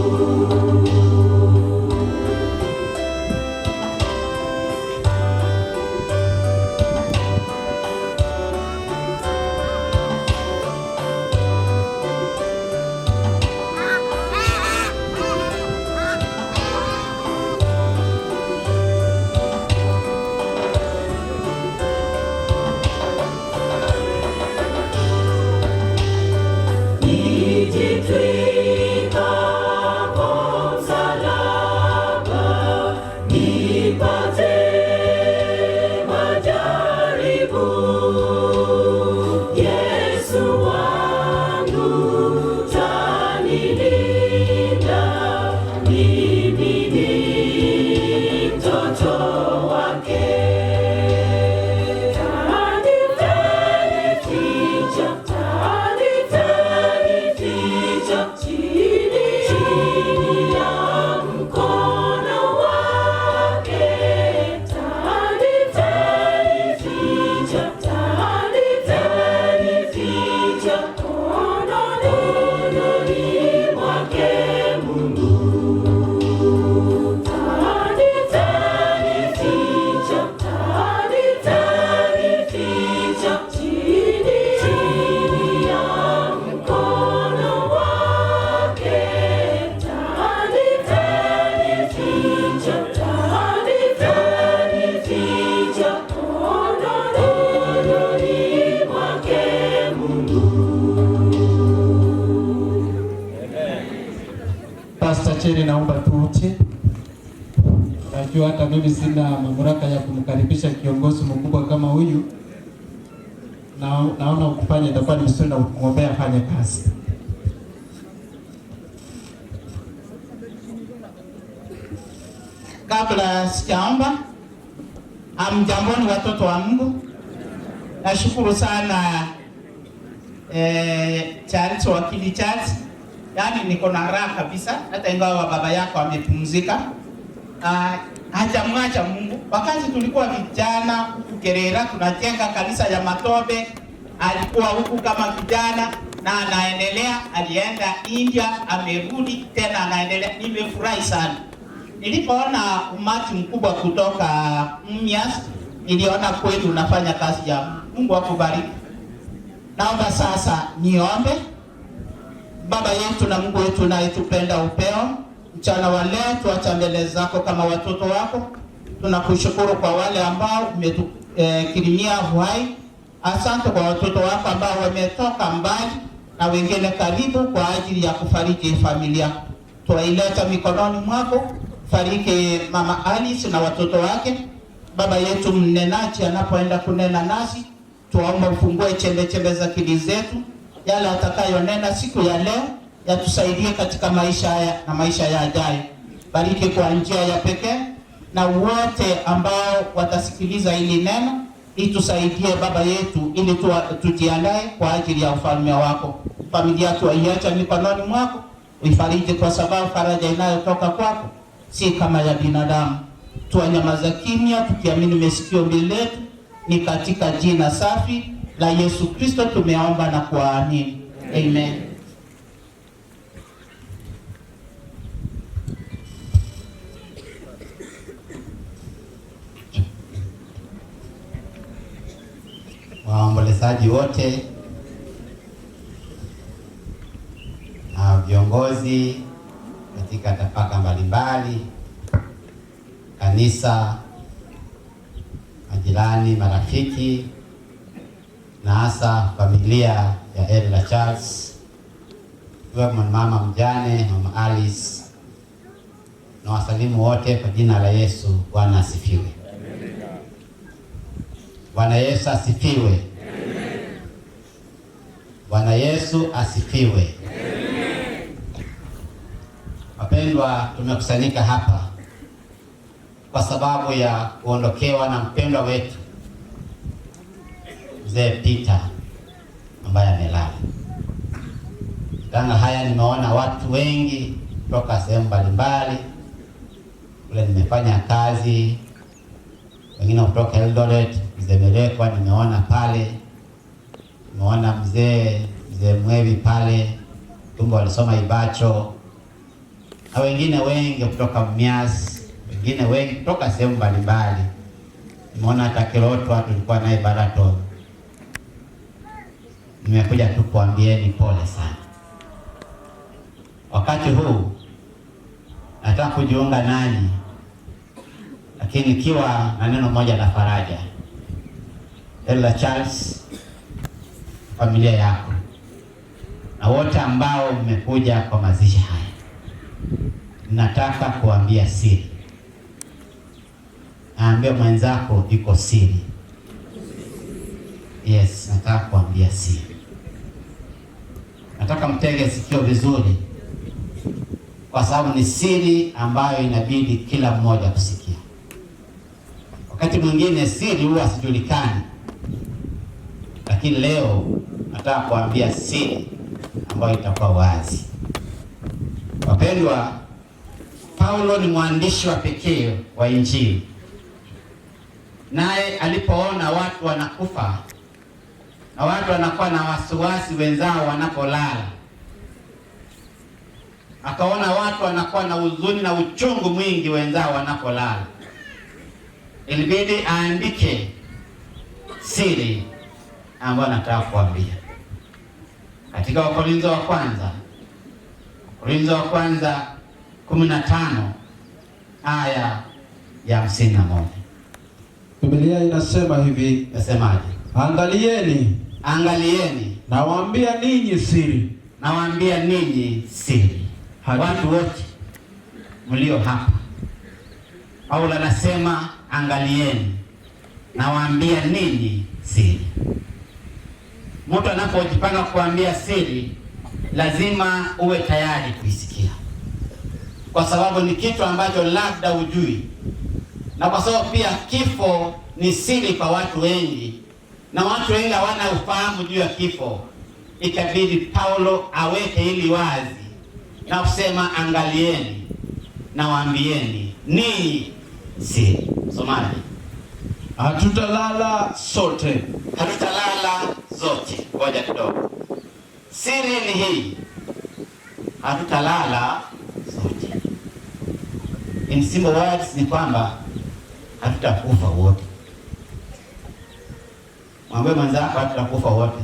Nijitwika kwa msalaba, nipate majaribu. Yesu wangu tanilinda, mimi ni mtoto wake. Atanificha chini ya mkono wake. Atanificha mkononi mwake Mungu. Atanificha chini ya mkono wake. Atanificha mkononi mwake Mungu. Pastor Cheri, naomba tuje. Najua hata mimi sina mamlaka ya kumkaribisha kiongozi mkubwa kama huyu. Naona ukifanya itakuwa ni vizuri na kumwombea afanye kazi. Kabla sijaomba, hamjamboni watoto wa Mungu. Nashukuru sana Charles, wakili Charles. Yaani niko na raha kabisa, hata ingawa baba yako amepumzika. Hajamwacha Mungu. Wakati tulikuwa vijana huku Kerera tunajenga kanisa ya Matobe, alikuwa huku kama kijana na anaendelea, alienda India, amerudi tena anaendelea. Nimefurahi sana. Nilipoona umati mkubwa kutoka Mumias, niliona kweli unafanya kazi ya Mungu. Mungu akubariki. Naomba sasa niombe. Baba yetu na Mungu wetu unayetupenda upeo, mchana wa leo tuacha mbele zako kama watoto wako. Tunakushukuru kwa wale ambao umetukirimia uhai. Asante kwa watoto wako ambao wametoka mbali na wengine karibu kwa ajili ya kufariji familia. Twaileta mikononi mwako. Fariki Mama Alice na watoto wake. Baba yetu mnenaji anapoenda kunena nasi, tuomba ufungue chembe chembe za akili zetu, yale atakayonena siku ya leo yatusaidie katika maisha haya na maisha yajayo. Bariki kwa njia ya pekee na wote ambao watasikiliza hili neno, itusaidie Baba yetu, ili tujiandae kwa ajili ya ufalme wako. Familia tuiacha mikononi mwako, uifariji kwa sababu faraja inayotoka kwako si kama ya binadamu. Tuwanyamaza kimya tukiamini masikio mbele yetu. Ni katika jina safi la Yesu Kristo tumeomba na kuamini. Amen. Waombolezaji wote na viongozi katika tabaka mbalimbali, kanisa, majirani, marafiki na hasa familia ya Elder Charles, ikiwemo mama mjane, Mama Alice. Na wasalimu wote kwa jina la Yesu. Bwana asifiwe. Bwana Yesu asifiwe. Bwana Yesu asifiwe. Wapendwa, tumekusanyika hapa kwa sababu ya kuondokewa na mpendwa wetu Mzee Peter ambaye amelala. Tanga haya nimeona watu wengi kutoka sehemu mbalimbali kule nimefanya kazi, wengine kutoka Eldoret, Mzee Melekwa nimeona pale, nimeona mzee Mwevi pale, tumbo walisoma Ibacho, na wengine wengi kutoka Mias, wengine wengi kutoka sehemu mbalimbali. Nimeona hata Kirotwa tulikuwa naye Baraton. Nimekuja tu kuambieni pole sana. Wakati huu nataka kujiunga nanyi, lakini ikiwa na neno moja la faraja. Elder Charles, familia yako na wote ambao mmekuja kwa mazishi haya, nataka kuambia siri. Naambia mwenzako iko siri. Yes, nataka kuambia siri. Nataka mtege sikio vizuri, kwa sababu ni siri ambayo inabidi kila mmoja kusikia. Wakati mwingine siri huwa sijulikani, lakini leo nataka kuambia siri ambayo itakuwa wazi. Wapendwa, Paulo ni mwandishi wa pekee wa Injili. Naye alipoona watu wanakufa na watu wanakuwa na wasiwasi wenzao wanapolala, akaona watu wanakuwa na huzuni na uchungu mwingi wenzao wanapolala, ilibidi aandike siri ambayo nataka kuambia. Katika Wakorintho wa kwanza, Wakorintho wa kwanza 15 aya ya 51. Biblia inasema hivi. Nasemaje? Angalieni, angalieni, nawaambia ninyi siri, nawaambia ninyi siri. Watu wote mlio hapa, Paulo anasema angalieni, nawaambia ninyi siri. Mtu anapojipanga kuambia siri, lazima uwe tayari kuisikia, kwa sababu ni kitu ambacho labda hujui, na kwa sababu pia kifo ni siri kwa watu wengi, na watu wengi hawana ufahamu juu ya kifo. Ikabidi Paulo aweke hili wazi na kusema angalieni, nawaambieni ninyi siri. Somaji. Hatutalala sote, hatutalala zote. Ngoja kidogo, siri ni hii, hatutalala sote. In simple words ni kwamba hatutakufa wote. Mwambie mwenzako hatutakufa wote.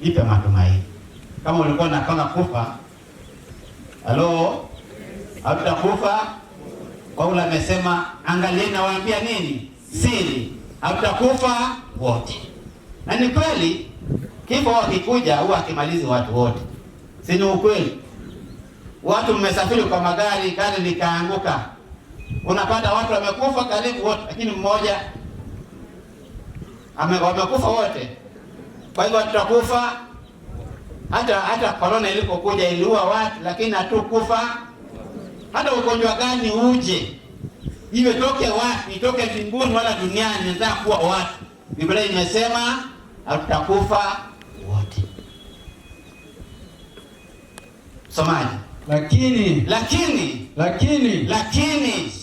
Ipe matumaini. Kama ulikuwa unapanga kufa, halo, hatutakufa. Paulo amesema angalieni, nawaambia nini? Siri, hatutakufa wote. Na ni kweli, kifo kikuja huwa hakimalizi watu wote. Si ni ukweli? Watu mmesafiri kwa magari, gari likaanguka, unapata watu wamekufa karibu wote, lakini mmoja wamekufa wote. Kwa hivyo tutakufa. Hata corona ilipokuja iliua watu, lakini hatukufa. Hata ugonjwa gani uje, iwe toke wapi, itoke mbinguni wala duniani, inaweza kuwa watu. Biblia imesema hatutakufa wote. Somaji. Lakini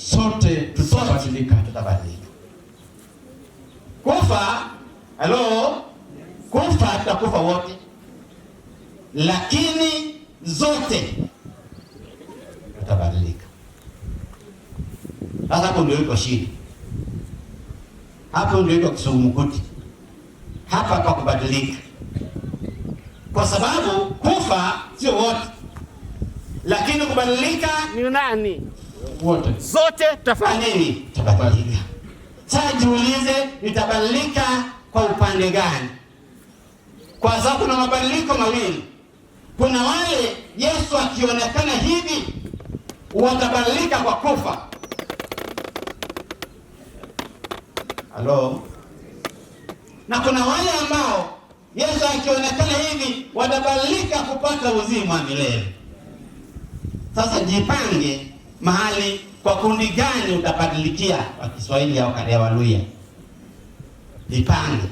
sote tutabadilika. Tutabadilika. Kufa, hello, kufa tutakufa wote, lakini zote tutabadilika. Sasa hapo ndio iko shida, hapo ndio iko kisungumkuti, hapa kwa kubadilika, kwa sababu kufa sio wote, lakini kubadilika ni nani? Wote. Zote tutafanya nini? Tutabadilika. Sasa jiulize, nitabadilika kwa upande gani? Kwa sababu kuna mabadiliko mawili. Kuna wale Yesu akionekana hivi watabadilika kwa kufa. Halo? Na kuna wale ambao Yesu akionekana hivi watabadilika kupata uzima wa milele. Sasa jipange mahali kwa kundi gani utabadilikia, kwa Kiswahili au kwa Waluhya. Jipange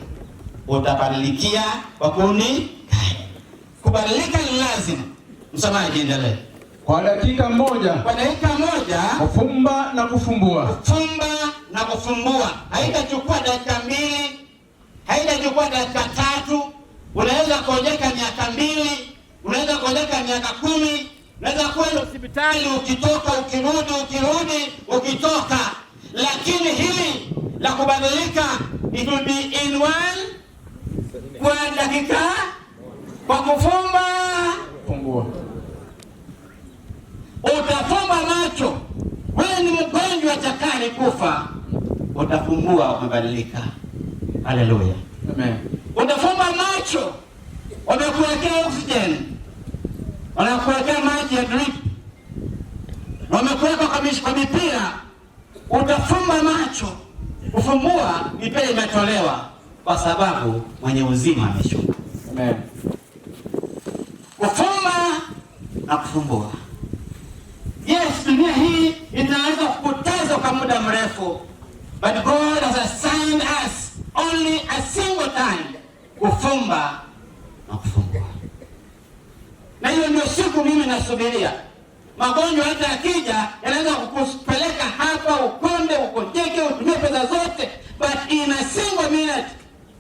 utabadilikia kwa kundi gani. Kubadilika ni lazima. Msomaji, endelee. Kwa dakika moja, Kwa dakika moja, kufumba na kufumbua, kufumba na kufumbua. Haitachukua dakika 2, haitachukua dakika 3. Unaweza kuongeka miaka 2, unaweza kuongeka miaka 10, unaweza kwenda hospitali ukitoka, ukirudi, ukirudi, ukitoka. Lakini hili la kubadilika, it will be in one, kwa dakika, kwa kufumba, fumbua. Utafumba macho. Wewe ni mgonjwa chakari kufa, utafumbua, umebadilika. Haleluya. Amen. Utafumba macho, wamekuwekea oxygen, wanakuwekea maji ya drip, wamekuweka kwa mipira. Utafumba macho, ufumbua, mipira imetolewa, kwa sababu mwenye uzima ameshuka. Amen. Kufumba na kufumbua. Yes, dunia hii inaweza kupoteza kwa muda mrefu, but God has assigned us only a single time, kufumba na kufumbua. Na hiyo ndio siku mimi nasubiria. Magonjwa hata yakija yanaweza kukupeleka hapa, ukonde, ukonjeke, utumie pesa zote, but in a single minute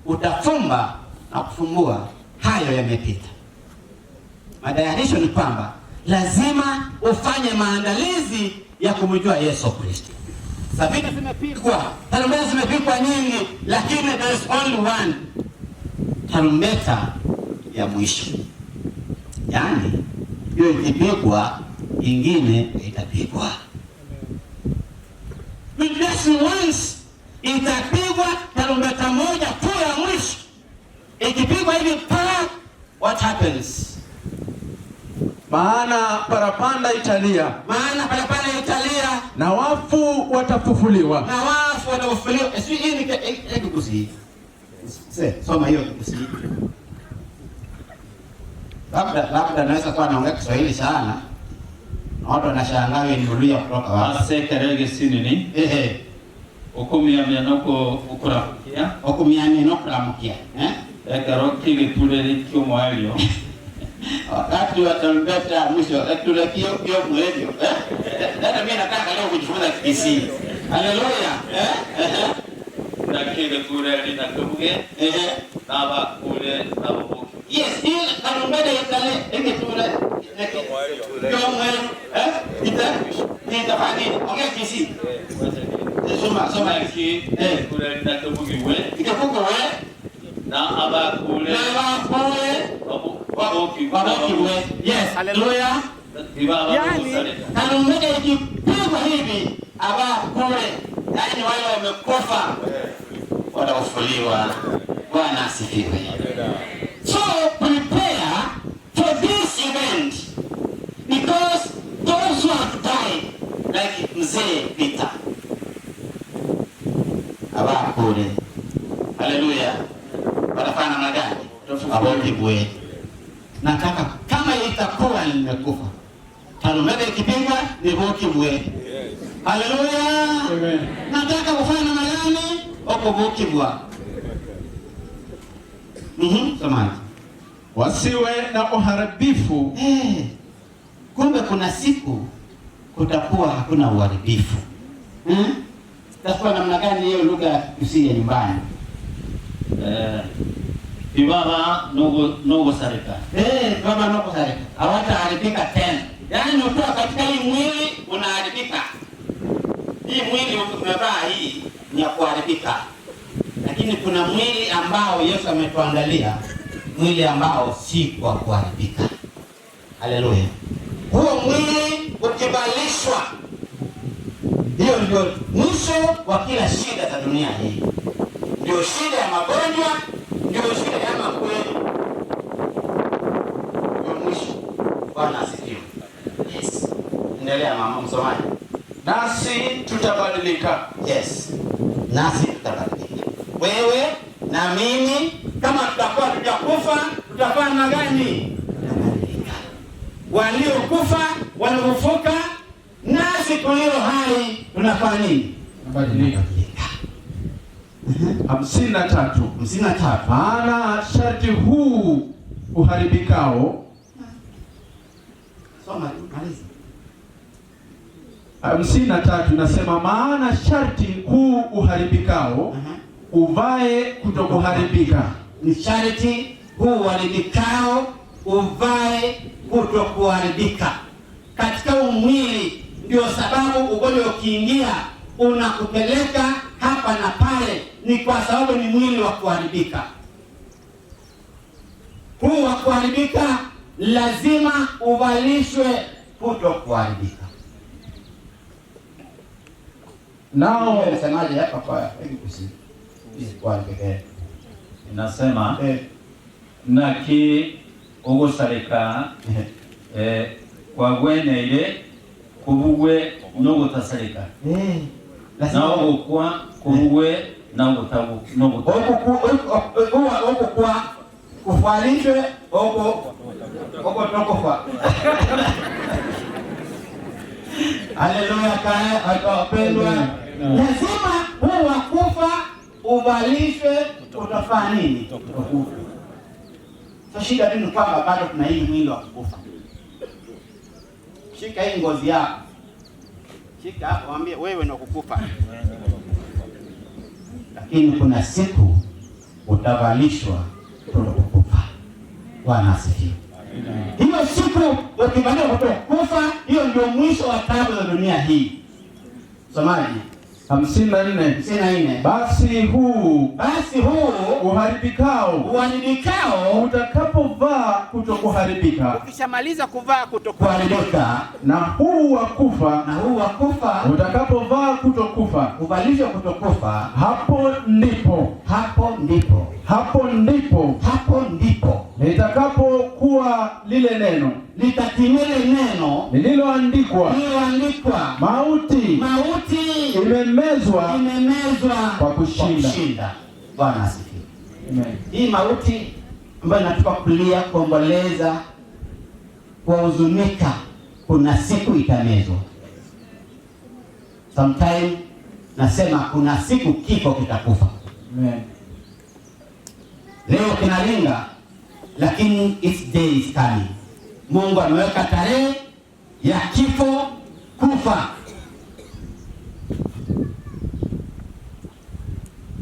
utafumba na kufumbua. Hayo yamepita. Madayarisho ni kwamba lazima ufanye maandalizi ya kumjua Yesu Kristo. Sabini zimepigwa, tarumbeta zimepigwa nyingi, lakini there is only one tarumbeta ya mwisho. Yaani hiyo ikipigwa, ingine itapigwa. Just once itapigwa tarumbeta moja tu ya mwisho. Ikipigwa hivi pa, what happens? Maana parapanda italia, Maana parapanda italia, na wafu watafufuliwa, na wafu watafufuliwa. Sijui hii ni Kikusi. Soma hiyo Kikusi. Labda naweza kuwa naongea Kiswahili sana na watu wanashangaa wewe ni Mluhya kutoka wapi. Asekerege sinini. Ehe. Okumiamia noko ukuramukia. Okumiamia nokuramukia. Ekero kigituleli kyomwelio. Wakati wa tarumbeta mwisho, tule kio mwelio. Dada, mimi nataka leo kujifunza Kisii. Haleluya. Na kigituleli na kubuge. Naba kule na bubuki. Yes, hii tarumbeta itale ikitule kyomwelio. Ita itafanya nini? Ongea Kisii. Soma, soma. Kigituleli na kubuge we. Ikafuka we. Na abakule. Na abakule. Wabokiwe. Yes, haleluya. Yani, tarumbeta ikipigwa hivi, abakule, yaani wale wamekufa watafufuliwa. Bwana asifiwe. So prepare for this event, because those who have died like Mzee Peter, abakule, haleluya, watafanya namna gani? Wabokiwe. Nataka kama itakuwa nimekufa, tarumbeta ikipigwa nivukibwe. Haleluya. Nataka kufanya namna gani? Okuvukibwa. Samaji. Wasiwe na uharibifu. Kumbe kuna siku kutakuwa hakuna uharibifu. Itakuwa namna gani hiyo lugha ya Kisii ya nyumbani? Ibaba nogo sarika. Baba nogo sarika. Hawataharibika tena. Yaani ukiwa katika hii mwili unaharibika. Hii mwili umevaa hii ni ya kuharibika. Lakini kuna mwili ambao Yesu ametuandalia, mwili ambao si kwa kuharibika. Haleluya. Huo mwili ukibalishwa, hiyo ndio mwisho wa kila shida za dunia hii. Ndio shida ya magonjwa, ndio shida ya makweli. Ndio mwisho. Bwana asifiwe. Yes. Endelea mama msomaji. Nasi tutabadilika. Yes, nasi tutabadilika. Wewe na mimi kama tutakuwa tutakufa, tutafanya namna gani? Tutabadilika. Waliokufa wanafufuka, nasi tulio hai tunafanya nini? Tunabadilika. 53. 53. Maana sharti huu uharibikao. Soma, maliza. 53 inasema maana sharti huu uharibikao uvae kutokuharibika. Ni sharti huu uharibikao uvae kutokuharibika. Katika umwili ndio sababu ugonjwa ukiingia unakupeleka hapa na pale, ni kwa sababu ni mwili wa kuharibika. Huu wa kuharibika lazima uvalishwe kutokuharibika. Nao inasemaje hapa kwa kuharibika? Inasema naki ogosareka kwagweneire kubugwe nogotasareka na ogokwa kubugwe ogokwa kuvalishwe ogotokufa. Haleluya, kaya wapendwa, lazima huu wa kufa uvalishwe, utafanya nini? Kufa. So shida tu ni kwamba bado tuna hii mwili wa kufa. Shika hii ngozi yako, shika hapo, mwambie wewe ni kukufa, lakini kuna siku utavalishwa kutokufa. Bwana asifiwe. Hiyo siku ukivalishwa kutokufa, hiyo ndio mwisho wa taabu za dunia hii. Somaji. 54. 54. Basi huu uharibikao utakapovaa kutokuharibika, ukishamaliza kuvaa kutokuharibika, na huu wa kufa utakapovaa kutokufa, uvalishwe kutokufa, hapo ndipo litakapokuwa lile neno, litatimile neno lililoandikwa, mauti imemezwa kwa kushinda. Bwana asifiwe. Hii mauti ambayo inatupa kulia, kuomboleza, kuhuzunika, kuna siku itamezwa. Sometime nasema kuna siku kifo kitakufa. Amen. Leo kinalinga, lakini its day is coming. Mungu ameweka tarehe ya kifo kufa.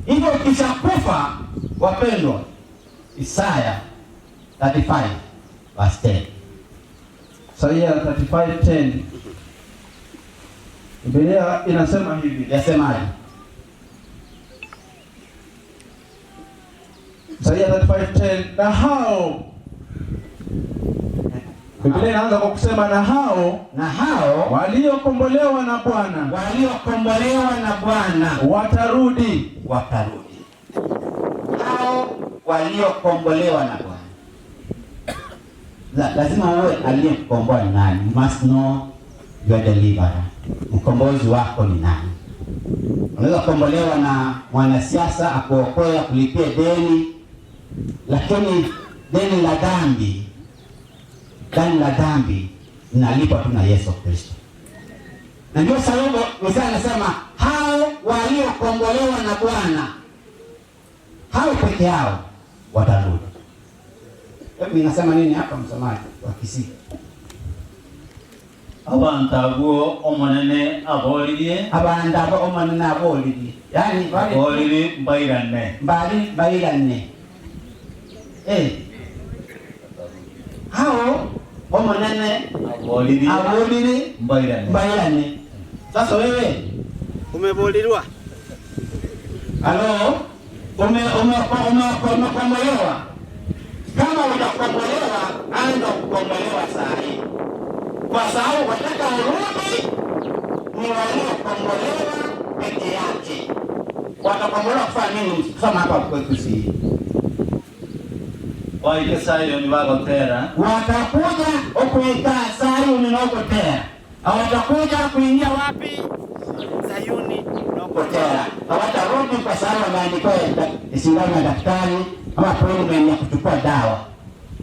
Hivyo kishakufa, wapendwa, Isaya 35 verse 10. Isaya 35:10. Biblia inasema hivi. Yasemaje? Isaya 35:10, na hao, Biblia inaanza kwa kusema na hao waliokombolewa na Bwana, watarudi. Hao waliokombolewa na Bwana. Lazima uwe aliyekukomboa ni nani? You must know your deliverer. Mkombozi wako ni nani? Unaweza kukombolewa na mwanasiasa akuokoe, akulipie deni, lakini deni la dhambi, deni la dhambi linalipwa tu na Yesu Kristo. Na ndio sababu Isaya anasema hao waliokombolewa na Bwana, hao peke yao watarudi. Hebu ninasema nini hapa msomaji wa Kisii? Abantu abo omonene abolirie, abantu abo omonene abolirie, yani abolire mbairane, mbali bairane. Hao omonene abolire, abolire mbairane, mbairane. Sasa wewe umebolirwa, halo, umekombolewa. Kama hujakombolewa, anza kukombolewa saa hii, kwa sababu wataka urudi ni waliokombolewa peke yake. Watakombolewa kufanya nini? Soma hapa kwa Kisii. Waike Sayuni bagotera, watakuja okuika Sayuni nogotera. Hawatakuja kuingia wapi? Sayuni napotea. Hawatarudi kwa sababu wameandikiwa sindano ya daktari ama appointment ya kuchukua dawa.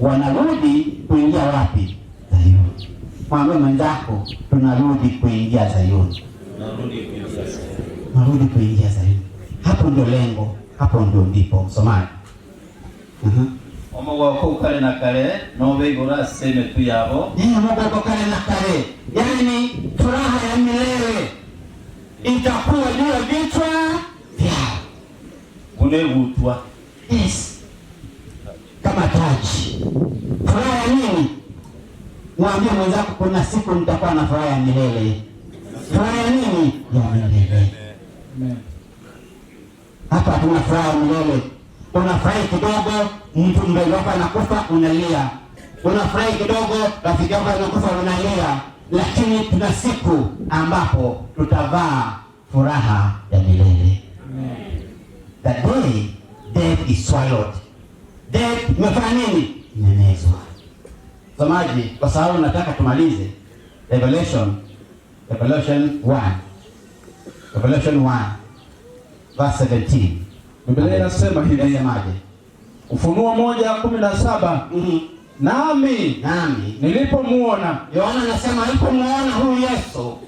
Wanarudi kuingia wapi? Sayuni. Mwambie mwenzako, tunarudi kuingia Sayuni. Tunarudi kuingia Sayuni. Hapo ndio lengo, hapo ndio ndipo msomaji. Omogoko kare na kare nobe igoro ase emetu yabo. Omogoko kare na kare, yaani furaha ya milele itakuwa juu ya vichwa vyao. Kunegutwa. Yes. Kama taji. Furaha ya nini? Mwambie mwenzako kuna siku nitakuwa na furaha ya milele. Furaha ya nini? Ya milele. Amen. Hapa hatuna furaha ya milele. Unafurahi kidogo, mtu mbele wako anakufa, unalia. Unafurahi kidogo, rafiki yako anakufa, unalia. Lakini tuna siku ambapo tutavaa furaha ya milele. Amen. The day death is swallowed. Death imefanya nini? Imemezwa. Somaji, kwa sababu nataka tumalize Revelation 1. Revelation 1 verse 17. Biblia inasema hivi. Inasemaje? Ufunuo 1:17. Nami nilipomuona, Yohana anasema alipomuona huyu Yesu,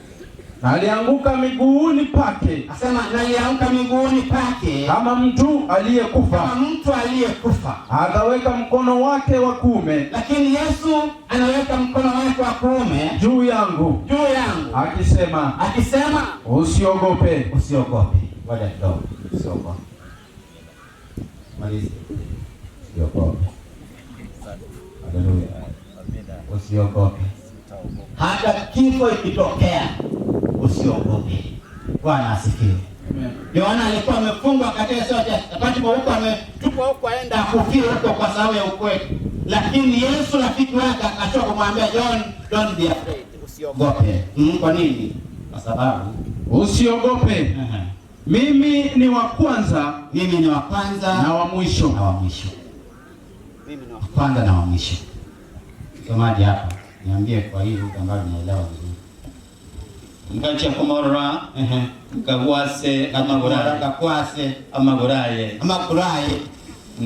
nalianguka miguuni pake. Anasema nalianguka miguuni pake kama mtu aliyekufa. Kama mtu aliyekufa. Akaweka mkono wake wa kuume. Lakini Yesu anaweka mkono wake wa kuume juu yangu. Juu yangu. Akisema. Akisema usiogope. Usiogope. Ngoja kidogo. Usiogope. Maliza. Usiogope. Haleluya. Usiogope. Hata kifo ikitokea usiogope. Bwana asifiwe. Yohana alikuwa amefungwa katika sote, wakati huko ametupwa huko aenda akufie huko kwa sababu ya ukweli. Lakini Yesu rafiki wake akatoka kumwambia John, don't be afraid, usiogope. Kwa nini? Kwa sababu usiogope. Mimi ni wa kwanza, mimi ni wa kwanza na wa mwisho. Na wa mwisho. Mimi ni wa kwanza na wa mwisho. Somaji hapa, niambie kwa hii lugha ambayo naelewa vizuri. Ngacha komorora, ngagwase amaguraye, ngakwase amaguraye. Amaguraye.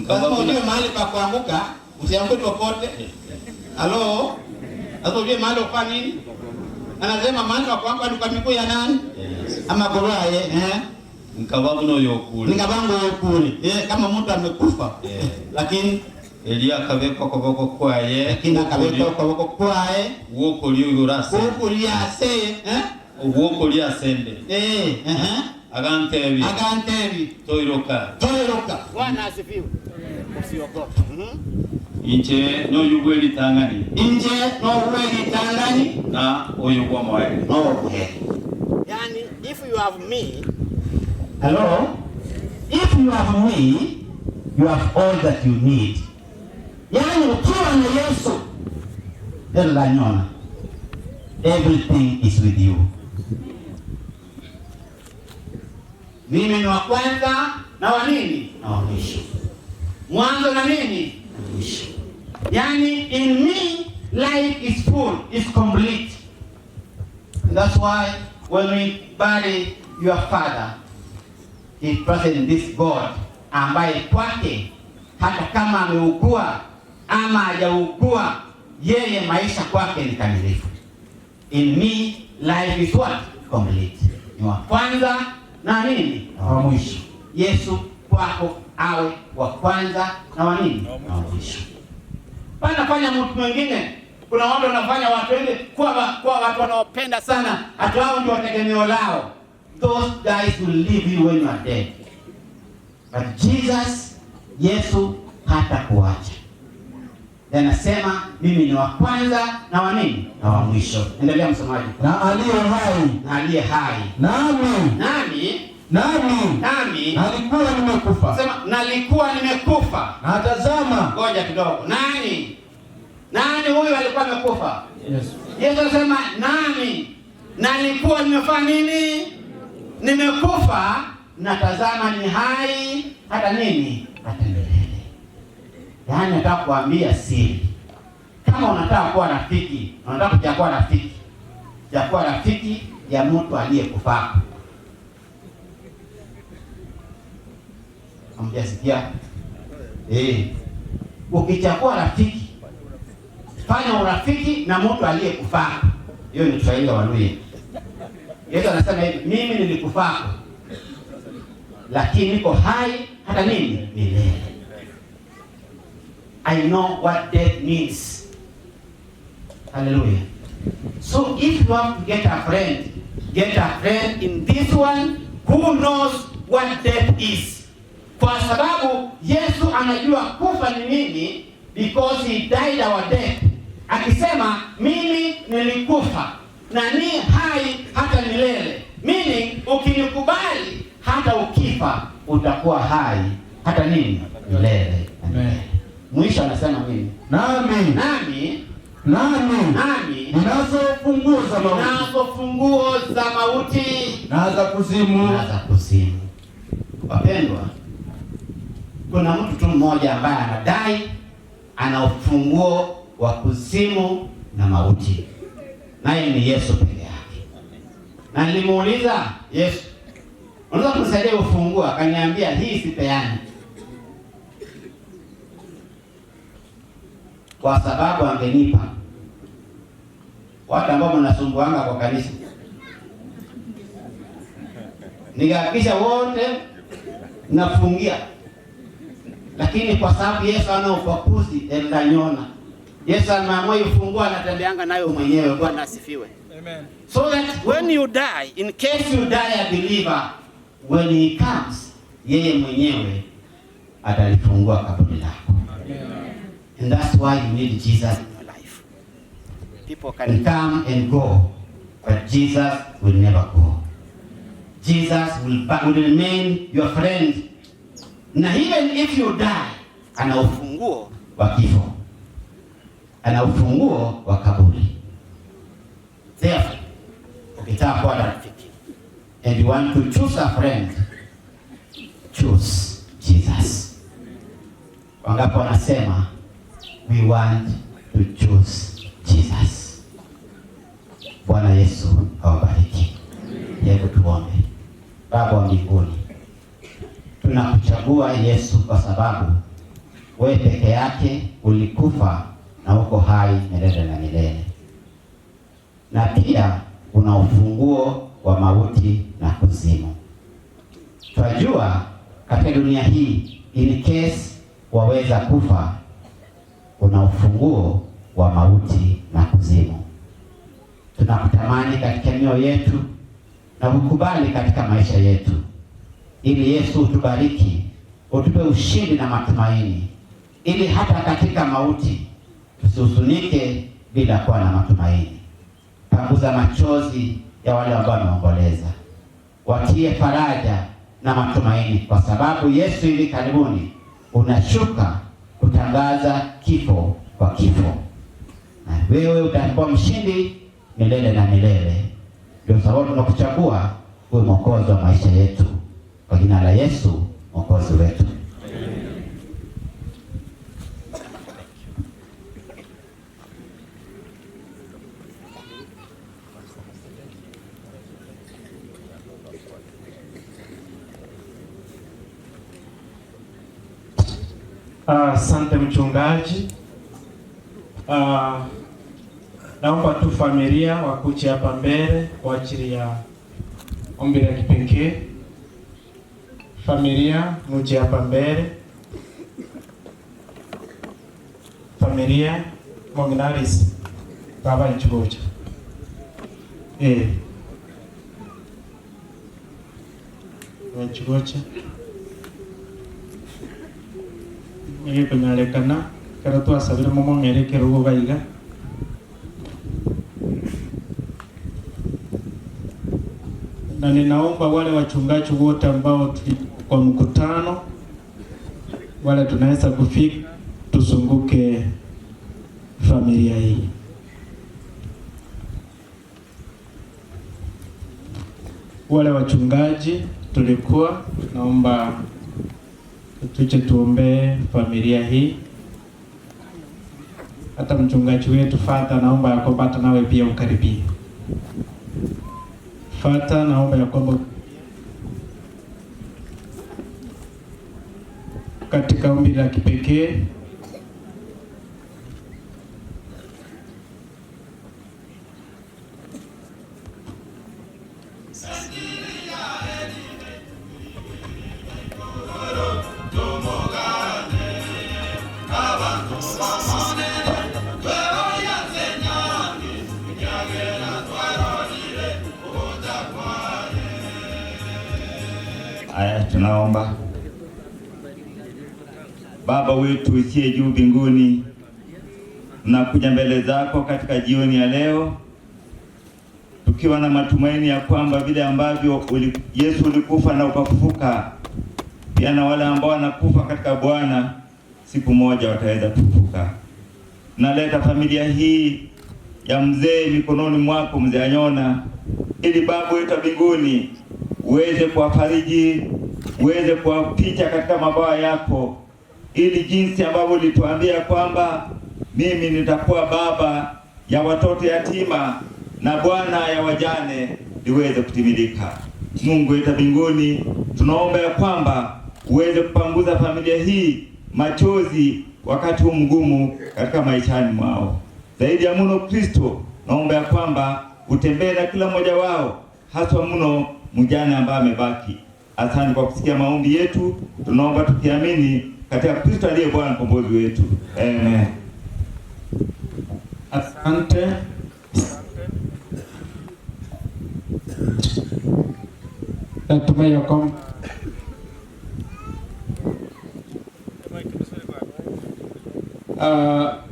Lazima ujue mahali pa kuanguka, usianguke popote. Halo? Lazima ujue mahali pa nini? Anasema mahali pa kuanguka ni kwa miguu ya nani? Amaguraye, Nkabangu yokule. Nkabangu yokule. Kama mtu amekufa. Lakini Elia akabekwa koboko kwaye. Lakini akabekwa koboko kwaye. Wokoli urase. Wokoli ase, Wokoli asende. Agantebi. Agantebi. Toiroka. Toiroka. Bwana asifiwe. Usiogope. Inche no yugweli tangani. Inche no yugweli tangani. Na oyugwa moe. No obuhe. Yani if you have me. Hello? If you have me, you have all that you need. Yani ukiwa na Yesu, ela nyona, everything is with you. Mimi ni wa kwanza na wa nini? Na wa mwisho. Mwanzo na nini? Na mwisho. Yani in me life is full, is complete. And that's why when we bury your father, he trusted in this God ambaye kwake hata kama ameugua ama hajaugua, yeye maisha kwake ni kamilifu. In me life is what? Complete. Ni wa kwanza na nini? Na wa mwisho. Yesu kwako awe wa kwanza na wa nini? Na wa mwisho. Panafanya mtu mwingine. Kuna watu wanafanya watu wengi kuwa watu wanaopenda sana, hata wao ndio tegemeo lao. Those guys will leave you when you are dead. But Jesus, Yesu hatakuacha. Anasema mimi ni wa kwanza na wa nini? Na wa mwisho. Endelea msomaji. Na aliye hai, na aliye hai. Nami nalikuwa nimekufa. Sema nalikuwa nimekufa. Na tazama. Ngoja kidogo. Nani? Nani huyu alikuwa amekufa? Yesu. Yesu anasema nami nalikuwa nimefanya nini? Nimekufa na tazama ni hai hata nini? Hata milele. Yaani nataka kuambia siri. Kama unataka kuwa rafiki, unataka kuchagua rafiki, Chagua rafiki ya mtu aliyekufaa. Hamjasikia? Ukichagua rafiki, fanya urafiki na mtu aliyekufaa. Hiyo ni Kiswahili ya Waluhya. Yesu anasema hivi, mimi nilikufaa lakini niko hai hata nini milele. I know what death means. Hallelujah. So if you want to get a friend, get a friend in this one who knows what death is. Kwa sababu Yesu anajua kufa ni nini, because he died our death. Akisema mimi nilikufa na ni hai hata milele, meaning ukinikubali hata ukifa utakuwa hai hata nini milele. Amen. Mwisho anasema nini? Nami nami nami nami ninazo funguo za mauti, ninazo funguo za mauti na za kuzimu, na za kuzimu. Wapendwa, kuna mtu tu mmoja ambaye anadai ana ufunguo wa kuzimu na mauti, naye ni Yesu peke yake. Na nilimuuliza Yesu, unaweza kunisaidia ufunguo? Akaniambia hii sipeani, kwa sababu angenipa. Watu ambao mnasumbuanga kwa kanisa, nikahakikisha wote nafungia, lakini kwa sababu Yesu ana ubaguzi, ndanyona Yesu ameamua ifungua, anatembeanga nayo mwenyewe. Bwana asifiwe. Amen. So that when you die, in case you die a believer, when he comes, yeye mwenyewe atalifungua kaburi lako. And that's why you need Jesus in your life. People can come and go, but Jesus will never go. Jesus will remain your friend. Na even if you die, ana ufunguo wa kifo, ana ufunguo wa kaburi. Therefore, ukitaka kuwa rafiki and you want to choose a friend, choose Jesus. Wangapi wanasema we want to choose Jesus? Bwana Yesu awabariki. Hebu tuombe. Baba wa mbinguni, tunakuchagua Yesu kwa sababu wewe peke yake ulikufa na uko hai milele na milele, na pia una ufunguo wa mauti na kuzimu. Twajua katika dunia hii, in case waweza kufa, una ufunguo wa mauti na kuzimu. Tunakutamani katika mioyo yetu na kukubali katika maisha yetu, ili Yesu utubariki, utupe ushindi na matumaini, ili hata katika mauti tusihuzunike bila kuwa na matumaini. Panguza machozi ya wale ambao wameomboleza, watie faraja na matumaini, kwa sababu Yesu hivi karibuni unashuka kutangaza kifo kwa kifo, na wewe utakuwa mshindi milele na milele. Ndio sababu tunakuchagua uwe mwokozi wa maisha yetu, kwa jina la Yesu mwokozi wetu. Asante mchungaji. Naomba tu familia wakuje hapa mbele kwa ajili ya ombi la kipekee. Familia muje hapa mbele. Familia Monginaris baba nchibocha. Nchibocha. Kunyalekana kero twasabire momong'ere kerugo gaiga. Na ninaomba wale wachungaji wote ambao kwa mkutano, wale tunaweza kufika, tuzunguke familia hii. Wale wachungaji tulikuwa, naomba tuje tuombee familia hii. Hata mchungaji wetu Father, naomba ya kwamba hata nawe pia ukaribie. Fata, naomba ya kwamba katika ombi la kipekee Aya, tunaomba. Baba wetu usiye juu mbinguni, tunakuja mbele zako katika jioni ya leo tukiwa na matumaini ya kwamba vile ambavyo Yesu ulikufa na ukafufuka, pia na wale ambao wanakufa katika Bwana siku moja wataweza kufufuka. Naleta familia hii ya mzee mikononi mwako, mzee Anyona, ili Baba wetu wa mbinguni uweze kuwafariji, uweze kuwaficha katika mabawa yako, ili jinsi ambavyo ulituambia kwamba mimi nitakuwa baba ya watoto yatima na bwana ya wajane liweze kutimilika. Mungu wetu mbinguni, tunaomba ya kwamba uweze kupanguza familia hii machozi wakati huu mgumu katika maishani mwao. Zaidi ya mno Kristo, naomba ya kwamba utembee na kila mmoja wao, haswa mno mjane ambaye amebaki. Asante kwa kusikia maombi yetu, tunaomba tukiamini katika Kristo aliye Bwana mkombozi wetu. Amen. Asante. Natumai ya kwamba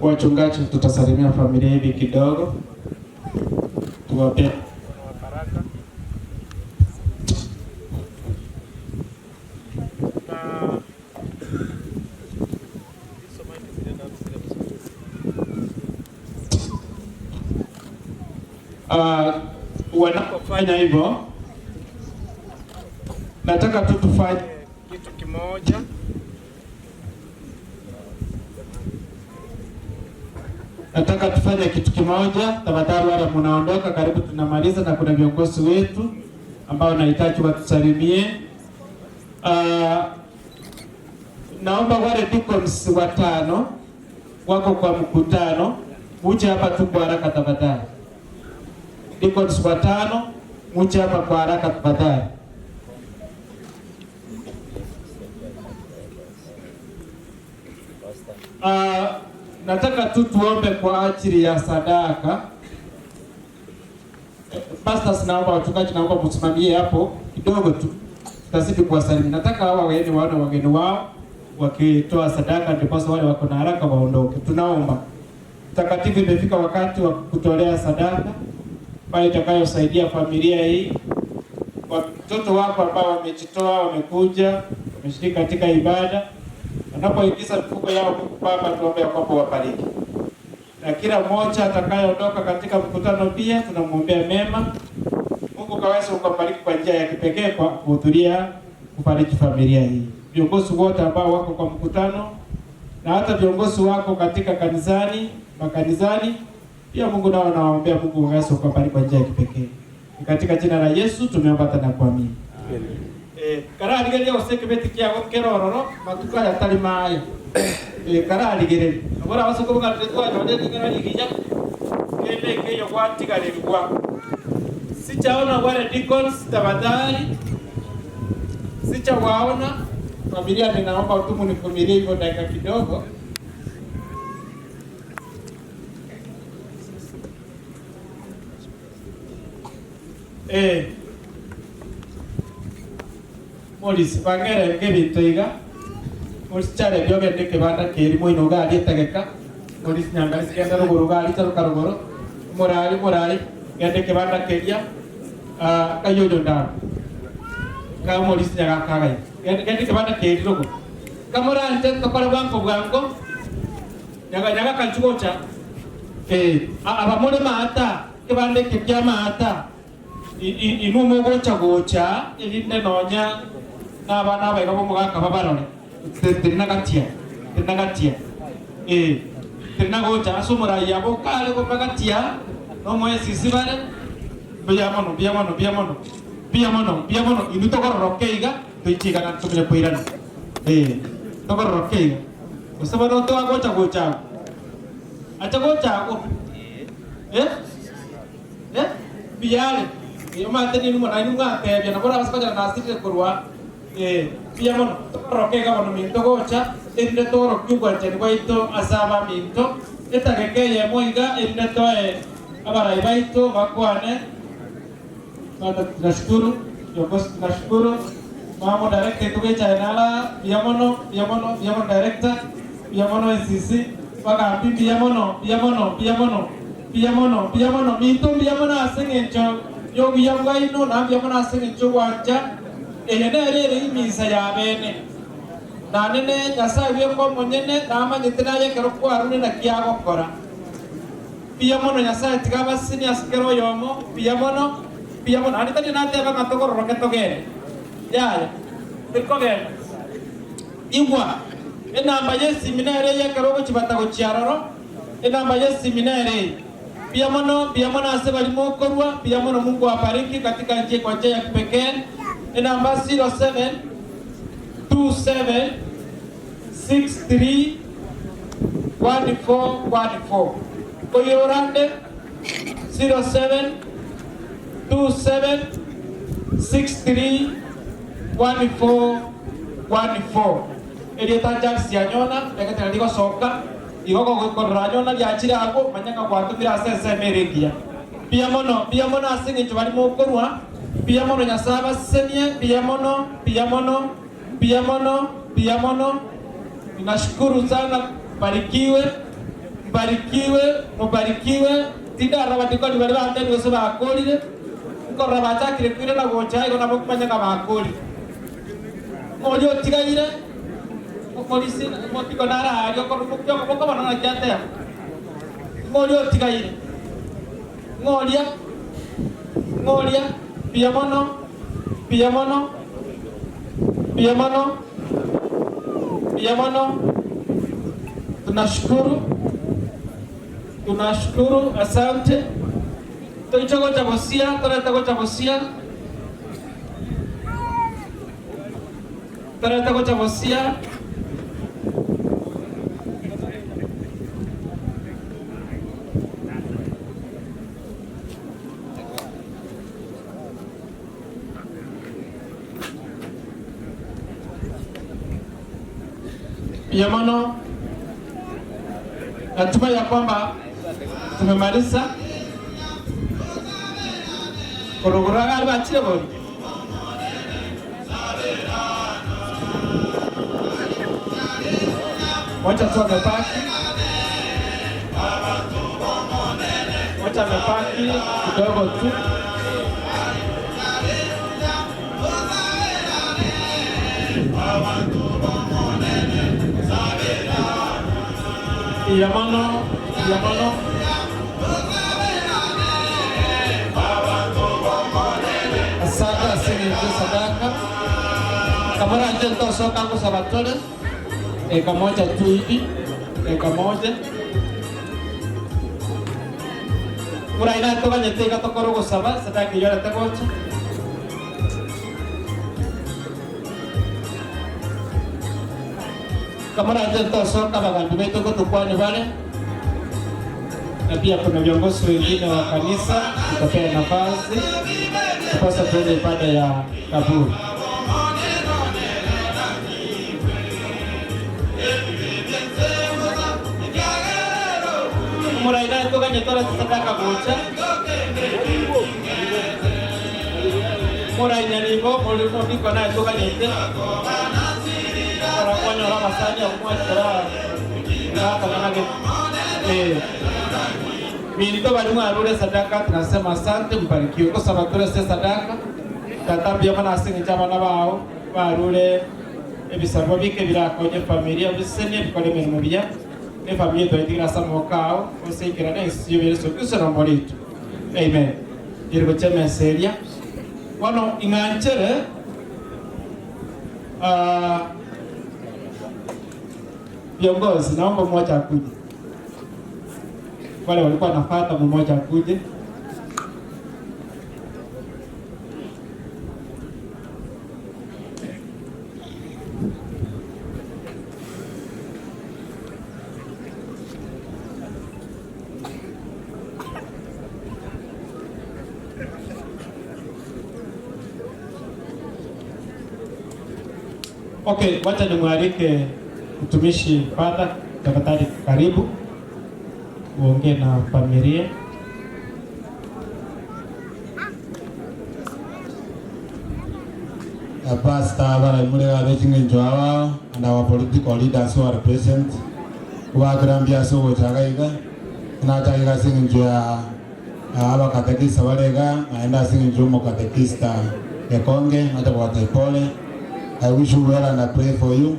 wachungaji tutasalimia familia hivi kidogo, tuwape wanapofanya hivyo, nataka tu tufanye kitu kimoja. Nataka tufanye kitu kimoja. Tafadhali wale mnaondoka, karibu tunamaliza, na kuna viongozi wetu ambao nahitaji watusalimie. Naomba wale deacons watano wako kwa mkutano muje hapa tu kwa haraka tafadhali. Deacons watano muje hapa kwa haraka tafadhali. Nataka tu tuombe kwa ajili ya sadaka. Pastors, naomba wachungaji, naomba msimamie hapo kidogo tu, tutazidi kuwasalimia. Nataka hawa wageni waone wageni wao wakitoa sadaka, ndiposa wale wako na haraka waondoke. Tunaomba Mtakatifu, imefika wakati wa kutolea sadaka ambayo itakayosaidia familia hii, watoto wako ambao wamejitoa, wamekuja, wameshiriki katika ibada. Wanapoingiza mifuko yao, Mungu Baba, tuombe ya kwamba wabariki, na kila mmoja atakayeondoka katika mkutano pia tunamwombea mema. Mungu kaweze kubariki kwa njia ya kipekee kwa kuhudhuria kufariji familia hii. Viongozi wote ambao wako kwa mkutano na hata viongozi wako katika kanisani, makanisani pia, Mungu nao nawaombea, Mungu kaweze kubariki kwa njia ya kipekee. Ni katika jina la Yesu tumeomba na kuamini. Kararigeria usekebeti kiago kerororo matuka yatari maya. Kararigereria abora basoko bwa twa kende keyo gwatigarirwa. Sichaona wale deacons tafadhali, sichawaona familia. Ninaomba tu mnivumilie hivyo dakika kidogo. Morisi bangere ngebintu iga Morisi chare byogende kibanda kiri moino gari etegeka Morisi nyangari sigenda ruguru gari charuka ruguru murari murari gende kibanda keria kayojo ndaro ka Morisi nyaga kagai gende kibanda kiri ruguru kamurari tokore bwango bwango nyaga nyaga kanchugocha abamore maata kibanda kya maata inumo gocha gocha erinde nonya n'abana bawe bo mugaka babarore tirina gatia tirina gocha asomora yabo kale go bagatia no moye sisi bare Mbuya mono, mbuya mono, mbuya mono. Mbuya mono, mbuya mono. Indu togororoke iga, toichigana tumire koirana. Togororoke iga. Gose bono twagocha gocha. Acha gocha go. Biyale. Iyo mate ni numo na inunga tebya na bora basakoja na asitire korwa. Mbuya mono, togororoke iga bono minto gocha, erinde togorokia obwanchani bwaito ase abaminto. Etageka eyemo iga erinde toe abarai baito bakwane. Tunashukuru viongozi, tunashukuru mama director tugecha nala mbuya mono, mbuya mono, mbuya mono director, mbuya mono NCC bagambi mbuya mono, mbuya mono, mbuya mono, mbuya mono, mbuya mono minto mbuya mono ase eng'encho yobuya bwaino na mbuya mono ase eng'encho gwancha eye nere ere imisa ya bene nanene Nyasaye bweko omonyene namanyete naye ekero kwarure naki agokora. Mbuya mono Nyasaye tiga abasini ase kero oyomo, mbuya mono, mbuya mono. Naende tari nateba ng'a togororoke togende. Yaya, tikogenda. Igwa, enamba y'esimi nere eye ekero ogochibata gochia aroro, enamba y'esimi nere eye. Mbuya mono ase barimo okorwa, mbuya mono Mungu awabariki katika njia kwa njia ya kipekee. Enamba 07 27 63 14 14. Koyorande 07 27 63 14 14. Erieta Charles Anyona reketera rigocoka igo gokorora Anyona riachire ago manyanga gwatumira ase ensemo ere engiya. Mbuya mono ase eng'encho barimo okorwa, mbuya mono Nyasaye abasesenie, mbuya mono, mbuya mono, mbuya mono, mbuya mono. Ninashukuru sana, mbarikiwe, mbarikiwe, mubarikiwe. Tindara batikoni bari banteni gose bakorire nkorora bachakire kwirana gocha igo nabo kumanyanga bakorire ng'ori otigaire opolisi motiko nararia okobona naki ateba ng'ori otigaire ng'oria ng'oria mbuya mono, mbuya mono, mbuya mono, mbuya mono. Tunashukuru, tunashukuru, asante. Toichogocha bosia, toreta gocha bosia, toreta gocha bosia. Mbuya mono, natumai ya kwamba tumemaliza korogora ari bachire bori. Wacha tu amepaki, wacha amepaki kidogo tu. Mbuya mono, mbuya mono. Asante asing'encho sadaka kamara nje ntosoka ngosaba tore eka moja tu hivi, eka moja muraina toganyete iga tokoro gosaba sadaka iyo arete gocha. Kamara nje ntosoka bagambi baitu gotukwane bale, na pia kuna viongozi wengine wa kanisa tutapea nafasi ndiposa tuende ibada ya kaburi. Muraina toganyete sadaka gocha muraina nibo muriko naye toganyete orakwanyora amasani okumwachera ngakamanage minto bali mwarure sadaka. Tunasema asante, mbarikiwe. Gosaba turese sadaka tatambia mana asing'encho abana bao barure ebisabo bike birakonye familia bisenie bikore emirimo buya ne familia twaitigera ase amaboko ao oseikera na ensi yo Yesu Kristo na omorito. Amen. Jerigo chemeseria bono ing'anchere viongozi, naomba mmoja akuje. Wale walikuwa nafuata mmoja akuje. Okay, wacha nimwalike mtumishi Father, tafadhali karibu uongee na familia. Pastor Baramure Abechingencho awa and our political leaders who are present. Wagrambia so chagaiga na chagaiga singencho ya abakatekista balega naenda singencho mukatekista Ekonge hata kwa pole. I wish you well and I pray for you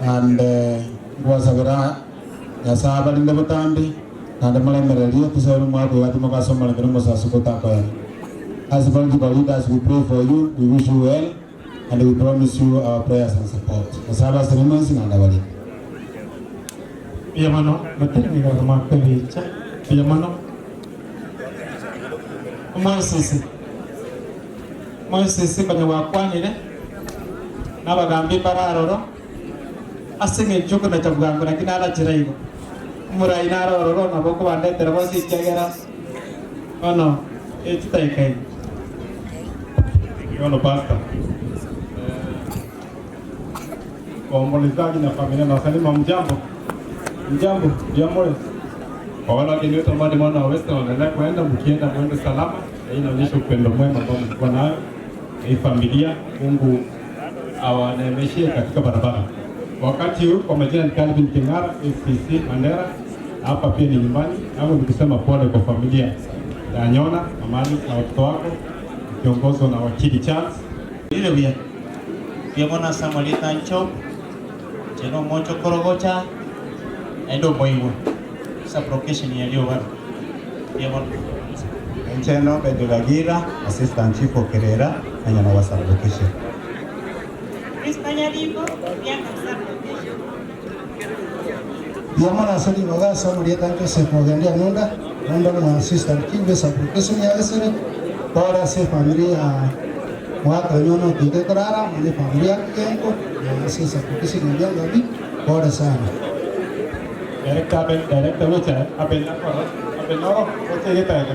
and gwasabira Nyasaye balinde butambi kandi mulemererie tusabe mwako wati mukasoma lemere musasukutakora. As political leaders, we pray for you, we wish you well, and we promise you our prayers and support. Nyasaye abasimame na ndabalinde. Biyamano, materi makwebicha. Biyamano. Omwasisi. Omwasisi kanya wakwanire n'abagambi bararoro asinge njuku na chabwangu lakini alachira igo. Umurai narororo nabo kubandetera bose ikiagera. Ono ekitaikai. Yono pastor. Waombolezaji na familia na wasalimu, mjambo. Mjambo, jambo. Kwa wale wageni wetu ambao ni mwana wa Western wanaendelea kuenda, mkienda mwende salama. Hii inaonyesha upendo mwema ambao mlikuwa nayo. Hii familia, Mungu awaneemeshie katika barabara. Wakati huu kwa majina ni Calvin Kingara, FCC Mandera. Hapa pia ni nyumbani. Hapo nikusema pole kwa familia ya Nyona, Amani na watoto wako, kiongozwa na wakili Charles. Ile bia. Bia mwana Samuel Tancho. Cheno mocho korogocha. Endo moiwo. Sublocation yaliyo bado. Bia mwana Encheno Bedulagira, Assistant Chief Okerera, Anyana wa sublocation. Yamana Sali Magasa Murieta Joseph Mogendia Nunda, Nunda na Assistant Chief sublocation ya Esere, para se familia mwaka nyono kike karara, mwenye familia kenko, na se sublocation ya Gabi, pole sana. Director Abel, Director Lucha, Abel Nakoro, Abel Noro, wote yeta.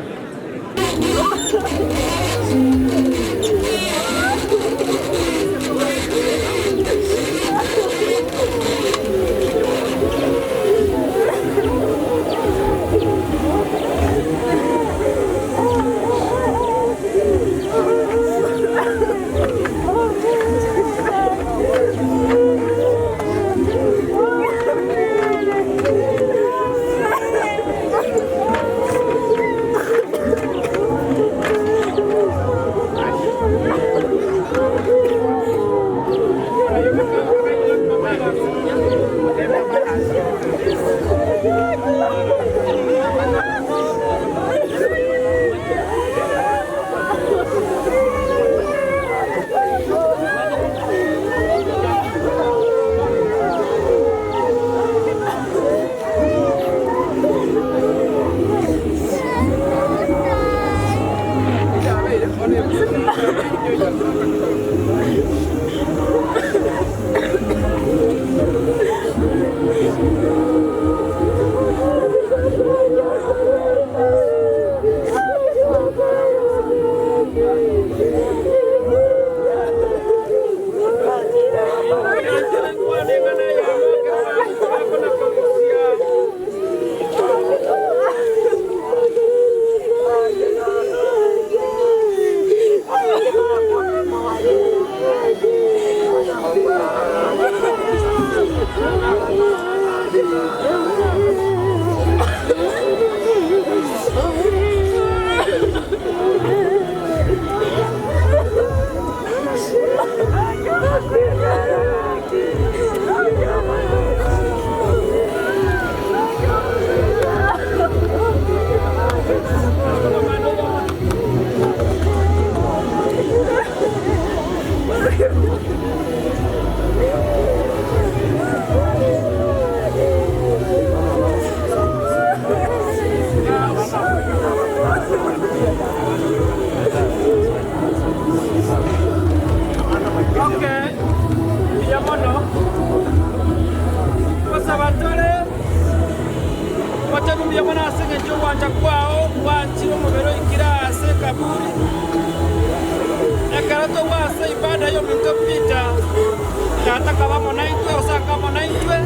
Atakabamo naitwe osakamo naitwe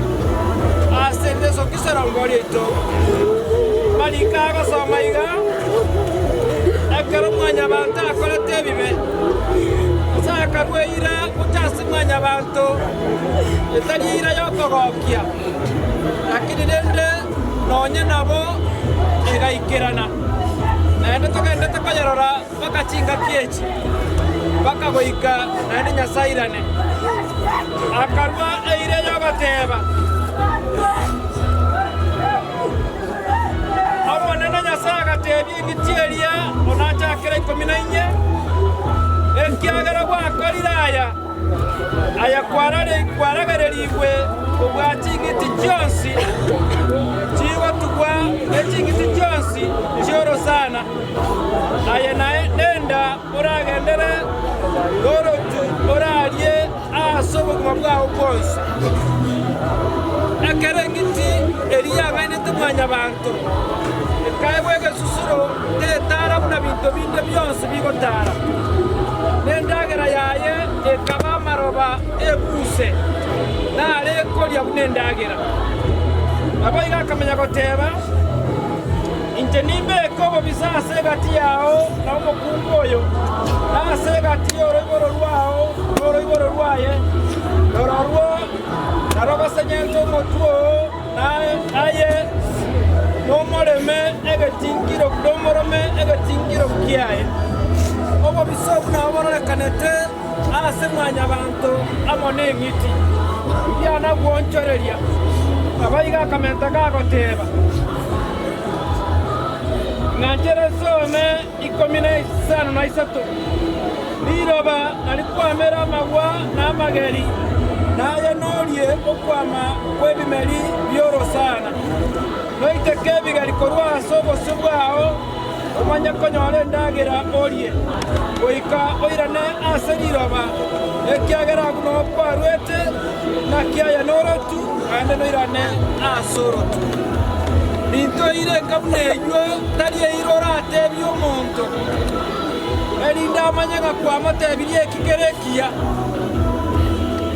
asendeso kiserongorieto marika gosoma iga ekero mwanya bantu akorete ebibe osakagweira gutasi mwanya bantu etari ira yokogokia lakini rende nonye nabo egaikerana naende togende tokoyerora bakachinga kiechi bakagoika naende nyasairane akarwa eire yogoteba omonene Nyasaye agatebia eng'iti eria onachakera 14 ekiagera gwakorire aya aya kwaragererigwe obwa ching'iti chionsi chigotugwa eching'iti chionsi chiorosana aye naye nenda oragendere gorotu orarie ase obogima bwao bwonsi ekero eng'iti eria yang'ainete mwanya banto ekaebwa egesusuro tetara buna binto binde bionsi bigotara nendagera yaye ekaba amaroba ebuse nare ekoria buna endagera abo iga akamenya goteba inche nimbeke obobisa ase egati yao na omokungu oyo nase egati y'oroiboro rwao n'oroiboro rwaye rororwo narogosenyente omotwe oo aye nomoreme egetinkiro nomorome egetinkiro kiaye obobisa obu nabo bororekanete ase mwanya banto amo na eng'iti biana gwonchoreria abaiga akamenta gagoteba ng'anchere some 53 riroba narikwamera amagwa na amageri naye norie okwama kw'ebimeri byorosana noiteke ebigari korwa ase obosio bwao omanye konyora endagera orie goika oirane ase riroba ekiagera agwo nokwarwete nakiaya norotu naende noirane ase orotu ninto eire nkabuna eywo tari eire oratebia omonto erinde amanye ng'a kwamotebirie ekikere ekiya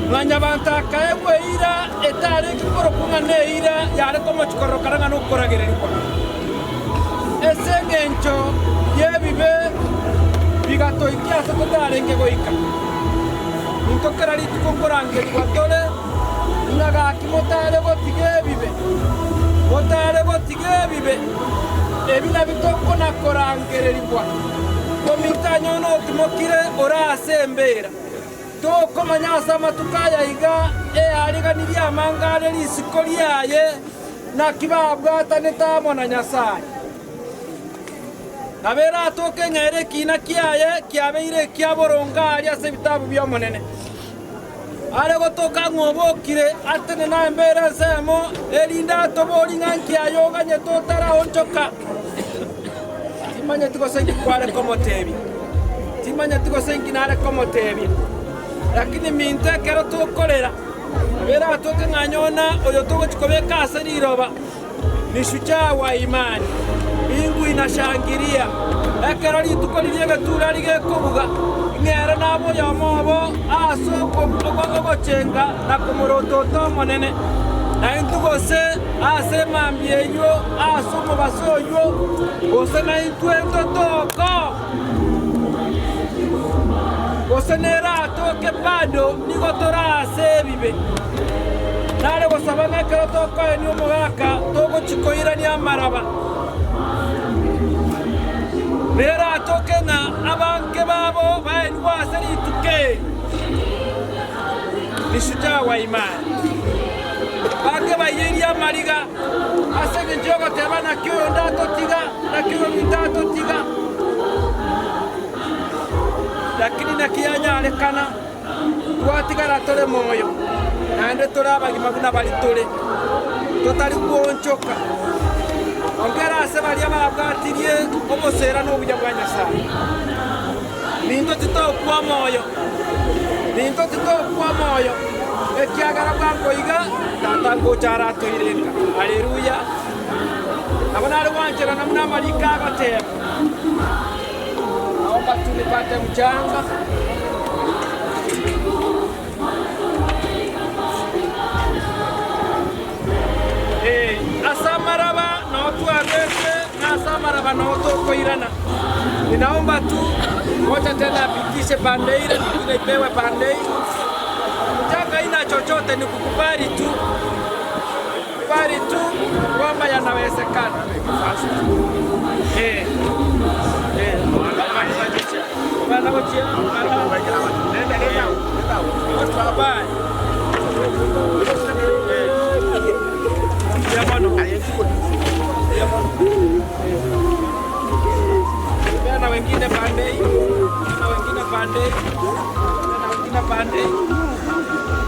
mwanya bantu akaegwa eira etare ekikorokwa ng'a na eira yare komochikororokana ng'a nokoragererigwa ase eng'encho y'ebibe bigatoikia ase totarenge goika ninto kera rituko nkorangerigwa tore ng'a gaki motare gotiga ebibe motare gotiga ebibe ebi nabio tokonakorangererigwa komintanyo notimokire orase embera tokomanya ase amatuko aya iga eariganirie amangare risiko riaye naki babwatanete amo na Nyasaye nabera atoke ng'ere ekina kiaye kiabeire ekiaboronga aria ase ebitabu bia omonene are gotoka ng'obokire atene na embere ensemo erinde atobori ng'a nkiaye oganyete otaraonchoka timanyeti gose nki kware komotebia timanyeti gose nki nare komotebia lakini minto ekero tokorera bera atoke ng'anyona oyo togochikobeka ase riroba ni shujaa wa imani mbingu inashangiria ekero rituko riria egetura rigekobuga ng'ere nabo yomobo ase ogochenga na komorotota omonene naintu gose ase emambi eywo ase omobaso oywo gose naintwe ntotoko gose nera atoke bado nigo torase ebibe nare gosaba ng'ekero tokoenia omogaka togochikoirania amaraba nera atoke ng'a abanke babo baenigwa ase rituko ni shujaa wa imani banke bayeria amariga ase eng'encho yogoteba naki oyo ndatotiga naki oyo ndatotiga lakini nakiyanyarekana twatigara tore moyo naende tore abagima buna bari tore totari kuonchoka ongera ase baria babwatirie obosera n'obuya bwa Nyasaye ninto titokwa moyo ninto titokwa moyo ekiagara bwankoiga tata ngochara atoirenga haleluya abo nare gwanchera namuna amarika agateba naomba tu nipate mchanga. Tokoirana. Ninaomba tu moja tena apitishe pande ile, nyingine ipewe pande hii. Mchanga ina chochote, ni kukubali tu, kubali tu kwamba yanawezekana. Na wengine pande hii, na wengine pande hii, na wengine pande hii.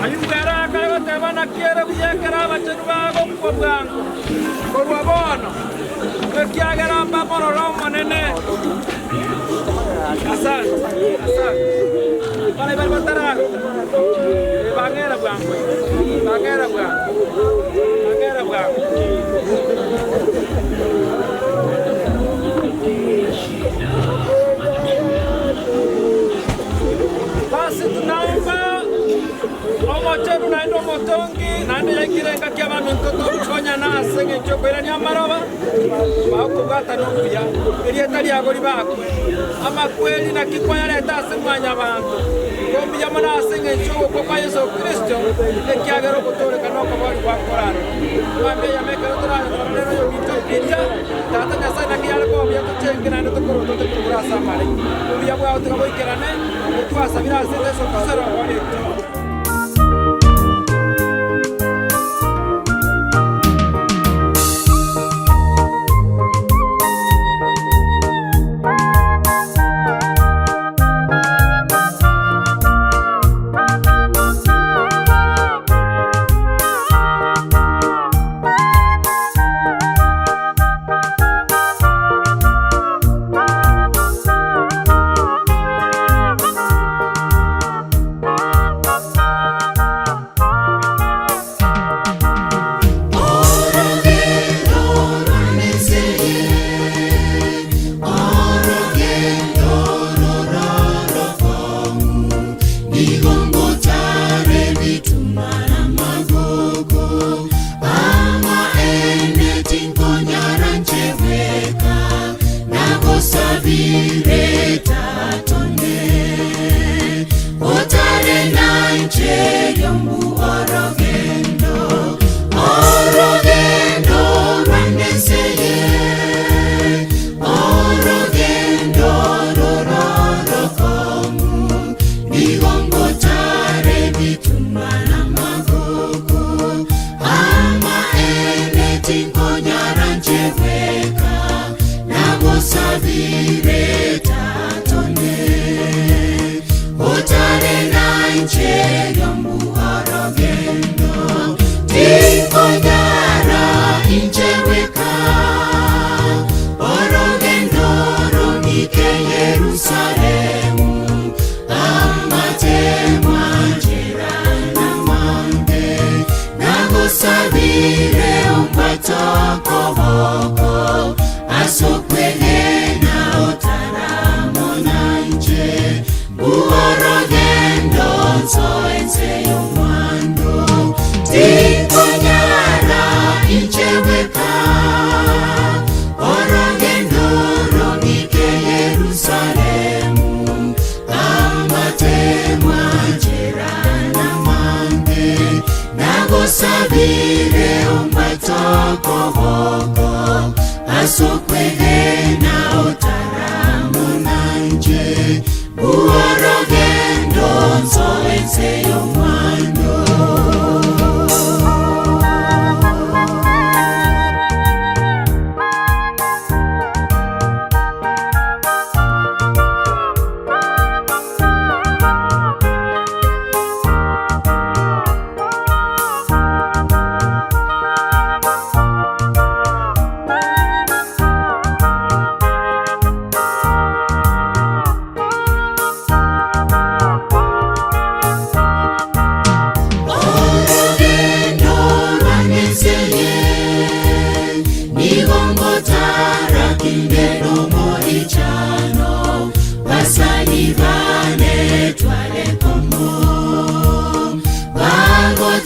Ayungera kare bana kiere buyekera abachenu bago kwa bwangu korwa bono ekiagera mbamororo monene. Asante, asante. Bale bale batara. Bangera bwangu. Bangera bwangu. Bangera bwangu. Basi tunaomba omocheru naendo motongi naende yakirenga kia bantu ntoto konya na asenge chokwera amaroba bakubwata nokuya erieta lyagori bakwe amakweli na kikwaya leta ase mwanya bantu kombi yamana asenge choko kwa Yesu Kristo ekiagero kutoreka noko bali kwakorana mwambe yamekero torana torero yo mito pita tata nyasaye nakiyale ko bya tuchenge naende tokoro tokora samare obuya bwao tukaboikerane twasabira ase Yesu Kristo wale.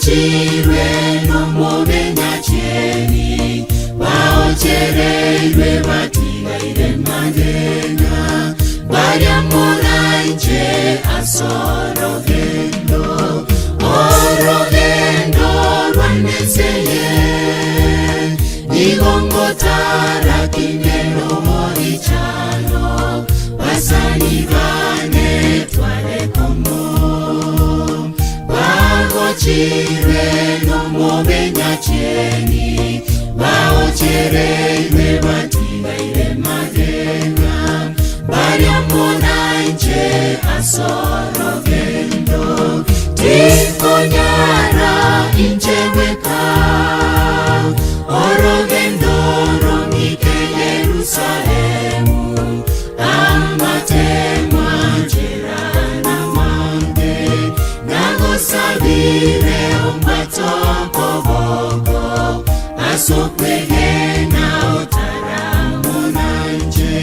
Bagochirwe nomobenya cheni, baochereirwe batigaire magena, bariamoraiche asorogendo, orogendo rwaneseye, nigongotara kineno morichano, basanibane twarekomo. Bagochirwe nomobenya cheni, baochereirwe batigaire magena, bariamonaiche asorogendo, tikonyara incheweka, orogendo romike Yerusalemu, amatemwa njerana mange, nagosabire ombatokoboko, asokwegena otaramonanje,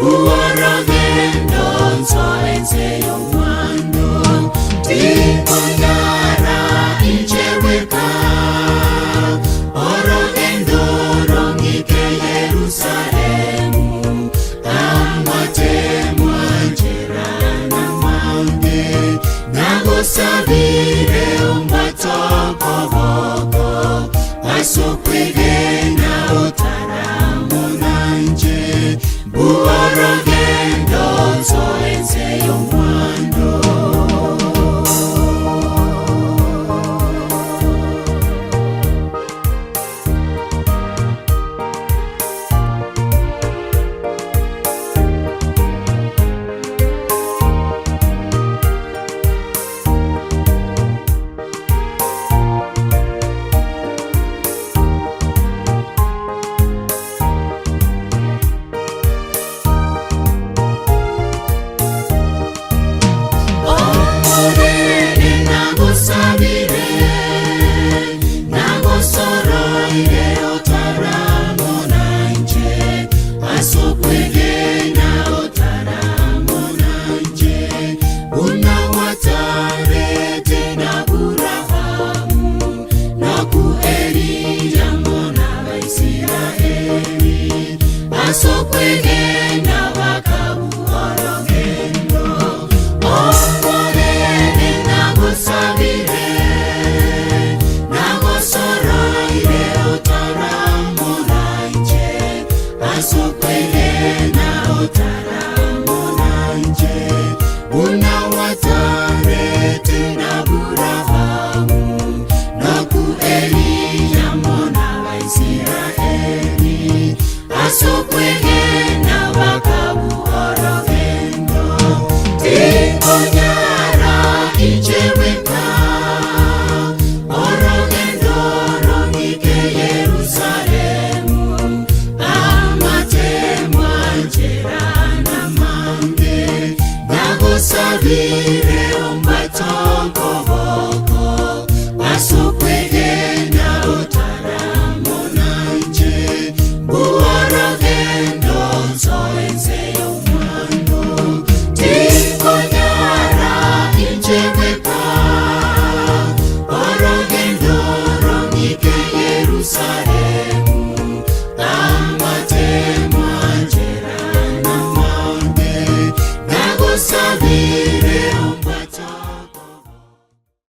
uorogendo nsoenze yomwando, tikonyara incheweka, orogendo romike Yerusalemu, amatemwa njerana mange, nagosabire ombatokoboko, asokwegena otaramonanje, uorogendo nsoenze yomwando. Asokwegena bakabuorogendo, omorene nagosabire, nagosoroire otaramonanje, asokwegena otaramonanje, unawatarete na Aburahamu, naku Eliya mwana wa Israeli, asokwegena.